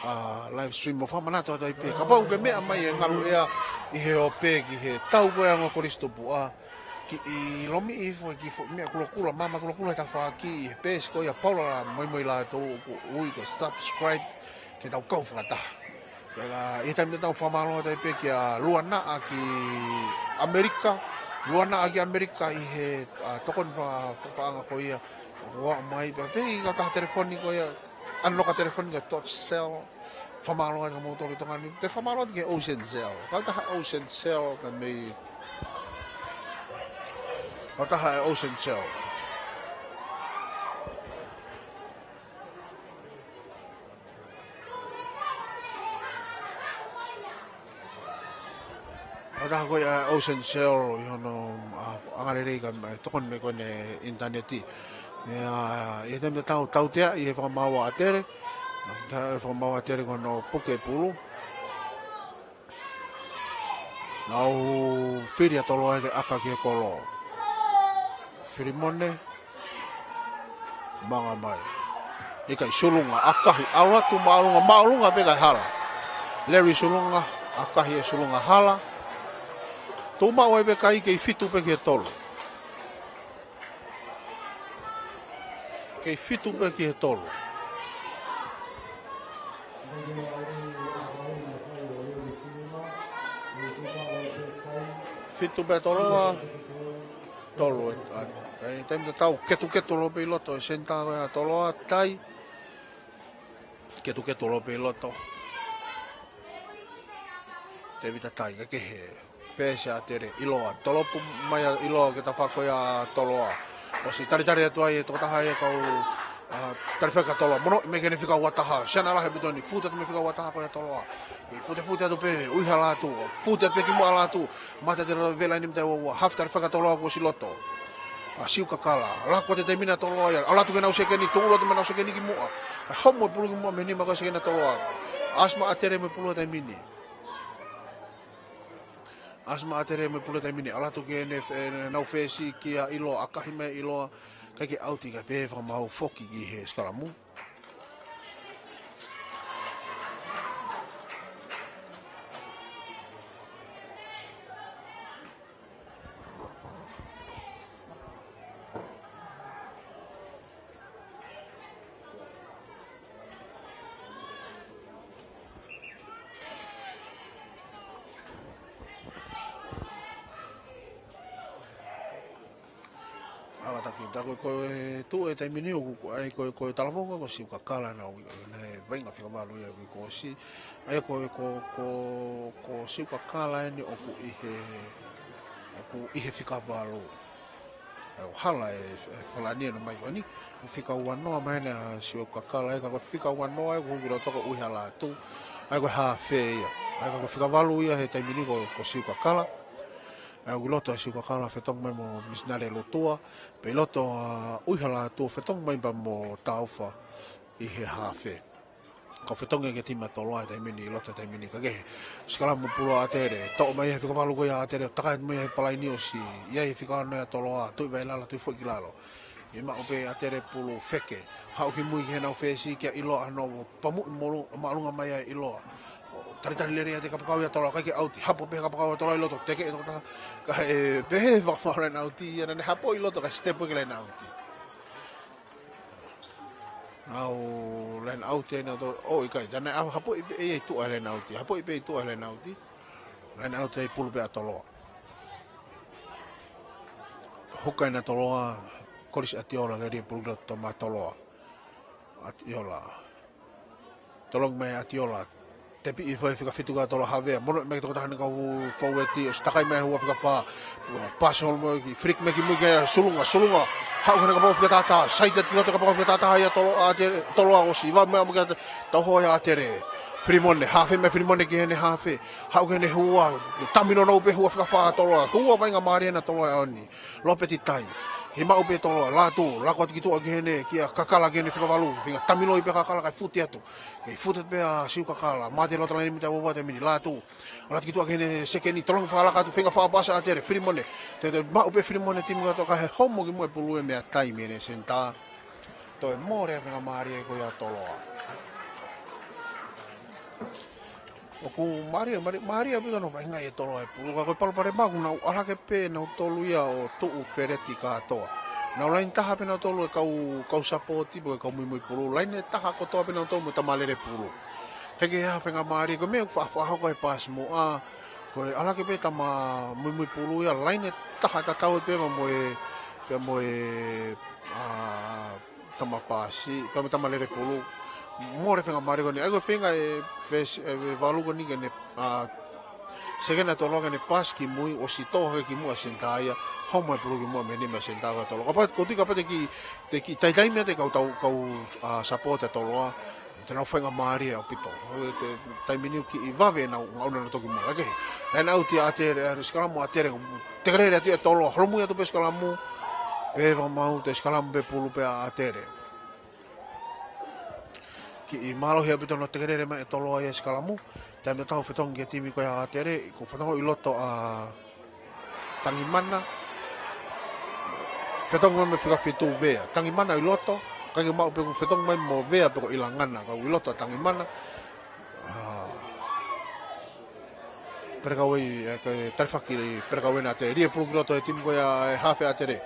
ʻa, live stream mo fakamanatu atu ai pē. Kapau ʻoku ke meʻa mai ʻi he ngaluʻea ʻi he ope ki he tau ko ia ʻa e ongo kolisi tupuʻa, kiʻi lomiʻi foʻi kiʻi foʻi meʻa kulokula, maama kulokula he tafaʻaki, ʻi he peesi ko ia ʻa Paula Moimoi Lātū ʻoku ui ko e subscribe, ke tau kau fakataha. Pea ʻi he taimi tatau fakamālō atu ai pē kia Luanaʻa ki ʻAmelika, Luana ʻaki ʻAmelika ʻi he, ʻa, tokoni fa-, fa-, paʻanga ko ia. Ua mai pē, pē ʻi he kautaha telefoni ko ia, ʻa e nōmolo telefoni ko e Dutch Cell. Fakamālō atu kiate kimoutolu ʻi Tonga ni. Te u fakamālō atu ki he Ocean Cell. Kautaha Ocean Cell, ka mei, kautaha ʻa e Ocean Cell. Kautaha ko ia ʻa e Ocean Cell ʻi hono, ʻa, anga lelei ka, ʻa, tokoni mai ko eni ʻinitaneti. ʻIa, ʻi he taimi tatau, tautea ʻi he fakamaau ʻa ʻAtele. Tautea ʻi he fakamaau ʻa ʻAtele ko hono puke pulu. Nau fili ʻa Toloa ke ʻaka ki he kolo. Filimone. Manga mai. ʻIkai, Sulunga, ʻakahi, ʻalu atu māʻolunga, māʻolunga pē kae hala. Larry Sulunga, ʻakahi ʻe Sulunga, hala. Tuʻu maʻu ai pē kai, kei fitu pē ki he tolu. Kei fitu pē ki he tolu. Fitu pē Toloa, tolu ē, ʻa, ʻi he taimi tatau, ketuketu lōpē ʻi loto, ʻe senitā ko ia ʻa Toloa, Tai. Ketuketu lōpē ʻi loto. Tēvita Tai, kae kehe. Fesi ʻa ʻAtele, ʻiloa. Tolopu mai ʻa ʻiloa ki he tafaʻaki ko ia ʻa Toloa. ʻOsi talitali atu ai e tokotaha ʻa e kau, ʻa, talifekatoloa. Mono mai ki heʻene fika ua taha. Siana Lahi Putoni, futa atu mei he fika ua taha ko ia ʻa Toloa. ʻE futefute atu pē, ʻuhi ʻa Lātū. Fute atu pē ki muʻa ʻa Lātū. Mate ʻAtele vela ni mita ua ua. Hafu talifekatoloa kuo ʻosi loto. ʻA Siukakala. Lako atu he taimi ni ʻa Toloa ia. ʻAlu atu ki heʻenau sekeni, tūʻulu atu mei heʻenau sekeni ki muʻa. ʻA homo e pulu ki muʻa mei he nima ko e sekeni ʻa Toloa. ʻAsi maʻa ʻAtele mo e pulu he taimi ni. ʻAsi maʻa ʻAtele mo e pulu he taimi ni. ʻAlu atu ki heʻene, ʻenau fesi kia ʻiloa, ʻakahi mai ʻiloa. ʻIkai ke ʻauti, kae pehē fakamaau foki ki he sikalamu. ʻA, kātaki, tā ko e, ko e tuʻu he taimi ni ʻoku, ʻa ia ko e, ko e talavou ko Siukakala naʻe, naʻe vaʻinga fika valu ia ʻi he uike kuo ʻosi. ʻA ia ko e, ko, ko, ko Siukakala eni ʻoku ʻi he, ʻoku ʻi he fika valu. ʻA ia ʻoku hala e, e Falani ʻo nau mai ko eni, ʻoku fika ua noa mai eni ʻa Siukakala, ʻa ia ka ko e fika ua noa ʻoku hū ki loto ko e ʻuhi ʻa Lātū. ʻA ia ko e hafe ia. ʻA ia ka ko e fika valu ia he taimi ni ko, ko Siukakala. ʻA ia ʻoku ʻi loto ʻa Siukakala fetongi mai mo Misinale Lutua, pea ʻi loto ʻa ʻUihalātū fetongi mai pea mo Taufa ʻi he hafe. Kau fetongi ki he timi ʻa Toloa he taimi ni, ʻi loto he taimi ni, kae kehe. Sikalamu pulu ʻa ʻAtele, toʻo mai he fika valu ko ia ʻa ʻAtele, takai mai he palaini ʻosi, ʻi ai he fika ono ʻa Toloa, tuʻi vai lalo, tuʻi foʻi ki lalo. ʻI maʻu pē ʻAtele pulu feke. Haʻu ki mui ki heʻenau fesi kia ʻiloa ʻa hono pamuʻi molu, māʻolunga mai ʻa ʻiloa. Talitali lelei ʻa e kapakau ia ʻa Toloa, ʻikai ke ʻauti, hapo pē kapakau ʻa Toloa ʻi loto, teke e tokotaha, kae pehē fakamaau line out ia, naʻa ne hapo ʻi loto, kae step ki he line out. Nau line out ia naʻa to, ʻo ʻikai, tā naʻe hapo ʻi pē ia ʻi tuʻa line out, hapo ʻi pē ʻi tuʻa line out. Line out ia ʻi pulu pē ʻa Toloa. Huka ʻena Toloa, Kolisi ʻAtiola, ke lia pulu ki loto toma Toloa. ʻAtiola. Tolongi mai ʻAtiola. Tepiʻi fai fika fitu kia Toloa, havea. Mono mai ki he tokotaha ʻene kau foueti, ʻosi takai mai hua fika fā. Pasi holo mai ki, flick mai ki mui kia Sulunga, Sulunga. Haʻu ki heʻene kapakau fika taha taha. Saiti atu ki loto kapakau fika taha taha ia Toloa, ʻAtele, Toloa ʻosi. Vave mai ʻa mo kia Toloa, ʻoho ia ʻAtele. Filimone, hafe mai Filimone ki heʻene hafe. Haʻu ki heʻene hua, tamino nau pē hua fika fā Toloa. Hua vaʻinga mālie ʻena Toloa ʻaho ni. Lopeti Tai. Kei maʻu pē Toloa, Lātū, lako atu ki tuʻa ki heʻene, kia Kakala ki heʻene fika valu, feinga tamino pē Kakala kae fute atu. Kei fute pē ʻa Siukakala, mate loto laini mita ua ua he taimi ni, Lātū. ʻAlu atu ki tuʻa ki heʻene sekeni, tolongi fakalaka atu, feinga fakapasi ʻa ʻAtele, Filimone. Te, te maʻu pē Filimone timi kātoa kae homo ki muʻa e pulu ia meia Tai mei heʻene senitā. Toe mole e feinga mālie ko ia ʻa Toloa. ʻOku mālie, mālie, mālie pē ʻenau vaʻinga ʻi he Toloa e pulu. Ka ko e palopalema ʻoku nau ʻalu hake pē nautolu ia ʻo tuʻu feleti kātoa. Nau laini taha pē nautolu e kau, kau sapoti pe ko e kau muimui pulu. Laini taha kotoa pē nautolu mo e tamalele pulu. He ko e hā e feinga mālie, ko e meʻa ʻoku faʻa, faʻa hoko he pasi muʻa. Ko e ʻalaki pē tama muimui pulu ia, laine taha tatau pē mo e, pē mo e, ʻa, tama pasi, pē mo e tama lele pulu. Mole feinga mālie ko eni. ʻAi ko e feinga e fesi, e valu ko eni ke ne, ʻa, sekena toloa ke ne pasi ki mui, ʻosi tō hake ki muʻa senitā ia, homo e pulu ki muʻa mei he nima senitā ʻa toloa. Kapau, ko tui kapau te kiʻi, te kiʻi taitaimi ʻa e kau tau, kau, ʻa, sapota toloa, te nau feinga mālie ʻaupito. Ko e taimi ni ʻoku kiʻi vave ʻenau ngaʻunu ʻanautolu ki muʻa. Kehe. Laine ʻauti ʻa ʻAtele, ʻa e sikalamu ʻa ʻAtele, tekelele atu e toloa, holomui atu pē sikalamu, pea fakamaau, toe sikalamu pē pulu pē ʻa ʻAtele. Kiʻi mālohi ʻaupito hono tekelele mai e toloa ia sikalamu. Taimi tatau fetongi ki he timi ko ia ʻa ʻAtele, ko e fetongi ʻi loto ʻa Tangimana. Fetongi mai mo e fika fitu Vea. Tangimana ʻi loto, ʻikai ke maʻu pe ʻoku fetongi mai mo Vea pe ko ʻIlangana, ka ʻoku ʻi loto ʻa Tangimana. ʻA, Pelekauei, ē, ko e talifaki Pelekauei ʻa ʻAtele. Lie pulu ki loto e timi ko ia e hafe ʻa ʻAtele.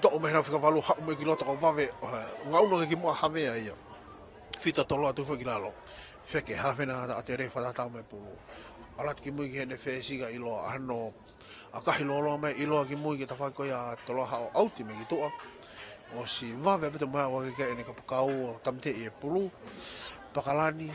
Toʻo mai ʻenau fika valu, haʻu mai ki loto ka vave, ē, ngaʻunu hake ki muʻa Havea ia. Fita toloa tuʻu foki ki lalo. Feke hafe ʻa ʻAtele fakatatau mai pulu. ʻAlu atu ki mui ki heʻene fesi ka ʻiloa, ʻa hono ʻakahi lōloa mai ʻiloa ki mui ki he tafaʻaki ko ia ʻa toloa, haʻu ʻauti mai ki tuʻa. ʻOsi vave ʻaupito mai ʻa ʻEne kapakau ʻo tāmateʻi e pulu. Pakalani.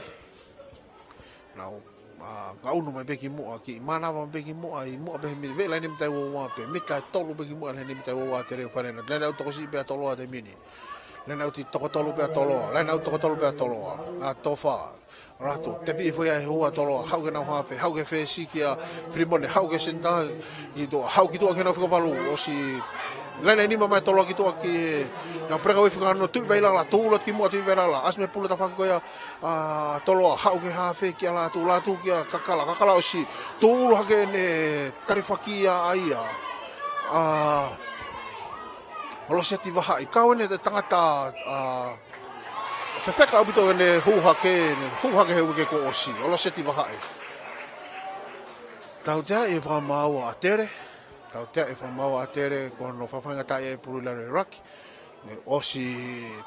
Nau, ʻa, ngaʻunu mai pē ki muʻa, kiʻi mānava mai pē ki muʻa, ʻi muʻa pē he mi-, veʻe laine mita ua ua pē, mita tolu pē ki muʻa he laine mita ua ua ʻa ʻAtele ʻoku fai. Laine ʻauti tokosiʻi pē ʻa toloa he taimi ni. Laine ʻauti toko tolu pē ʻa toloa, laine ʻauti toko tolu pē ʻa toloa, ʻa Tofa. Latu, tepi ifo ia he hua ʻa toloa, haʻu ki heʻenau hafe, haʻu ki he fesi kia Filimone, haʻu ki he senitā, ki tuʻa, haʻu ki tuʻa ki heʻenau fika valu, ʻosi laine nima mai toloa ki tuʻa ki he, nau Pelekauei fika ono, Tuʻivailala, tūʻulu atu ki muʻa Tuʻivailala, ʻasi mei he pulu tafaʻaki ko ia ʻa toloa, haʻu ki he hafe kia Latu, Latu kia Kakala, Kakala ʻosi tūʻulu hake ʻene talifaki ʻa ia, ʻa Loseti Vahaʻi, kau ʻene tangata, ʻa, fefeka ʻaupito ʻene hū hake, ʻene hū hake he uike kuo ʻosi, ʻa Loseti Vahaʻi. Tautea e fakamaau ʻa ʻAtele, tautea e fakamaau ʻa ʻAtele, ko hono faingataʻaʻia e pulu ʻi lalo e laki, ʻosi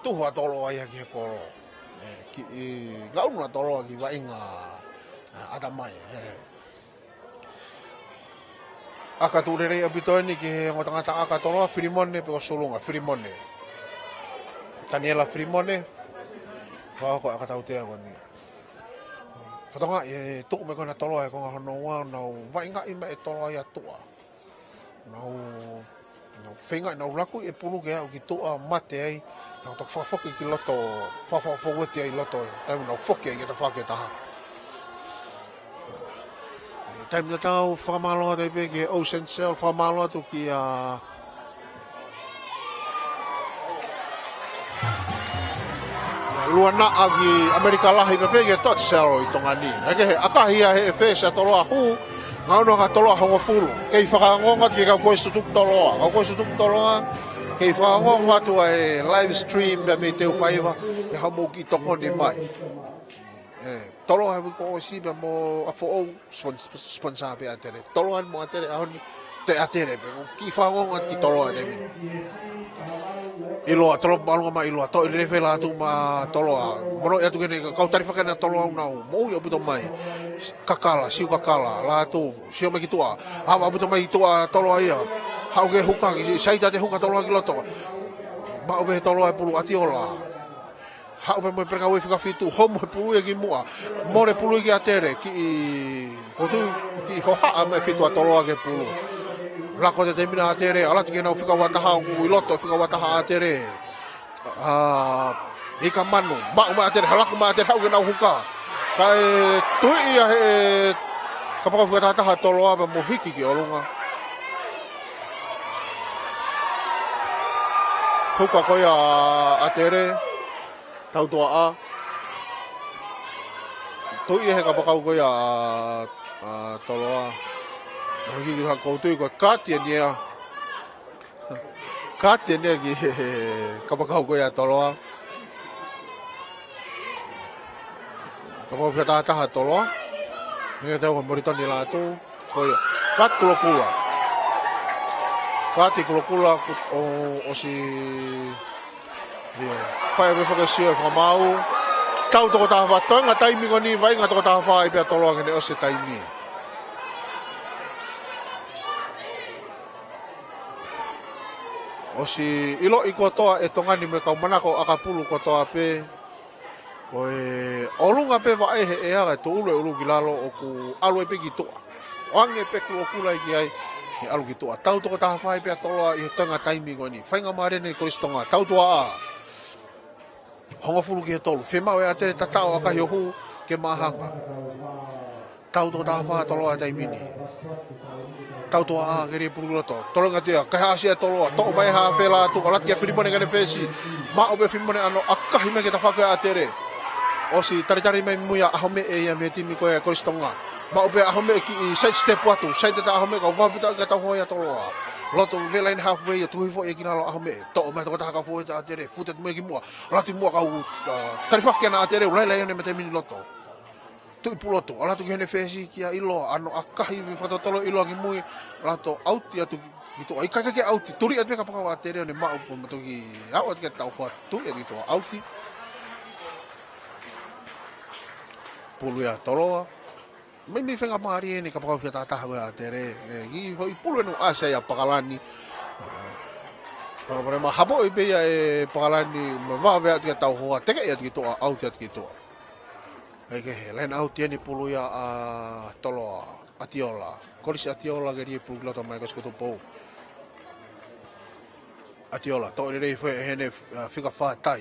tuhu ʻa toloa ia ki he kolo. Ē, kiʻi ngaʻunu ʻa toloa ki he vaʻinga, ʻa, ʻatamai, ē. ʻAka tuʻu lelei ʻaupito eni ki he ongo tangata ʻaka toloa, Filimone pe ko Sulunga, Filimone. Taniela Filimone, fakahoko ʻa e ʻaka tautea ko eni. Fatongia e tuʻu mai ko ena toloa he konga hono ua, nau vaʻingaʻi mai e toloa ia tuʻa. Nau, nau feinga, nau laku e pulu ke aʻu ki tuʻa mate ai, nau toki fakafoki ki loto, fakafokoueti ai loto, taimi nau foki ai ki he tafaʻaki ʻe taha. Taimi tatau, fakamālō atu ai pē ki he Ocean Cell, fakamālō atu kia Luanaʻa ki ʻAmelika Lahi pea pehē ki he Dot Cell ʻi Tonga ni. Ē kehe, ʻakahi ia he fesi ʻa toloa, hū, ngaʻunu ʻa toloa hongofulu. Kei fakaongoongo atu ki he kau koe sutuku toloa. Kau koe sutuku toloa, kei fakaongoongo atu ʻa e live stream pea mei Teufaiva, ke haʻamou kiʻi tokoni mai. Ē, toloa he uike kuo ʻosi pea mo ʻApifoʻou, spon-, sponsor pē ʻa ʻAtele. Toloa mo ʻAtele ʻaho ni, toe ʻAtele pē. Kiʻi fakaongoongo atu ki toloa he taimi ni. ʻIloa, toloa māʻolunga mai ʻiloa, toʻo lelei fai Latu mo toloa. Monūʻia atu ki heʻene kau talifaki ʻa toloa ʻoku nau moʻui ʻaupito mai. Kakala, Siu Kakala, Latu, sio mai ki tuʻa. Ava ʻaupito mai ki tuʻa toloa ia. Haʻu ki he huka, kiʻi saita atu e huka toloa ki loto. Maʻu pē he toloa e pulu ʻa Tiola. Haʻu pē mo e Pelekauei fika fitu, homo e pulu ia ki muʻa. Mole pulu ia kia ʻAtele, kiʻi, ko e tuʻu, kiʻi hohaʻa mai e fitu ʻa toloa ki he pulu. Lako atu e taimi ni ʻa ʻAtele, ʻalu atu ki heʻenau fika ua taha, ʻoku ʻi loto e fika ua taha ʻa ʻAtele. ʻA, ika manu, maʻu mai ʻa ʻAtele, halaku mai ʻa ʻAtele, haʻu ki heʻenau huka. Kae tuiʻi ia he kapakau fika taha taha toloa pea mo hiki ki ʻolunga. Huka ko ia ʻa ʻAtele. Tautoaʻa. Tuiʻi he kapakau ko ia ʻa, ʻa toloa. Mo hiki ki ha kou tui ko e kati eni ia. Kati eni ia ki he, he, he kapakau ko ia ʻa toloa. Kapakau fika taha taha toloa. Ni te au ka Moritoni Latu. Ko ia. Kati Kulokula. Kati Kulokula, ʻo, ʻosi. Ia. Fai ʻave foki e sio e fakamaau. Tau toko taha fā, toenga taimi ko eni, vaʻinga toko taha fā ai pē ʻa toloa ke ne ʻosi e taimi. ʻOsi ʻiloʻi kotoa ʻe Tonga ni mo e kau manako ʻakapulu kotoa pē. Ko e ʻolunga pē vaʻe he ʻea, ka e tuʻulu e ʻulu ki lalo ʻoku ʻalu ai pē ki tuʻa. ʻOange pē kulokula ki ai, ke ʻalu ki tuʻa. Tau toko taha fā pē ʻa Toloa ʻi he tenga taimi ko eni. Faingamālie eni Kolisi Tonga. Tau tuʻa ʻa. Hongofulu ki he tolu. Fiemaʻu ʻe ʻAtele tataʻo ʻakahi ʻo hū ke māhanga. Tau toko taha fā Toloa taimi ni. Tau tuʻa ʻa Kelie Pulu ki loto. Toloa ngati ia, kaihaʻasi ʻa Toloa. Toʻo mai ha fela atu, ʻalu atu ki he filimone ki heʻene fesi. Maʻu pē filimone ʻano ʻakahi mai ki he tafaʻaki ʻo ʻAtele. ʻOsi talitali mai mui ʻa ʻAhomeʻe ia mei he timi ko ia Kolisi Tonga. Maʻu pē ʻa ʻAhomeʻe kiʻi side step atu. Side atu ʻa ʻAhomeʻe kau vave pē taʻu ki he tau hoa ia Toloa. Loto vela ʻi he halfway ia tuhi foʻi ki lalo ʻa ʻAhomeʻe. Toʻo mai toko taha kau foʻi ʻa ʻAtele. Futa mai ki muʻa. ʻAlu atu muʻa kau, uh, talifaʻaki ʻa ʻAtele. Ulaila ia ne mete mini loto. Tuʻi Pulotu, ʻalu atu ki heʻene fesi kia ʻIloa, ʻano ʻakahi fakatotolo ʻIloa ki mui, ʻalu atu ʻauti atu ki tuʻa, ʻikai ke ʻauti, tuli atu pē kapakau ʻa ʻAtele ʻo ne maʻu pē mo toki aʻu atu ki he tau hoa, tuli atu ki tuʻa, ʻauti. Pulu ia Toloa. Meimei faingamālie eni kapakau fika taha taha ko ia ʻa ʻAtele, ʻe, ki foʻi pulu ʻe nau ʻasi ai ʻa Pakalani. Pala pala ma hapoʻi pē ia ʻe Pakalani, ma vave atu ki he tau hoa, tekeʻi atu ki tuʻa, ʻauti atu ki tuʻa. ʻIkai ke he, line out eni pulu ia ʻa Toloa, ʻAtiola. Kolisi ʻAtiola Kelie Pulu ki loto mai Kolisi ko Tupou. ʻAtiola, toʻo lelei foʻi ʻe heʻene, uh, fika fā Tai.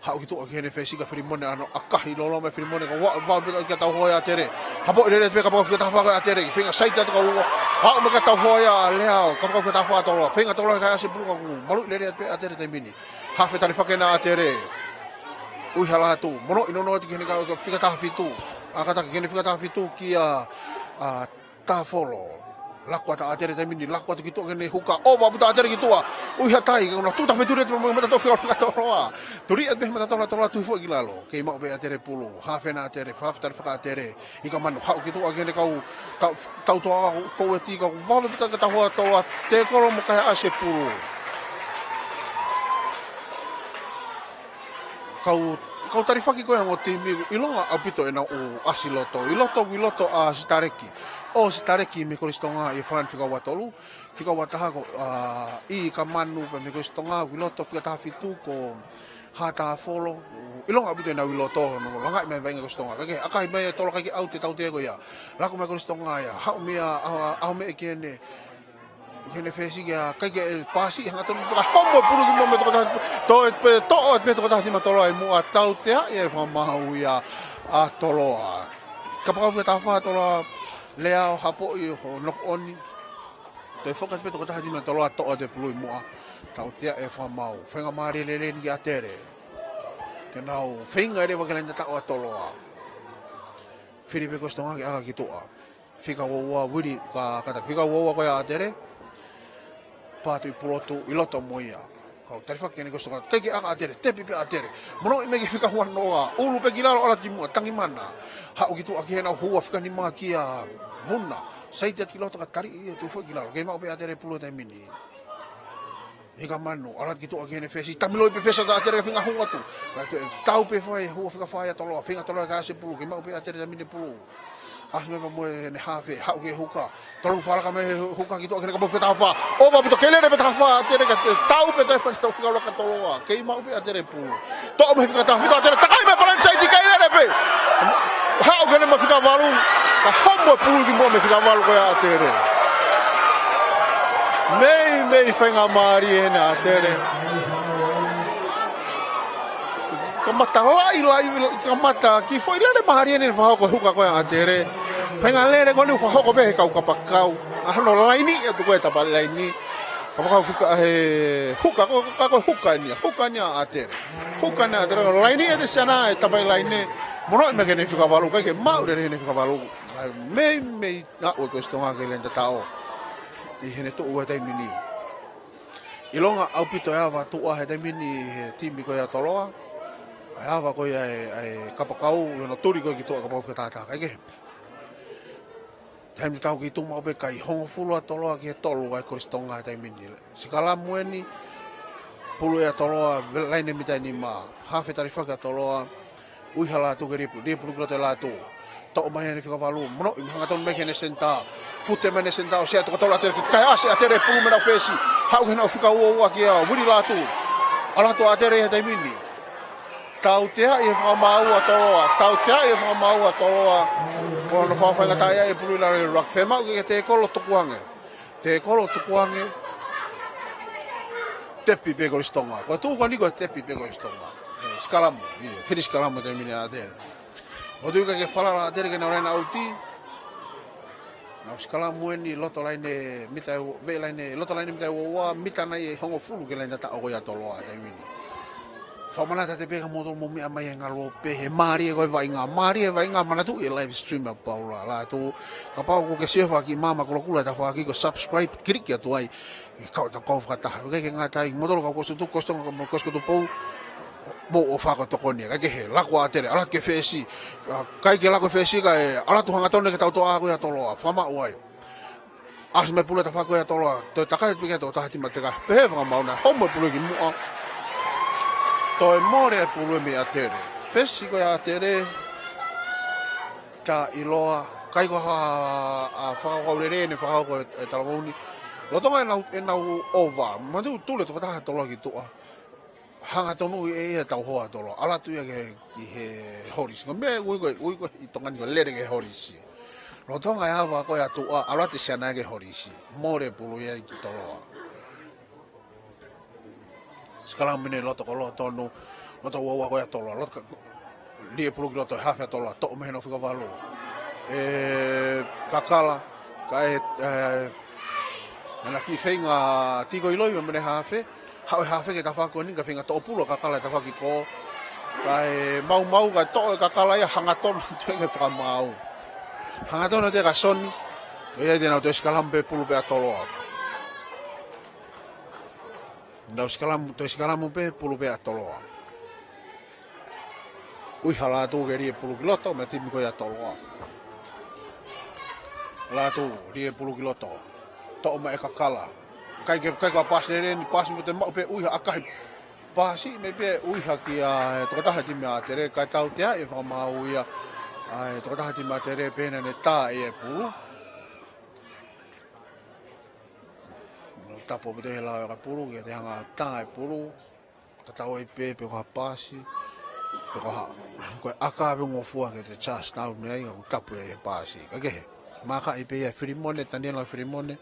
Haʻu ki tuʻa ki heʻene fesi ka filimone ʻano ʻakahi lolo mai filimone ka ua, ua, ua, ki he tau hoa ʻa ʻAtele. Hapoʻi lelei pē kapakau fika taha fā ko ia ʻa ʻAtele. Feinga side atu ka ua. Haʻu mai ki he tau hoa ia Leao, kapakau fika taha fā Toloa. Feinga Toloa kaihaʻasi e pulu ka ʻoku maluʻi lelei atu pē ʻa ʻAtele taimi ni. Hafe talifaʻaki ʻa ʻAtele. ʻUihala atu. Mono ʻi nono atu ki heʻene ka, ka fika taha fitu. ʻA kātaki ki heʻene fika taha fitu kia, ʻa, Tāfolo. Laku atu ʻa ʻAtele taimi ni, laku atu ki tuʻa ki heʻene huka. ʻOva ʻaupito ʻa ʻAtele ki tuʻa. ʻUiha Tai, ka ʻoku na tuta fetuli atu mo e matatola fika ʻo Toloa. Tuli atu pē he matatola Toloa tuhi foʻi ki lalo. Kei maʻu pē ʻAtele pulu. Hafe ʻa ʻAtele, hafe talifaʻaki ʻa ʻAtele. Hika manu, haʻu ki tuʻa ki heʻene kau, kau, tau toa, kau foueti, kau vave pita ke tau hoa Toloa, tēkolo mo kaihaʻasi e pulu. Kau, kau talifaʻaki ko e ongo timi, ʻilonga ʻaupito ʻenau ʻasi loto. ʻI loto, ʻi loto ʻa Sitaleki. ʻO Sitaleki mei Kolisi Tonga ʻi he falani fika ua tolu, fika ua taha ko, ʻa, ʻIka Manu pē mei Kolisi Tonga, ʻi loto fika taha fitu ko Haʻa Tāfolo, ʻilonga ʻaupito ʻenau ʻi loto, ʻo langaʻi mai vaʻinga Kolisi Tonga. Kae kehe, ʻakahi mai e Toloa kae ʻikai ke ʻauti e tautea ko ia. Laku mai Kolisi Tonga ia, haʻu mai ʻa, ʻa, ʻAhomeʻe ki heʻene, ki heʻene fesi kia, kae kehe, pasi, hangatonu, ka homo e pulu ki muʻa mei he toko taha, toe pē, toʻo pē toko taha nima Toloa ʻi muʻa tautea, ʻi he fakamaau ia ʻa Toloa. Kapakau fika taha fā Toloa, Leao, hapoʻi, ʻo knock on. Toe foka pē toko taha nima Toloa toʻo atu e pulu ʻi muʻa. Tautea e fakamaau. Faingamālie lelei eni kia ʻAtele. Ke nau feinga leva ke laine tataʻo ʻa Toloa. Fili pē Kolisi Tonga ke ʻaka ki tuʻa. Fika ua ua Vili ka kātaki. Fika ua ua ko ia ʻa ʻAtele. Pā Tuʻi Pulotu ʻi loto mo ia. Kau talifaʻaki eni Kolisi Tonga. Kae ʻikai ke ʻaka ʻa ʻAtele. Tepi pē ʻa ʻAtele. Mono ʻi mai ki he fika ua noa. ʻUlu pē ki lalo ʻalu atu ki muʻa. Tangi mana. Haʻu ki tuʻa ki heʻenau hua fika nima kia Vuna. Side atu ki loto ka tali ia tuʻu foʻi ki lalo. Kei maʻu pē ʻa ʻAtele pulu taimi ni. ʻIka Manu, ʻalu atu ki tuʻa ki heʻene fesi. Tamiloi pē fesi atu ʻa ʻAtele feinga hū atu. Ka toe tau pē foʻi hua fika fā ia Toloa. Feinga Toloa kaihaʻasi e pulu. Kei maʻu pē ʻa ʻAtele taimi ni pulu. ʻAsi mai pē mo ʻene hafe, haʻu ki he huka. Tolu falaka mei he huka ki tuʻa ki heʻene kapakau fika taha fā. ʻOva ʻaupito kei lele pē taha fā, ʻAtele ka toe tau pē toe pē tau fika ua ka Toloa. Kei maʻu pē ʻa ʻAtele pulu. Toʻo mei he fika taha fitu ʻa ʻAtele, takai mai palani saiti kei lele pē. Haʻu ki heʻene mei he fika valu. Ka homo e pulu ki muʻa mei he fika valu ko ia ʻa ʻAtele. Meimei faingamālie eni ʻa ʻAtele. Kamata laʻi, laʻi, kamata kiʻi foʻi lele mālie eni fakahoko e huka ko ia ʻa ʻAtele. Faʻahinga lele ko eni ʻoku fakahoko pē he kau kapakau. ʻA hono laini atu ko e tapa laini. Kapakau fika he huka, ko, ka ko e huka eni, huka eni ʻa ʻAtele. Huka eni ʻa ʻAtele, laini ʻa ʻAtele siana e tapa laini. Mono ʻi mai ki heʻene fika valu, kae ʻikai ke maʻu lele heʻene fika valu. Meimei aʻu e Kolisi Tonga ke laine tataʻo. ʻI heʻene tuʻu e taimi ni. ʻIlonga ʻaupito e ava tuʻa he taimi ni he timi ko ia Toloa. ʻA e ava ko ia e, e kapakau, ʻi hono tuli ko ia ki tuʻa kapakau fika taha taha. Kae kehe. Taimi tatau ki tuʻu maʻu pē kai hongofulu ʻa Toloa ki he tolu ʻa e Kolisi Tonga he taimi ni. Sikalamu eni, pulu ʻa Toloa, laine mita nima, hafe talifaʻaki ʻa Toloa, ʻUihala atu ki he Lipu, Lipu ki loto e latu. Toʻo mai heʻene fika valu, mono ʻi hangatonu mai ki heʻene senitā. Fute mai heʻene senitā, ʻosi ʻa e toko tolu ʻa ʻAtele ki tuʻa, kaihaʻasi ʻa ʻAtele pulu mei heʻenau fesi. Haʻu ke nau fika ua ua kia Vili Lātū. ʻAlu atu ʻAtele he taimi ni. Tauteaʻi e fakamaau ʻa Toloa. Tauteaʻi e fakamaau ʻa Toloa. Ko hono fakafaingataʻaʻia e pulu ʻi lalo e ruaki. Fiemaʻu ke tekolo tukuange. Tekolo tukuange. Tepi pē Kolisi Tonga. Ko e tukuange ko e tepi pē Kolisi Tonga. ʻE, sikalamu. ʻIo, fili sikalamu he taimi ni ʻa ʻAtele. ʻOku ʻikai ke falala ʻAtele ke nau laine ʻauti. Nau sikalamu eni loto laine mita e u-, veʻe laine, loto laine mita e ua ua, mita nai ʻe hongofulu ki he laine tataʻo ko ia ʻa Toloa he taimi ni. Fakamanatu atu pē kia moutolu mou meʻa mai he ngaluope, he mālie ko e vaʻinga, mālie e vaʻinga, manatuʻi e live stream ʻa Paula Lātū. Kapau ʻoku ke sio he faʻahi māmani kulokula he tafaʻaki ko e subscribe, kiliki atu ai. ʻE kau, tau kau fakataha. ʻIkai ke ngata ai, moutolu kau Kolisi Tutuki, Kolisi Tonga, Kolisi Tupou, mou ō fakatokoni, ʻikai ke he, laku ʻAtele, ʻalu atu ki he fesi. ʻIkai ke laku e fesi, kae ʻalu atu hangatonu ki he tau toʻa ko ia ʻa Toloa, fakamaʻu ai. ʻAsi mai pulu he tafaʻaki ko ia ʻa Toloa, toe takai atu pē ki he toko taha tima teka, pehē fakamaau naʻe homo e pulu ki muʻa. Toe mole e pulu mei ʻAtele. Fesi ko ia ʻa ʻAtele, tā ʻiloa, ʻikai ko ha, ʻa, fakakaukau lelei ʻene fakahoko e, e talavou ni. Lolotonga ʻenau, ʻenau ova. Manatuʻi tuli e toko taha ʻa Toloa ki tuʻa. Hangatonu ʻe ia e tau hoa ʻa Toloa. ʻAlu atu ia ki he, ki he holisi. Ko e meʻa ʻoku ui ko e, ui ko e ʻi Tonga ni ko e lele ki he holisi. Lolotonga e ava ko ia ʻa tuʻa, ʻalu atu e siana ki he holisi. Mole e pulu ia ki Toloa. Sikalamu eni loto koloa tonu, loto ua ua ko ia ʻa Toloa, loto ka-, lī e pulu ki loto, hafe ʻa Toloa, toʻo mei he nofo fika valu. ʻE, Kakala, kae, ʻe, ʻena kiʻi feinga tiko ʻiloʻi mei he hafe, haʻu e hafe ki he tafaʻaki ko eni, kae feinga toʻo pulu ʻa Kakala he tafaʻaki ko, kae maumau, kae toʻo ʻe Kakala ia hangatonu, toe ke fakamaau. Hangatonu te ka soni, ʻe ia te nau toe sikalamu pē pulu pē ʻa Toloa. Nau sikalamu, toe sikalamu pē, pulu pē ʻa Toloa. ʻUiha Lātū ke lī e pulu ki loto, mei he timi ko ia ʻa Toloa. Lātū, lī e pulu ki loto. Toʻo mai ʻe Kakala. ʻIkai ke, ʻikai ke paasi lelei eni, paasi mo te maʻu pē ʻuiha ʻa kahi. Paasi mei pē ʻuiha kia e tokotaha timi ʻa ʻAtele, kae tauteaʻi e fakamaau ia ʻa e tokotaha timi ʻa ʻAtele pehē naʻa ne tā e pulu. Nau tapu pē te he lao e ka pulu, ke te hanga tā e pulu. Tatau ai pē pe ko ha paasi, pe ko ha, ko e ʻaka pe ngofua ke te charge down ai, ka ʻoku tapu e paasi. Ka kehe, maka i pē ia Filimone, Taniela Filimone.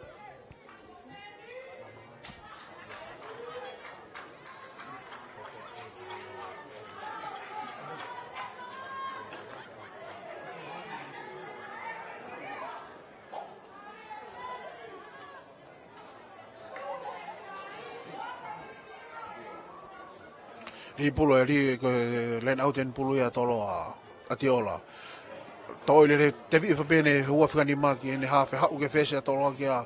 Lī pulu e lī, ko e line out eni pulu ia ʻa Toloa, ʻAtiola. Toʻo ʻi lele, tepi e fapene, hua fika nima ki heʻene hafe, haʻu ki he fesi ʻa Toloa kia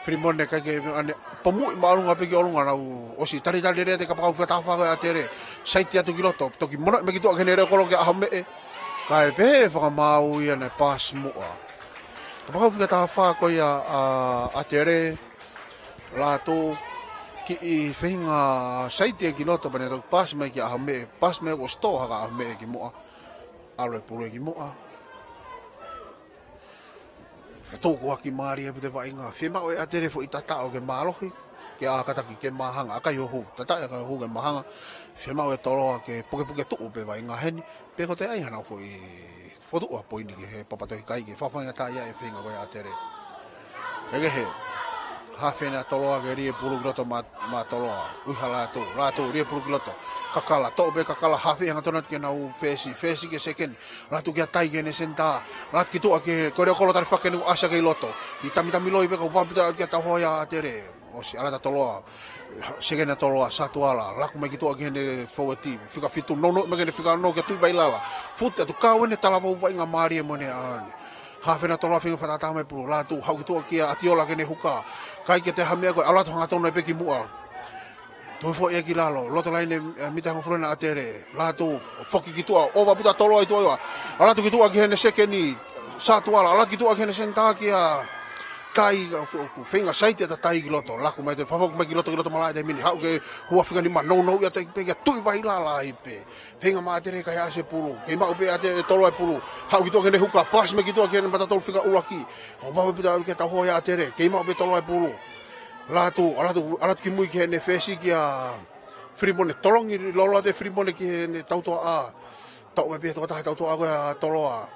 Filimone, ʻikai ke ʻane, pomuʻi māʻolunga pē ki ʻolunga nau, ʻosi talitali lele ʻa e kapakau fika taha fā ko ia ʻa ʻAtele, saiti atu ki loto, toki monoʻi mai ki tuʻa ki heʻene leʻo kolo kia ʻAhomeʻe, kae pehē fakamaau ia naʻe paasi muʻa. Kapakau fika taha fā ko ia ʻa, ʻa ʻAtele, Lātū, kiʻi feinga saiti ia ki loto pea ne toki paasi mai kia ʻAhomeʻe, paasi mai ko e sitoa haka ʻAhomeʻe ki muʻa, ʻalu e pulu ia ki muʻa. Fetukuaki mālie pē ʻa e vaʻinga, fiemaʻu ʻe ʻAtele foʻi tataʻo ke mālohi, ke ʻā kātaki ke māhanga, ʻikai ʻo hū, tataʻi ʻikai ʻo hū ke māhanga, fiemaʻu ʻe Toloa ke pukepuke tuʻu pē vaʻinga heni, pe ko e toe ʻai haʻanau foʻi fokotuʻu ʻa e poini ki he papa tohi kai ke fakafaingataʻaʻia e feinga ko ia ʻa ʻAtele. Kae kehe, hafe eni ʻa Toloa ke lī e pulu ki loto maʻa, maʻa Toloa. ʻUiha Lātū, Lātū, lī e pulu ki loto. Kakala, toʻo pē Kakala, hafe hangatonu atu ki heʻenau fesi, fesi ki he sekeni. Latu ki he tai ki heʻene senitā. Latu ki tuʻa ki he, ko e leʻo kolo talifaki eni ʻoku ʻasi hake ʻi loto. ʻI tamitami loi pē ka ʻoku vave pē ʻa e kau hoa ia ʻa ʻAtele. ʻOsi ʻalu atu ʻa Toloa, sekeni ʻa Toloa, Satuala, laku mai ki tuʻa ki heʻene fōueti, fika fitu, nounou mai ki heʻene fika ono kia Tuʻivailala. Futi atu, kau eni e talavou vaʻinga mālie mo ʻene ʻaho ni. Hafe eni ʻa Toloa feinga fakatātā mai pulu, Lātū, haʻu ki tuʻa kia ʻAtiola ki heʻene huka. ʻIkai ke toe ha meʻa ko e ʻalu atu hangatonu ai pē ki muʻa. Toe foʻi ia ki lalo, loto laine, ʻe, mita hongofulu ena ʻa ʻAtele, Lātū, foki ki tuʻa, ʻova puta Toloa ʻi tuʻa ʻi ua. ʻAlu atu ki tuʻa ki heʻene sekeni, Satuala, ʻalu atu ki tuʻa ki heʻene senitā kia Tai, ka fu-, fu-, feinga saiti ʻa Tatai ki loto, laku mai te fafoki mai ki loto, ki loto malaʻe taimi ni, haʻu ki he hua fika nima, nounou ia ʻa Tai pē kia Tuʻivailala ai pē. Feinga maʻa ʻAtele kae ʻasi e pulu, kei maʻu pē ʻe ʻAtele Toloa e pulu, haʻu ki tuʻa ki heʻene huka, paasi mai ki tuʻa ki heʻene matatolu fika ʻuluaki, ʻo vave pē ʻa e tau hoa ia ʻa ʻAtele, kei maʻu pē Toloa e pulu. Lātū, ʻalu atu, ʻalu atu ki mui ki heʻene fesi kia Filimone. Tolongi loloa atu ʻe Filimone ki heʻene tautoʻa. Toʻo mai pē he tokotaha tautoʻa ko ia ʻa Toloa.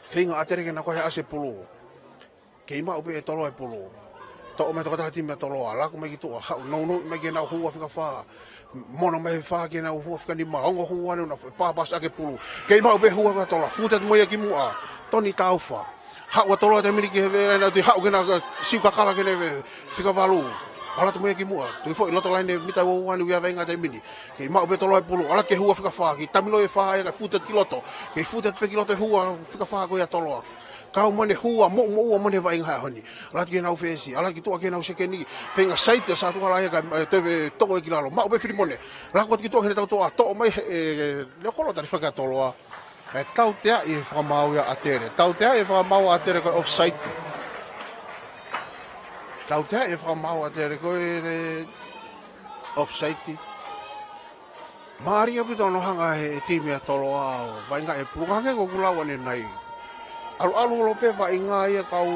Feinga ʻAtele ke nau kau he ʻasi e pulu. Kei maʻu pē ʻe Toloa e pulu. Toʻo mai tokotaha timi ʻa Toloa. Laku mai ki tuʻa, haʻu nounou mai ke nau hua fika fā. Mono mai fā ke nau hua fika nima. Ongo hua ne na pāpasi ʻaki e pulu. Kei maʻu pē hua ko ia ʻa Toloa. Futa atu mo ia ki muʻa. Toni Taufa. Haʻu ʻa Toloa taimi ni ki he vela na tui haʻu ke na siu kakala ke ne fika valu. ʻAlu atu mo ia ki muʻa. Tui foʻi loto laine mita ua ua ni uia vainga taimi ni. Kei maʻu pē Toloa e pulu. ʻAlu atu ke hua fika fā. Kei tamilo e fā ia ka futa ki loto. Kei futa pē ki loto e hua fika fā ko ia ʻa Toloa. Kau mo ʻene hua, moʻumoʻua mo ʻene vaʻinga he ʻaho ni. ʻAlu atu ki heʻenau fesi, ʻalu atu ki tuʻa ki heʻenau sekeni, feinga saiti ʻa Sātuala ia ka, e, teve toko e ki lalo. Maʻu pē Filimone, laku atu ki tuʻa ki heʻene tautoʻa, toʻo mai he, e, leʻo kolo talifaki ʻa Toloa. E tauteaʻi e fakamaau ia ʻa ʻAtele. Tauteaʻi e fakamaau ʻa ʻAtele ko e offside. Tauteaʻi e fakamaau ʻa ʻAtele ko e, e, offside. Mālie ʻaupito hono hanga he timi ʻa Toloa ʻo vaʻinga e pulu, ka hangē ko ʻeku lau ʻanenai. ʻAluʻalu holo pē vaʻinga ia kau,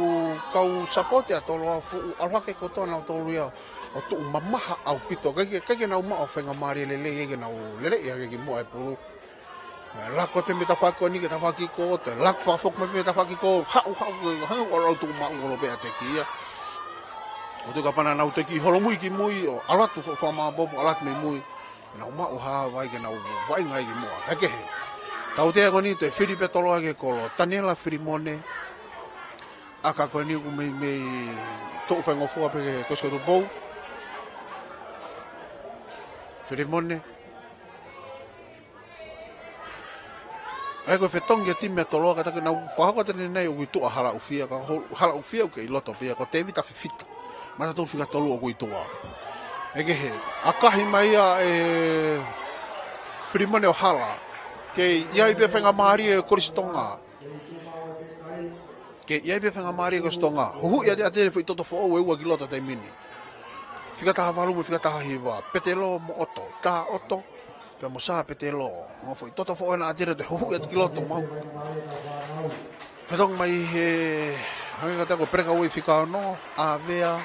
kau sapoti ʻa Toloa fuʻu ʻalu hake kotoa nautolu ia ʻo tuʻu mamaha ʻaupito. ʻIkai ke, ʻikai ke nau maʻu ha faingamālie lelei ia ke nau lele ia ke ki muʻa e pulu. Ē, laku atu mei he tafaʻaki ko eni ki he tafaʻaki ko ē, laku fakafoki mai mei he tafaʻaki ko ē, haʻu, haʻu, hangē ʻoku ʻalu tuʻu maʻu holo pē ʻa e teki ia. ʻO tuʻu kapau naʻa nau teki holomui ki mui, ʻo ʻalu atu fo-, fakamaopoopo, ʻalu atu mei mui. Nau maʻu ha vai ke nau vaʻinga ai ki muʻa. Kae kehe. Tautea ko eni toe fili pē Toloa ki he kolo. Taniela Filimone. ʻAka ko eni ʻoku meimei tuʻu faingofua pē ki he Kosikoe Tupou. Filimone. ʻA ia ko e fetongi ʻa e timi ʻa Toloa ka taki nau fakahoko atu ʻanenai ʻoku ʻi tuʻa Halaʻufia, ka ho-, Halaʻufia ʻoku kei loto pē ia ko Tēvita Fifita. Mataʻitohi fika tolu ʻoku ʻi tuʻa. ʻE kehe, ʻakahi mai ia ʻe Filimone ʻo hala. Kei ʻi ai pē faingamālie ʻa e Kolisi Tonga. Kei ʻi ai pē faingamālie ʻa e Kolisi Tonga. Huhuʻi ʻa ʻAtele foʻi toto foʻou ʻe ua ki loto taimi ni. Fika taha valu mo e fika taha hiva. Petelo mo ʻOto. Taʻoto. Pea mo Sā Petelo. Ongo foʻi toto foʻou ʻena ʻa ʻAtele toe huhuʻi atu ki loto maʻu. Fetongi mai he, hangē ka tau ko e peleka uei fika ono, ʻAvea,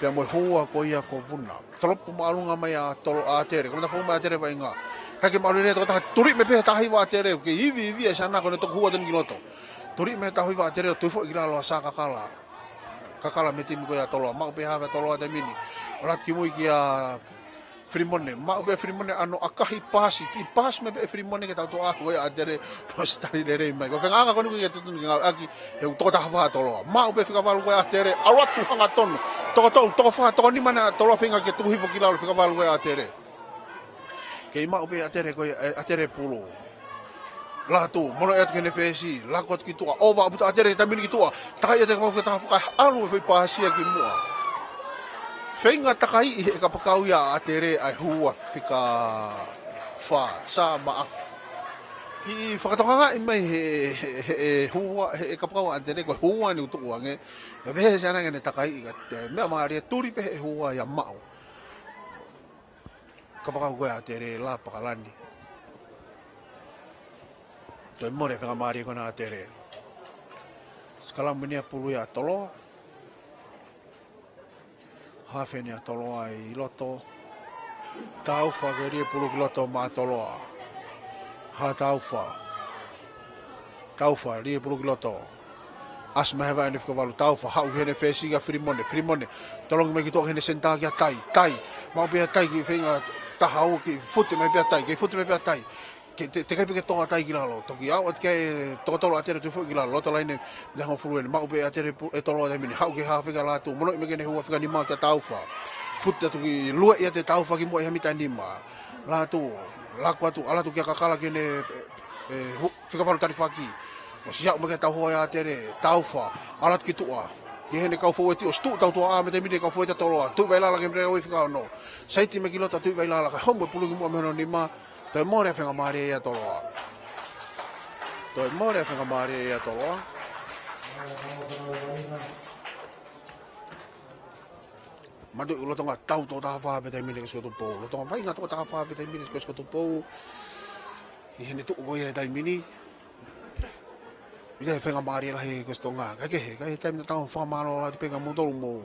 pea mo e hua ko ia ko Vuna. Tolopu māʻolunga mai ʻa Tolo-, ʻa ʻAtele, ko e mata fou mai ʻa ʻAtele vaʻinga. ʻIkai ke maʻu lelei e tokotaha, tuli mai pē he taha hiva ʻa ʻAtele, kei ivi ivi ʻa e sana ko ʻene toki hua atu eni ki loto. Tuli mai he taha hiva ʻa ʻAtele, tui foʻi ki lalo ʻa Sā Kakala. Kakala mei he timi ko ia ʻa Toloa, maʻu pē hā ʻa Toloa taimi ni. ʻAlu atu ki mui kia Filimone, maʻu pē ʻe Filimone ʻa hono ʻakahi paasi, kiʻi paasi mai pē ʻe Filimone ki he tautoʻa ko ia ʻa ʻAtele, no sitali lelei mai. Ko e fengāueʻanga ko eni ko ia ʻoku totonu ke ngāueʻaki ʻe he tokotaha fā ʻa Toloa. Maʻu pē fika valu ko ia ʻa ʻAtele, ʻalu atu hangatonu. Toko tolu, toko fā, toko nima ʻena ʻa Toloa feinga ke tuku hifo ki lalo fika valu ko ia ʻa ʻAtele. Kei maʻu pē ʻe ʻAtele ko ia, ʻe ʻAtele pulu. Lātū, mono atu ki heʻene fesi, laku atu ki tuʻa, ʻova ʻaupito ʻa ʻAtele he taimi ni ki tuʻa, takai ʻa ʻAtele kau fika taha fakaʻalu e foʻi paasi ia ki muʻa. Feinga takai ʻe he kapakau ia ʻa ʻAtele ʻa e hua fika fā, Sā Maʻafu. ʻI fakatokangaʻi mai he, he, he, he hua, he, he kapakau ʻa ʻAtele ko e hua ʻeni ʻoku tuku ange, ʻe pehē ʻe he sana ke ne takai ʻi ka te, meʻa mālie tuli pē he hua ia maʻu. Kapakau ko ia ʻa ʻAtele, Lā Pakalani. Toe mole faingamālie ko ena ʻa ʻAtele. Sikalamu ʻeni ʻa e pulu ia ʻa Toloa. Hafe ʻeni ʻa Toloa ʻi loto. Taufa ke lie pulu ki loto maʻa Toloa. Hā Taufa. Taufa, lie pulu ki loto. ʻAsi mai he vaʻe ʻene fika valu Taufa, haʻu ki heʻene fesi kia Filimone, Filimone, tolongi mai ki tuʻa ki heʻene senitā kia Tai, Tai, maʻu pē ʻa Tai ki feinga taha ua kei fute mai pē ʻa Tai, kei fute mai pē ʻa Tai, ke te, teʻeki ai pē ke tō ʻa Tai ki lalo, toki ʻalu atu ki ai e toko tolu ʻa ʻAtele tui foʻi ki lalo, loto laine, mita hongofulu ʻeni, maʻu pē ʻe ʻAtele pu-, ʻe Toloa taimi ni, haʻu ki he hafe kia Lātū, mono ʻi mai ki heʻene hua fika nima kia Taufa, fute atu ki lue ʻi ʻAtele Taufa ki muʻa ʻi ha mita nima, Lātū, laku atu, ʻalu atu kia Kakala ki heʻene, e, hu-, fika valu talifaki. ʻOsi aʻu mai ki he tauhoa ʻa ʻAtele, Taufa, ʻalu atu ki tuʻa. Ki heʻene kau fou ʻe tiʻo, ʻosi tuʻu tautoʻa mei he taimi ni kau fou ʻe Toloa. Tuʻi Vailala ki he mele ʻo e fika ono. Saiti mai ki loto Tuʻi Vailala, kae homo e pulu ki muʻa mei hono nima. Toe mole ʻa e faingamālie ia ʻa Toloa. Toe mole ʻa e faingamālie ia ʻa Toloa. Mātuʻaki lolotonga tau toko taha fā pē taimi ni Kosikoe Tupou. Lolotonga vaʻinga toko taha fā pē taimi ni Kosikoe Tupou. ʻI heʻene tuʻu ko ia he taimi ni. ʻIkai feinga mālie lahi ko e Tonga. Kae kehe, kae taimi tatau fakamālō lahi pē kia moutolu mou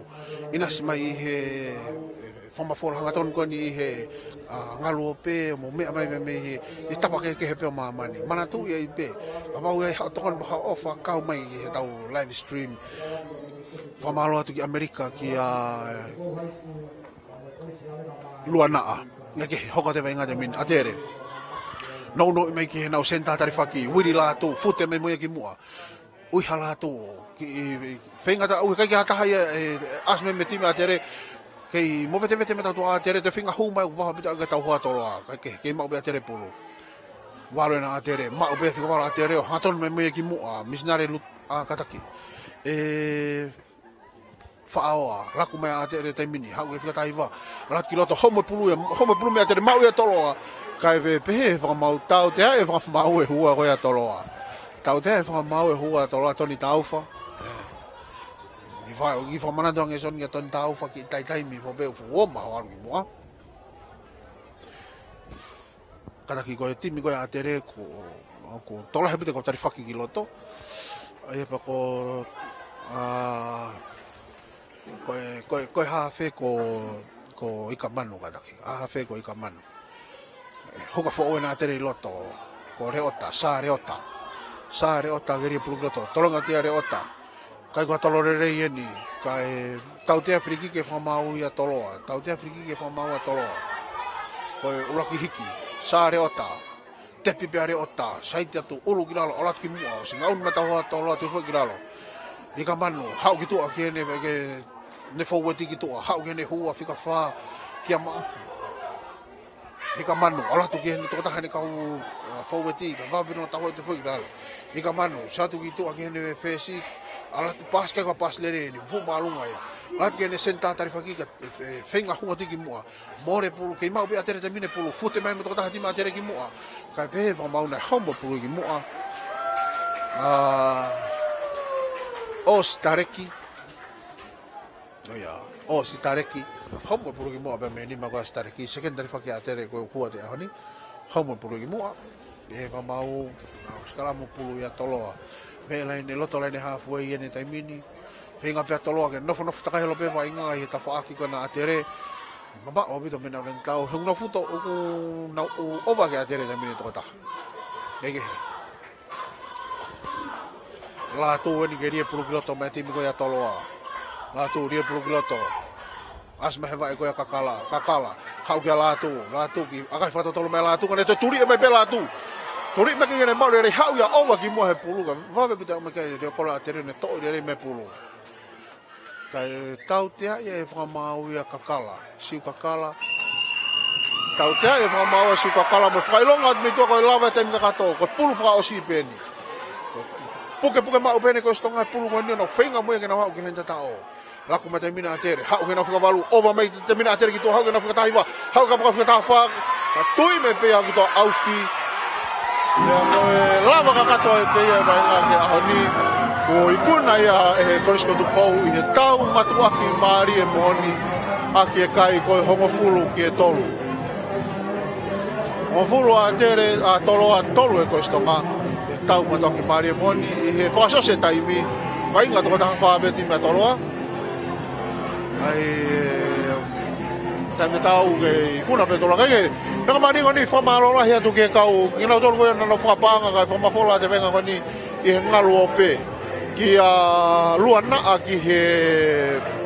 ʻinasi mai ʻi he, e, fakamafola hangatonu ko eni ʻi he, a, ngalu ʻope, mou meʻa mai mei, mei he, he tapa kehekehe pē ʻo māmani. Manatuʻi ai pē, kapau ʻe ʻi ai haʻo tokoni pe haʻo ʻofa kau mai ʻi heʻetau live stream. Fakamālō atu ki ʻAmelika, kia Luanaʻa. Kae kehe, hoko atu e vaʻinga he taimi ni, ʻAtele. Nounou mai ki heʻenau senitā talifaki, Uili Lātū, fute mai mo ia ki muʻa. ʻUiha Lātū, ki, i, i, feinga ta, ʻoku ʻikai ke ʻi ai ha taha ia, e, e, ʻasi mai mei he timi ʻa ʻAtele, kei movetevete mai ʻa e tuʻa ʻa ʻAtele, te feinga hū mai ʻoku vave pē ʻa e tauhi ʻa Toloa, kae kehe, kei maʻu pē ʻe ʻAtele pulu. Valu ena ʻa ʻAtele, maʻu pē fika valu ʻa ʻAtele, ʻo hangatonu mai mo ia ki muʻa, Misinale Lut-, a, Kataki. E, Faʻaoa, laku mai ʻa ʻAtele taimi ni, haʻu ki he fika taha hiva, laku ki loto, homo pulu ia, homo pulu mei ʻAtele, maʻu ia ʻe Toloa. Kae pehē, pehē fakamaau, tautea e fakamaau e hua ko ia ʻa Toloa. Tautea e fakamaau e hua ʻa Toloa, Tony Taufa. E. ʻI fa-, ʻi fakamanatu ange Soni kia Tony Taufa ki he taimi, fo pe fu oma ho alu ki muʻa. Kataki ko e timi ko ia ʻa ʻAtele ko, ko Toloa he pite ko talifaki ki loto. ʻA ia pea ko, a, ko e, ko e, ko e hafe ko, ko Ikamanu kataki. Hafe ko Ikamanu. E, huka foʻou ena ʻa ʻAtele ʻi loto. Ko Leota, Sā Leota. Sā Leota, ke lia pulu ki loto. Tolonga tia Leota. Kae ko e tolo lelei eni, kae tautea filikiki e fakamaau ia ʻa Toloa, tautea filikiki e fakamaau ʻa Toloa. Ko e ʻuluaki hiki, Sā Leota, tepi pē ʻa Leota, saiti atu ʻulu ki lalo, ʻalu atu ki muʻa, ʻosi ngaʻunu mai e tauhi ʻa Toloa, tuʻu foki ki lalo. Ikamanu, haʻu ki tuʻa ki heʻene, ke, ne foueti ki tuʻa, haʻu ki heʻene hua fika fā, kia Maʻafu. Ikamanu, ʻalu atu ki heʻene tokotaha ʻene kau, a, foueti, kae vave pē hono tauhi atu foki ki lalo. Ikamanu, sio atu ki tuʻa ki heʻene fesi, ʻalu atu pasi kae ko e pasi lelei eni, fuʻu māʻolunga ia. ʻAlu atu ki heʻene senitā talifaki kae, e, e, feinga hū atu ki muʻa. Mole pulu, kei maʻu pē ʻe ʻAtele taimi ni e pulu, fute mai mo e tokotaha timi ʻa ʻAtele ki muʻa. Kae pehē fakamaau naʻe homo pulu ki muʻa. A, ʻosi taleki. ʻO ia, ʻosi taleki, homo pulu ki muʻa pea mei nima ko ʻosi taleki, sekeni talifaki ʻa ʻAtele ko e kua te ʻaho ni, homo pulu ki muʻa, e fakamaau, a, sikalamu pulu ia ʻa Toloa. Mei he laine, loto laine hāfuei ʻi heʻene taimi ni, feinga pē ʻa Toloa ke nofonofo takai holo pē vaʻinga ʻi he tafaʻaki ko ena ʻa ʻAtele, mamaʻo ʻaupito mei heʻenau laine tau, he ʻoku nau futo, ʻoku nau ʻova kia ʻAtele taimi ni tokotaha. Mei kehe. Lātū eni ke lia pulu ki loto mei he timi ko ia ʻa Toloa. Lātū lia pulu ki loto. ʻAsi mai he vaʻe ko ia ʻa Kakala. Kakala. Haʻu kia Lātū. Lātū ki, ʻakahi fakatotolo mai Lātū. Kae ne toe tuliʻi mai pē Lātū. Tuliʻi mai ke ne maʻu lelei haʻu ia ʻova ki muʻa he pulu kae vave pē ʻa e tama ke lia kolo ʻa ʻAtele ne toʻo lelei mei he pulu. Kae tautea ia e fakamaau ia ʻa Kakala, Siu Kakala. Tautea ia e fakamaau ʻa Siu Kakala mo fakaʻilonga atu mei tuʻa ko e lava e taimi kakato, ko e pulu fakaʻosi pē eni. Pukepuke maʻu pē eni ko ʻosi Tonga e pulu ko eni ʻo nau feinga mo ia ke nau haʻu ki he laine tataʻo. Laku mai taimi ni ʻa ʻAtele, haʻu ki heʻenau fika valu, ʻova mai taimi ni ʻa ʻAtele ki tuʻa haʻu ki heʻenau fika taha hiva, haʻu kapau fika taha fā, ka tui mai pē ia ki tuʻa ʻauti. Pea ko e lava kakato ē pē ia e vaʻinga ki he ʻaho ni. Kuo ikuna ia ʻe he Kolisi ko Tupou ʻi he tau mātuʻaki mālie moʻoni ʻaki e kai ko e hongofulu ki he tolu. Hongofulu ʻa ʻAtele, ʻa Toloa, tolu e Kolisi Tonga. ʻI he tau mātuʻaki mālie moʻoni ʻi he fakaʻosi e taimi, vaʻinga toko taha fā pē timi ʻa Toloa. ʻAi, e, taimi tatau ke ikuna pē Toloa kae ke. Pea ka mālie ko eni fakamālō lahi atu ki he kau, kinautolu ko ia naʻa nau fakapaʻanga kae fakamafola atu e vaʻinga ko eni ʻi he ngalu ʻope. Kia Luanaʻa ki he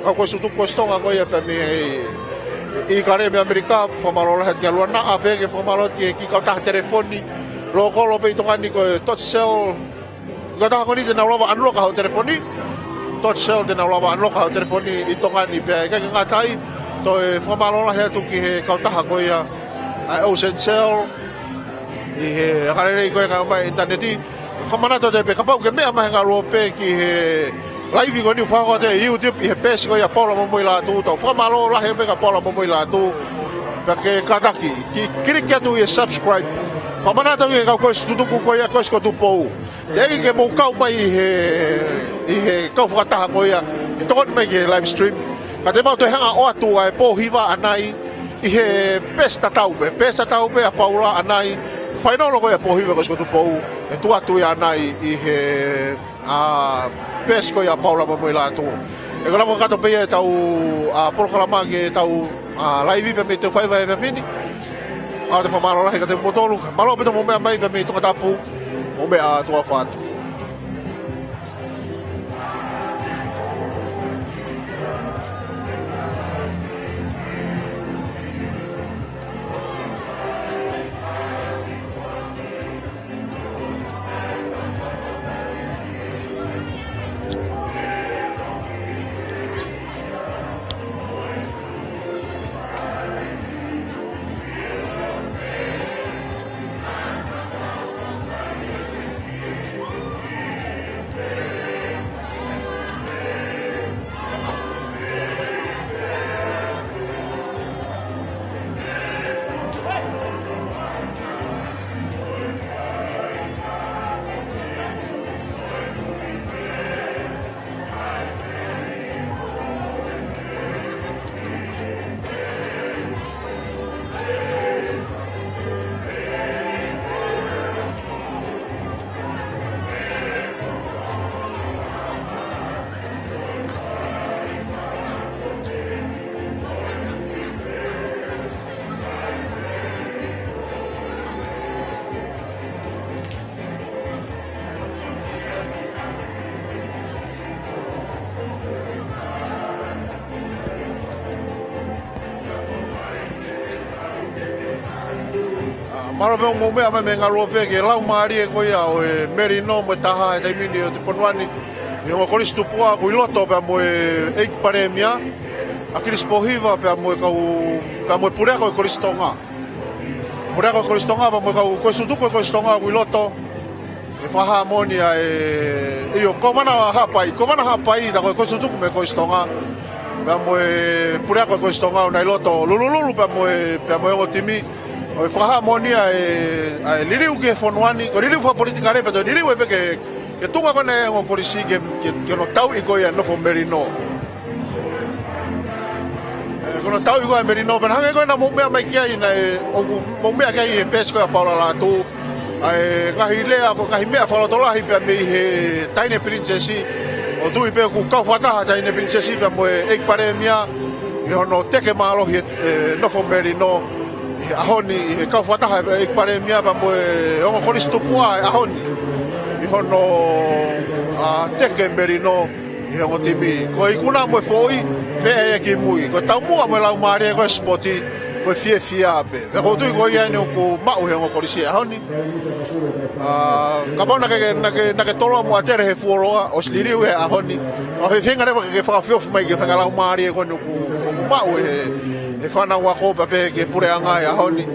kau Kolisi Tutuku Kolisi Tonga ko ia pea mei he ʻIkale mei ʻAmelika, fakamālō lahi atu kia Luanaʻa pea ke fakamālō atu ki he kiʻi kautaha telefoni. Lōkolo pē ʻi Tonga ni ko e Totcell. Kautaha ko eni te nau lava unlock hoʻo telefoni. Totcell te nau lava unlock hoʻo telefoni ʻi Tonga ni pea ʻikai ke ngata ai, toe fakamālō lahi atu ki he kautaha ko ia ʻa e Ocean Cell ʻi he ʻakalelei ko ia kae ʻomai ʻinitaneti. Fakamanatu atu pē kapau ke meʻa mai he ngalu ʻope ki he laivi ko eni ʻoku fakahoko atu ʻi YouTube ʻi he peesi ko ia ʻa Paula Momoilātū, tau fakamālō lahi pē kia Paula Momoilātū. Pea ke kātaki, ke kiliki atu ʻi he subscribe. Fakamanatu ki he kau Kolisi Tutuku ko ia, Kolisi ko Tupou. Teʻeki ke mou kau mai ʻi he, ʻi he kau fakataha ko ia, ʻe tokoni mai ki he live stream. Ka te mau toe hanga ʻo ʻoatu ʻa e pō hiva ʻanai, ʻi he peesi tatau pē, peesi tatau pē ʻa Paula ʻanai, fainolo ko ia pō hiva Kolisi ko Tupou. ʻe tuʻu atu ia ʻanai ʻi he, ā, peesi ko ia ʻa Paula mo, mo Lātū. ʻE kau lava kakato pē ia ʻetau, ā, polokalama ke tau, ā, laivi pē mei he faiva he efiafi ni. ʻOatu e fakamālō lahi kiate kimoutolu. Mālō ʻaupito hoʻomou meʻa mai pē mei Tongatapu. Mou meʻa ā, tuʻa ʻofa atu. Ā, mālō pē hoʻomou meʻa mai mei he ngaluope ki he laumālie ko ia ʻo e melino mo e taha he taimi ni ʻo e fonua ni. ʻI he ongo kolisi tupuʻa ʻoku ʻi loto pea mo e ʻEiki Palēmia, ʻAkilisi Pōhiva pea mo e kau, pea mo e puleako ʻo e Kolisi Tonga. Puleako ʻo e Kolisi Tonga pea mo e kau kolisi tutuku ʻo e Kolisi Tonga ʻoku ʻi loto. ʻE fakahā moʻoni ʻa e, ʻio, Kōvana Haʻapai, Kōvana Haʻapai, tā ko e kolisi tutuku mei he Kolisi Tonga. Pea mo e puleako ʻo e Kolisi Tonga ʻoku nau ʻi loto, Lulululu pea mo e, pea mo e ongo timi. ʻOku fakahā moʻoni ʻa e, ʻa e liliu ki he fonua ni, ko e liliu fakapolitikale pea toe liliu ē pē ki he, ki he tuʻunga ko ena ʻa e ongo kolisi ke, ke, ke nau tauʻi ko ia e nofo melino. Ē, ko hono tauʻi ko ē e melino, pea hangē ko ē naʻa mou meʻa mai ki ai naʻe, ʻoku mou meʻa ki ai he peesi ko ē ʻa Paula Lātū. ʻA e ngaahi lea, ngaahi meʻa fakalotolahi pea mei he Taʻahine Pilinisesi. ʻOku ou tui pē ʻoku kau fakataha Taʻahine Pilinisesi pea mo e ʻEiki Palēmia ʻi hono teke mālohi e, e nofo melino ʻi he ʻaho ni, ʻi he kau fakataha e ʻEiki Palēmia pea mo e ongo kolisi tupuʻa he ʻaho ni ʻi hono, ā, teke melino ʻi he ongo timi. Ko e ikuna mo e foʻi, pea ʻe kimui. Ko e taumuʻa mo e laumālie ko e sipoti, ko e fiefia pē. Pea ʻoku ou tui ko ia eni ʻoku maʻu he ongo kolisi he ʻaho ni. Ā, kapau naʻa ke, naʻa ke, naʻa ke toloa mo ʻatele he fuoloa, ʻosi liliu he ʻaho ni. Ka fefenga leva ke ke fakaofiofi mai ki he faʻahinga laumālie ko eni ʻoku, ʻoku maʻu he, he fānau ako pea pehē ki he puleʻanga he ʻaho ni.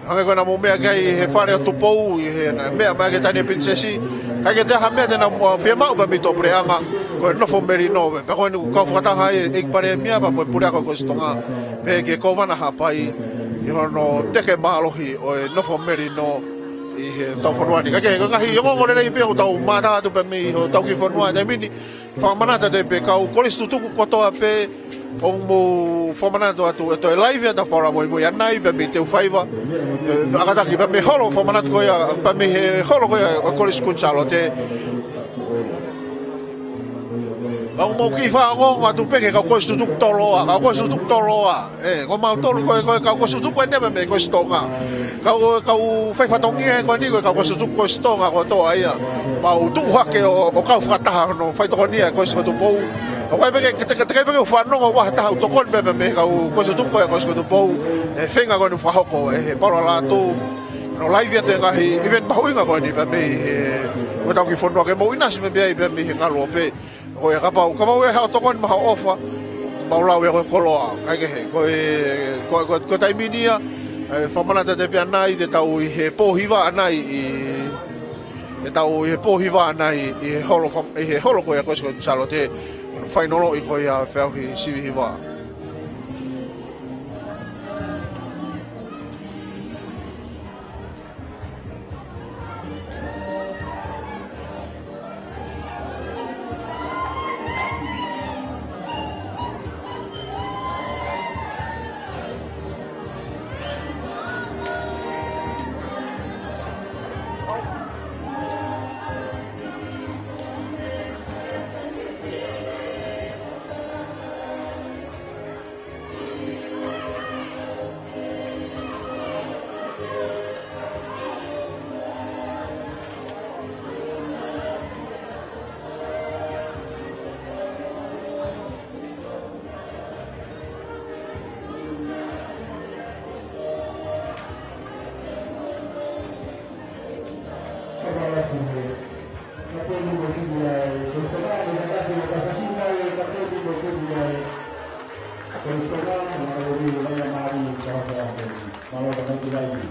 Hangē ko ē naʻa mou meʻa ki ai he fale ʻo Tupou, ʻi he naʻe meʻa mai ki ai Taʻahine Pilinisesi. ʻIkai ke toe ʻi ai ha meʻa te nau fiemaʻu pea mei tuʻapuleʻanga, ko e nofo melino. Pea ko eni ʻoku kau fakataha ai e ʻEiki Palēmia pea mo e puleako ʻo e Kolisi Tonga, pehē ki he Kōvana Haʻapai, ʻi hono teke mālohi ʻo e nofo melino ʻi hotau fonua ni. Ka ko e ngaahi ongoongo lelei pē ʻoku tau mātā atu pē mei hotau kiʻi fonua he taimi ni. Fakamanatu atu pē kau kolisi tutuku kotoa pē, ʻoku mou fakamanatu atu ʻe toe laivi ʻa Paula Moimoi ʻanai pē mei Teufaiva. Ē, ʻa kātaki pē mei he holo, fakamanatu ko ia, pē mei he holo ko ia ʻo e Kolisi Kuini Sālote. Pea ʻoku mou kiʻi fakaongoongo atu pē ki he kau kolisi tutuku toloa, kau kolisi tutuku toloa. Ē, ko mautolu ko e, ko e kau kolisi tutuku eni pē mei he Kolisi Tonga. Kau, kau faifatongia ko eni ko e kau kolisi tutuku Kolisi Tonga kotoa ia. Mau tuʻu hake ʻo, ʻo kau fakataha hono faitokonia e Kolisi ko Tupou. ʻOku ʻikai pē ke, ke, ke, ke pē ke u fanongo ʻa ha taha ʻoku tokoni pē mei he kau kolisi tutuku ko e Kolisi ko Tupou. Ē, feinga ko eni ʻoku fakahoko ʻe he Paula Lātū. Hono laivi atu e ngaahi ʻiveni mahuʻinga ko eni pē mei he, hotau kiʻi fonua ke mou ʻinasi pē mei ai pē mei he ngaluope. Ko ia kapau, kapau ʻe haʻu ʻo tokoni maʻa hoʻo ʻofa, mau lau ia ko e koloa, kae kehe, ko e, ko, ko, ko e taimi ni ia, ē, fakamanatu atu pē ʻanai te tau ʻi he pō hiva ʻanai ʻi, te tau ʻi he pō hiva ʻanai ʻi he holo fa-, ʻi he holo ko ia Kolisi Kuini Sālote, hono fainolo ʻi ko ia feʻauhi sivi hiva. Mālō, tamaiki laini.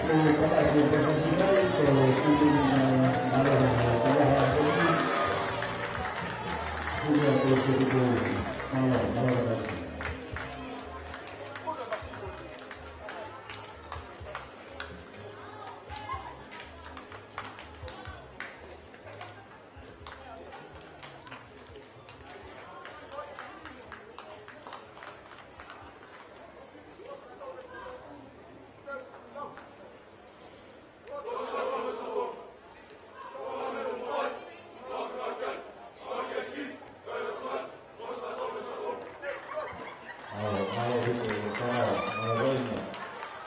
Mālō, mālō ʻaupito, mālō, mālō laini.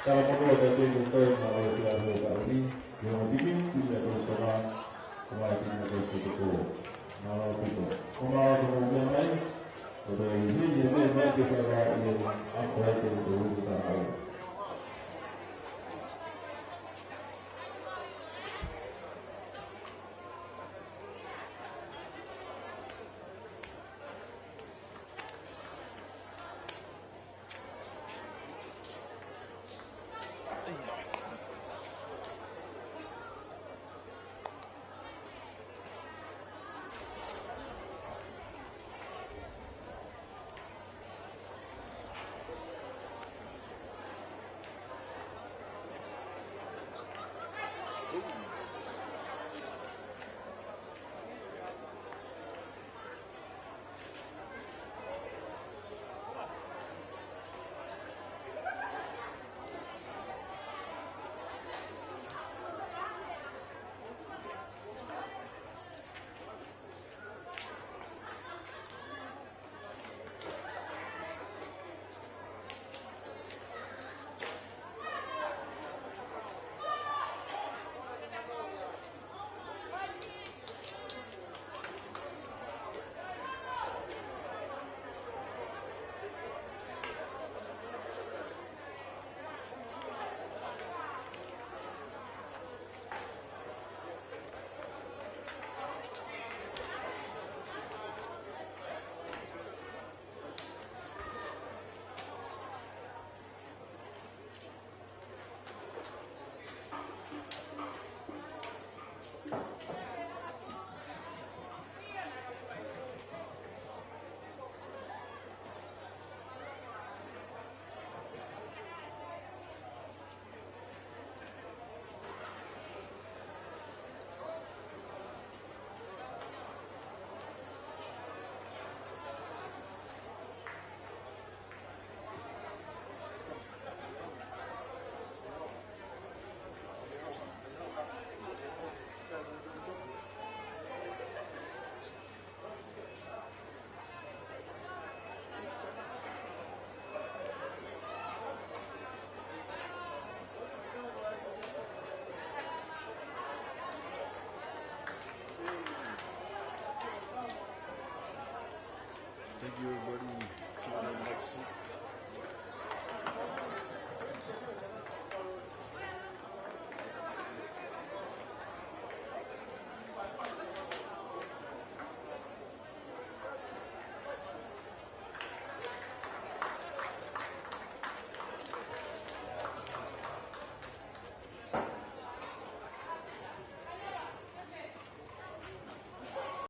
Tala mono ʻa e tēpile ko ē, mālō e fia ʻo e taʻu ni, ʻi hono piki, piki ʻa e Kolisi Tonga, ko e piki ʻa e Kolisi Tokua. Mālō ʻaupito. Ko mālō ʻaupito hoʻomou meʻa mai, ʻo toe ʻi heni e meʻa mai ke fai ʻa e ako ai ke ʻoku taha ai.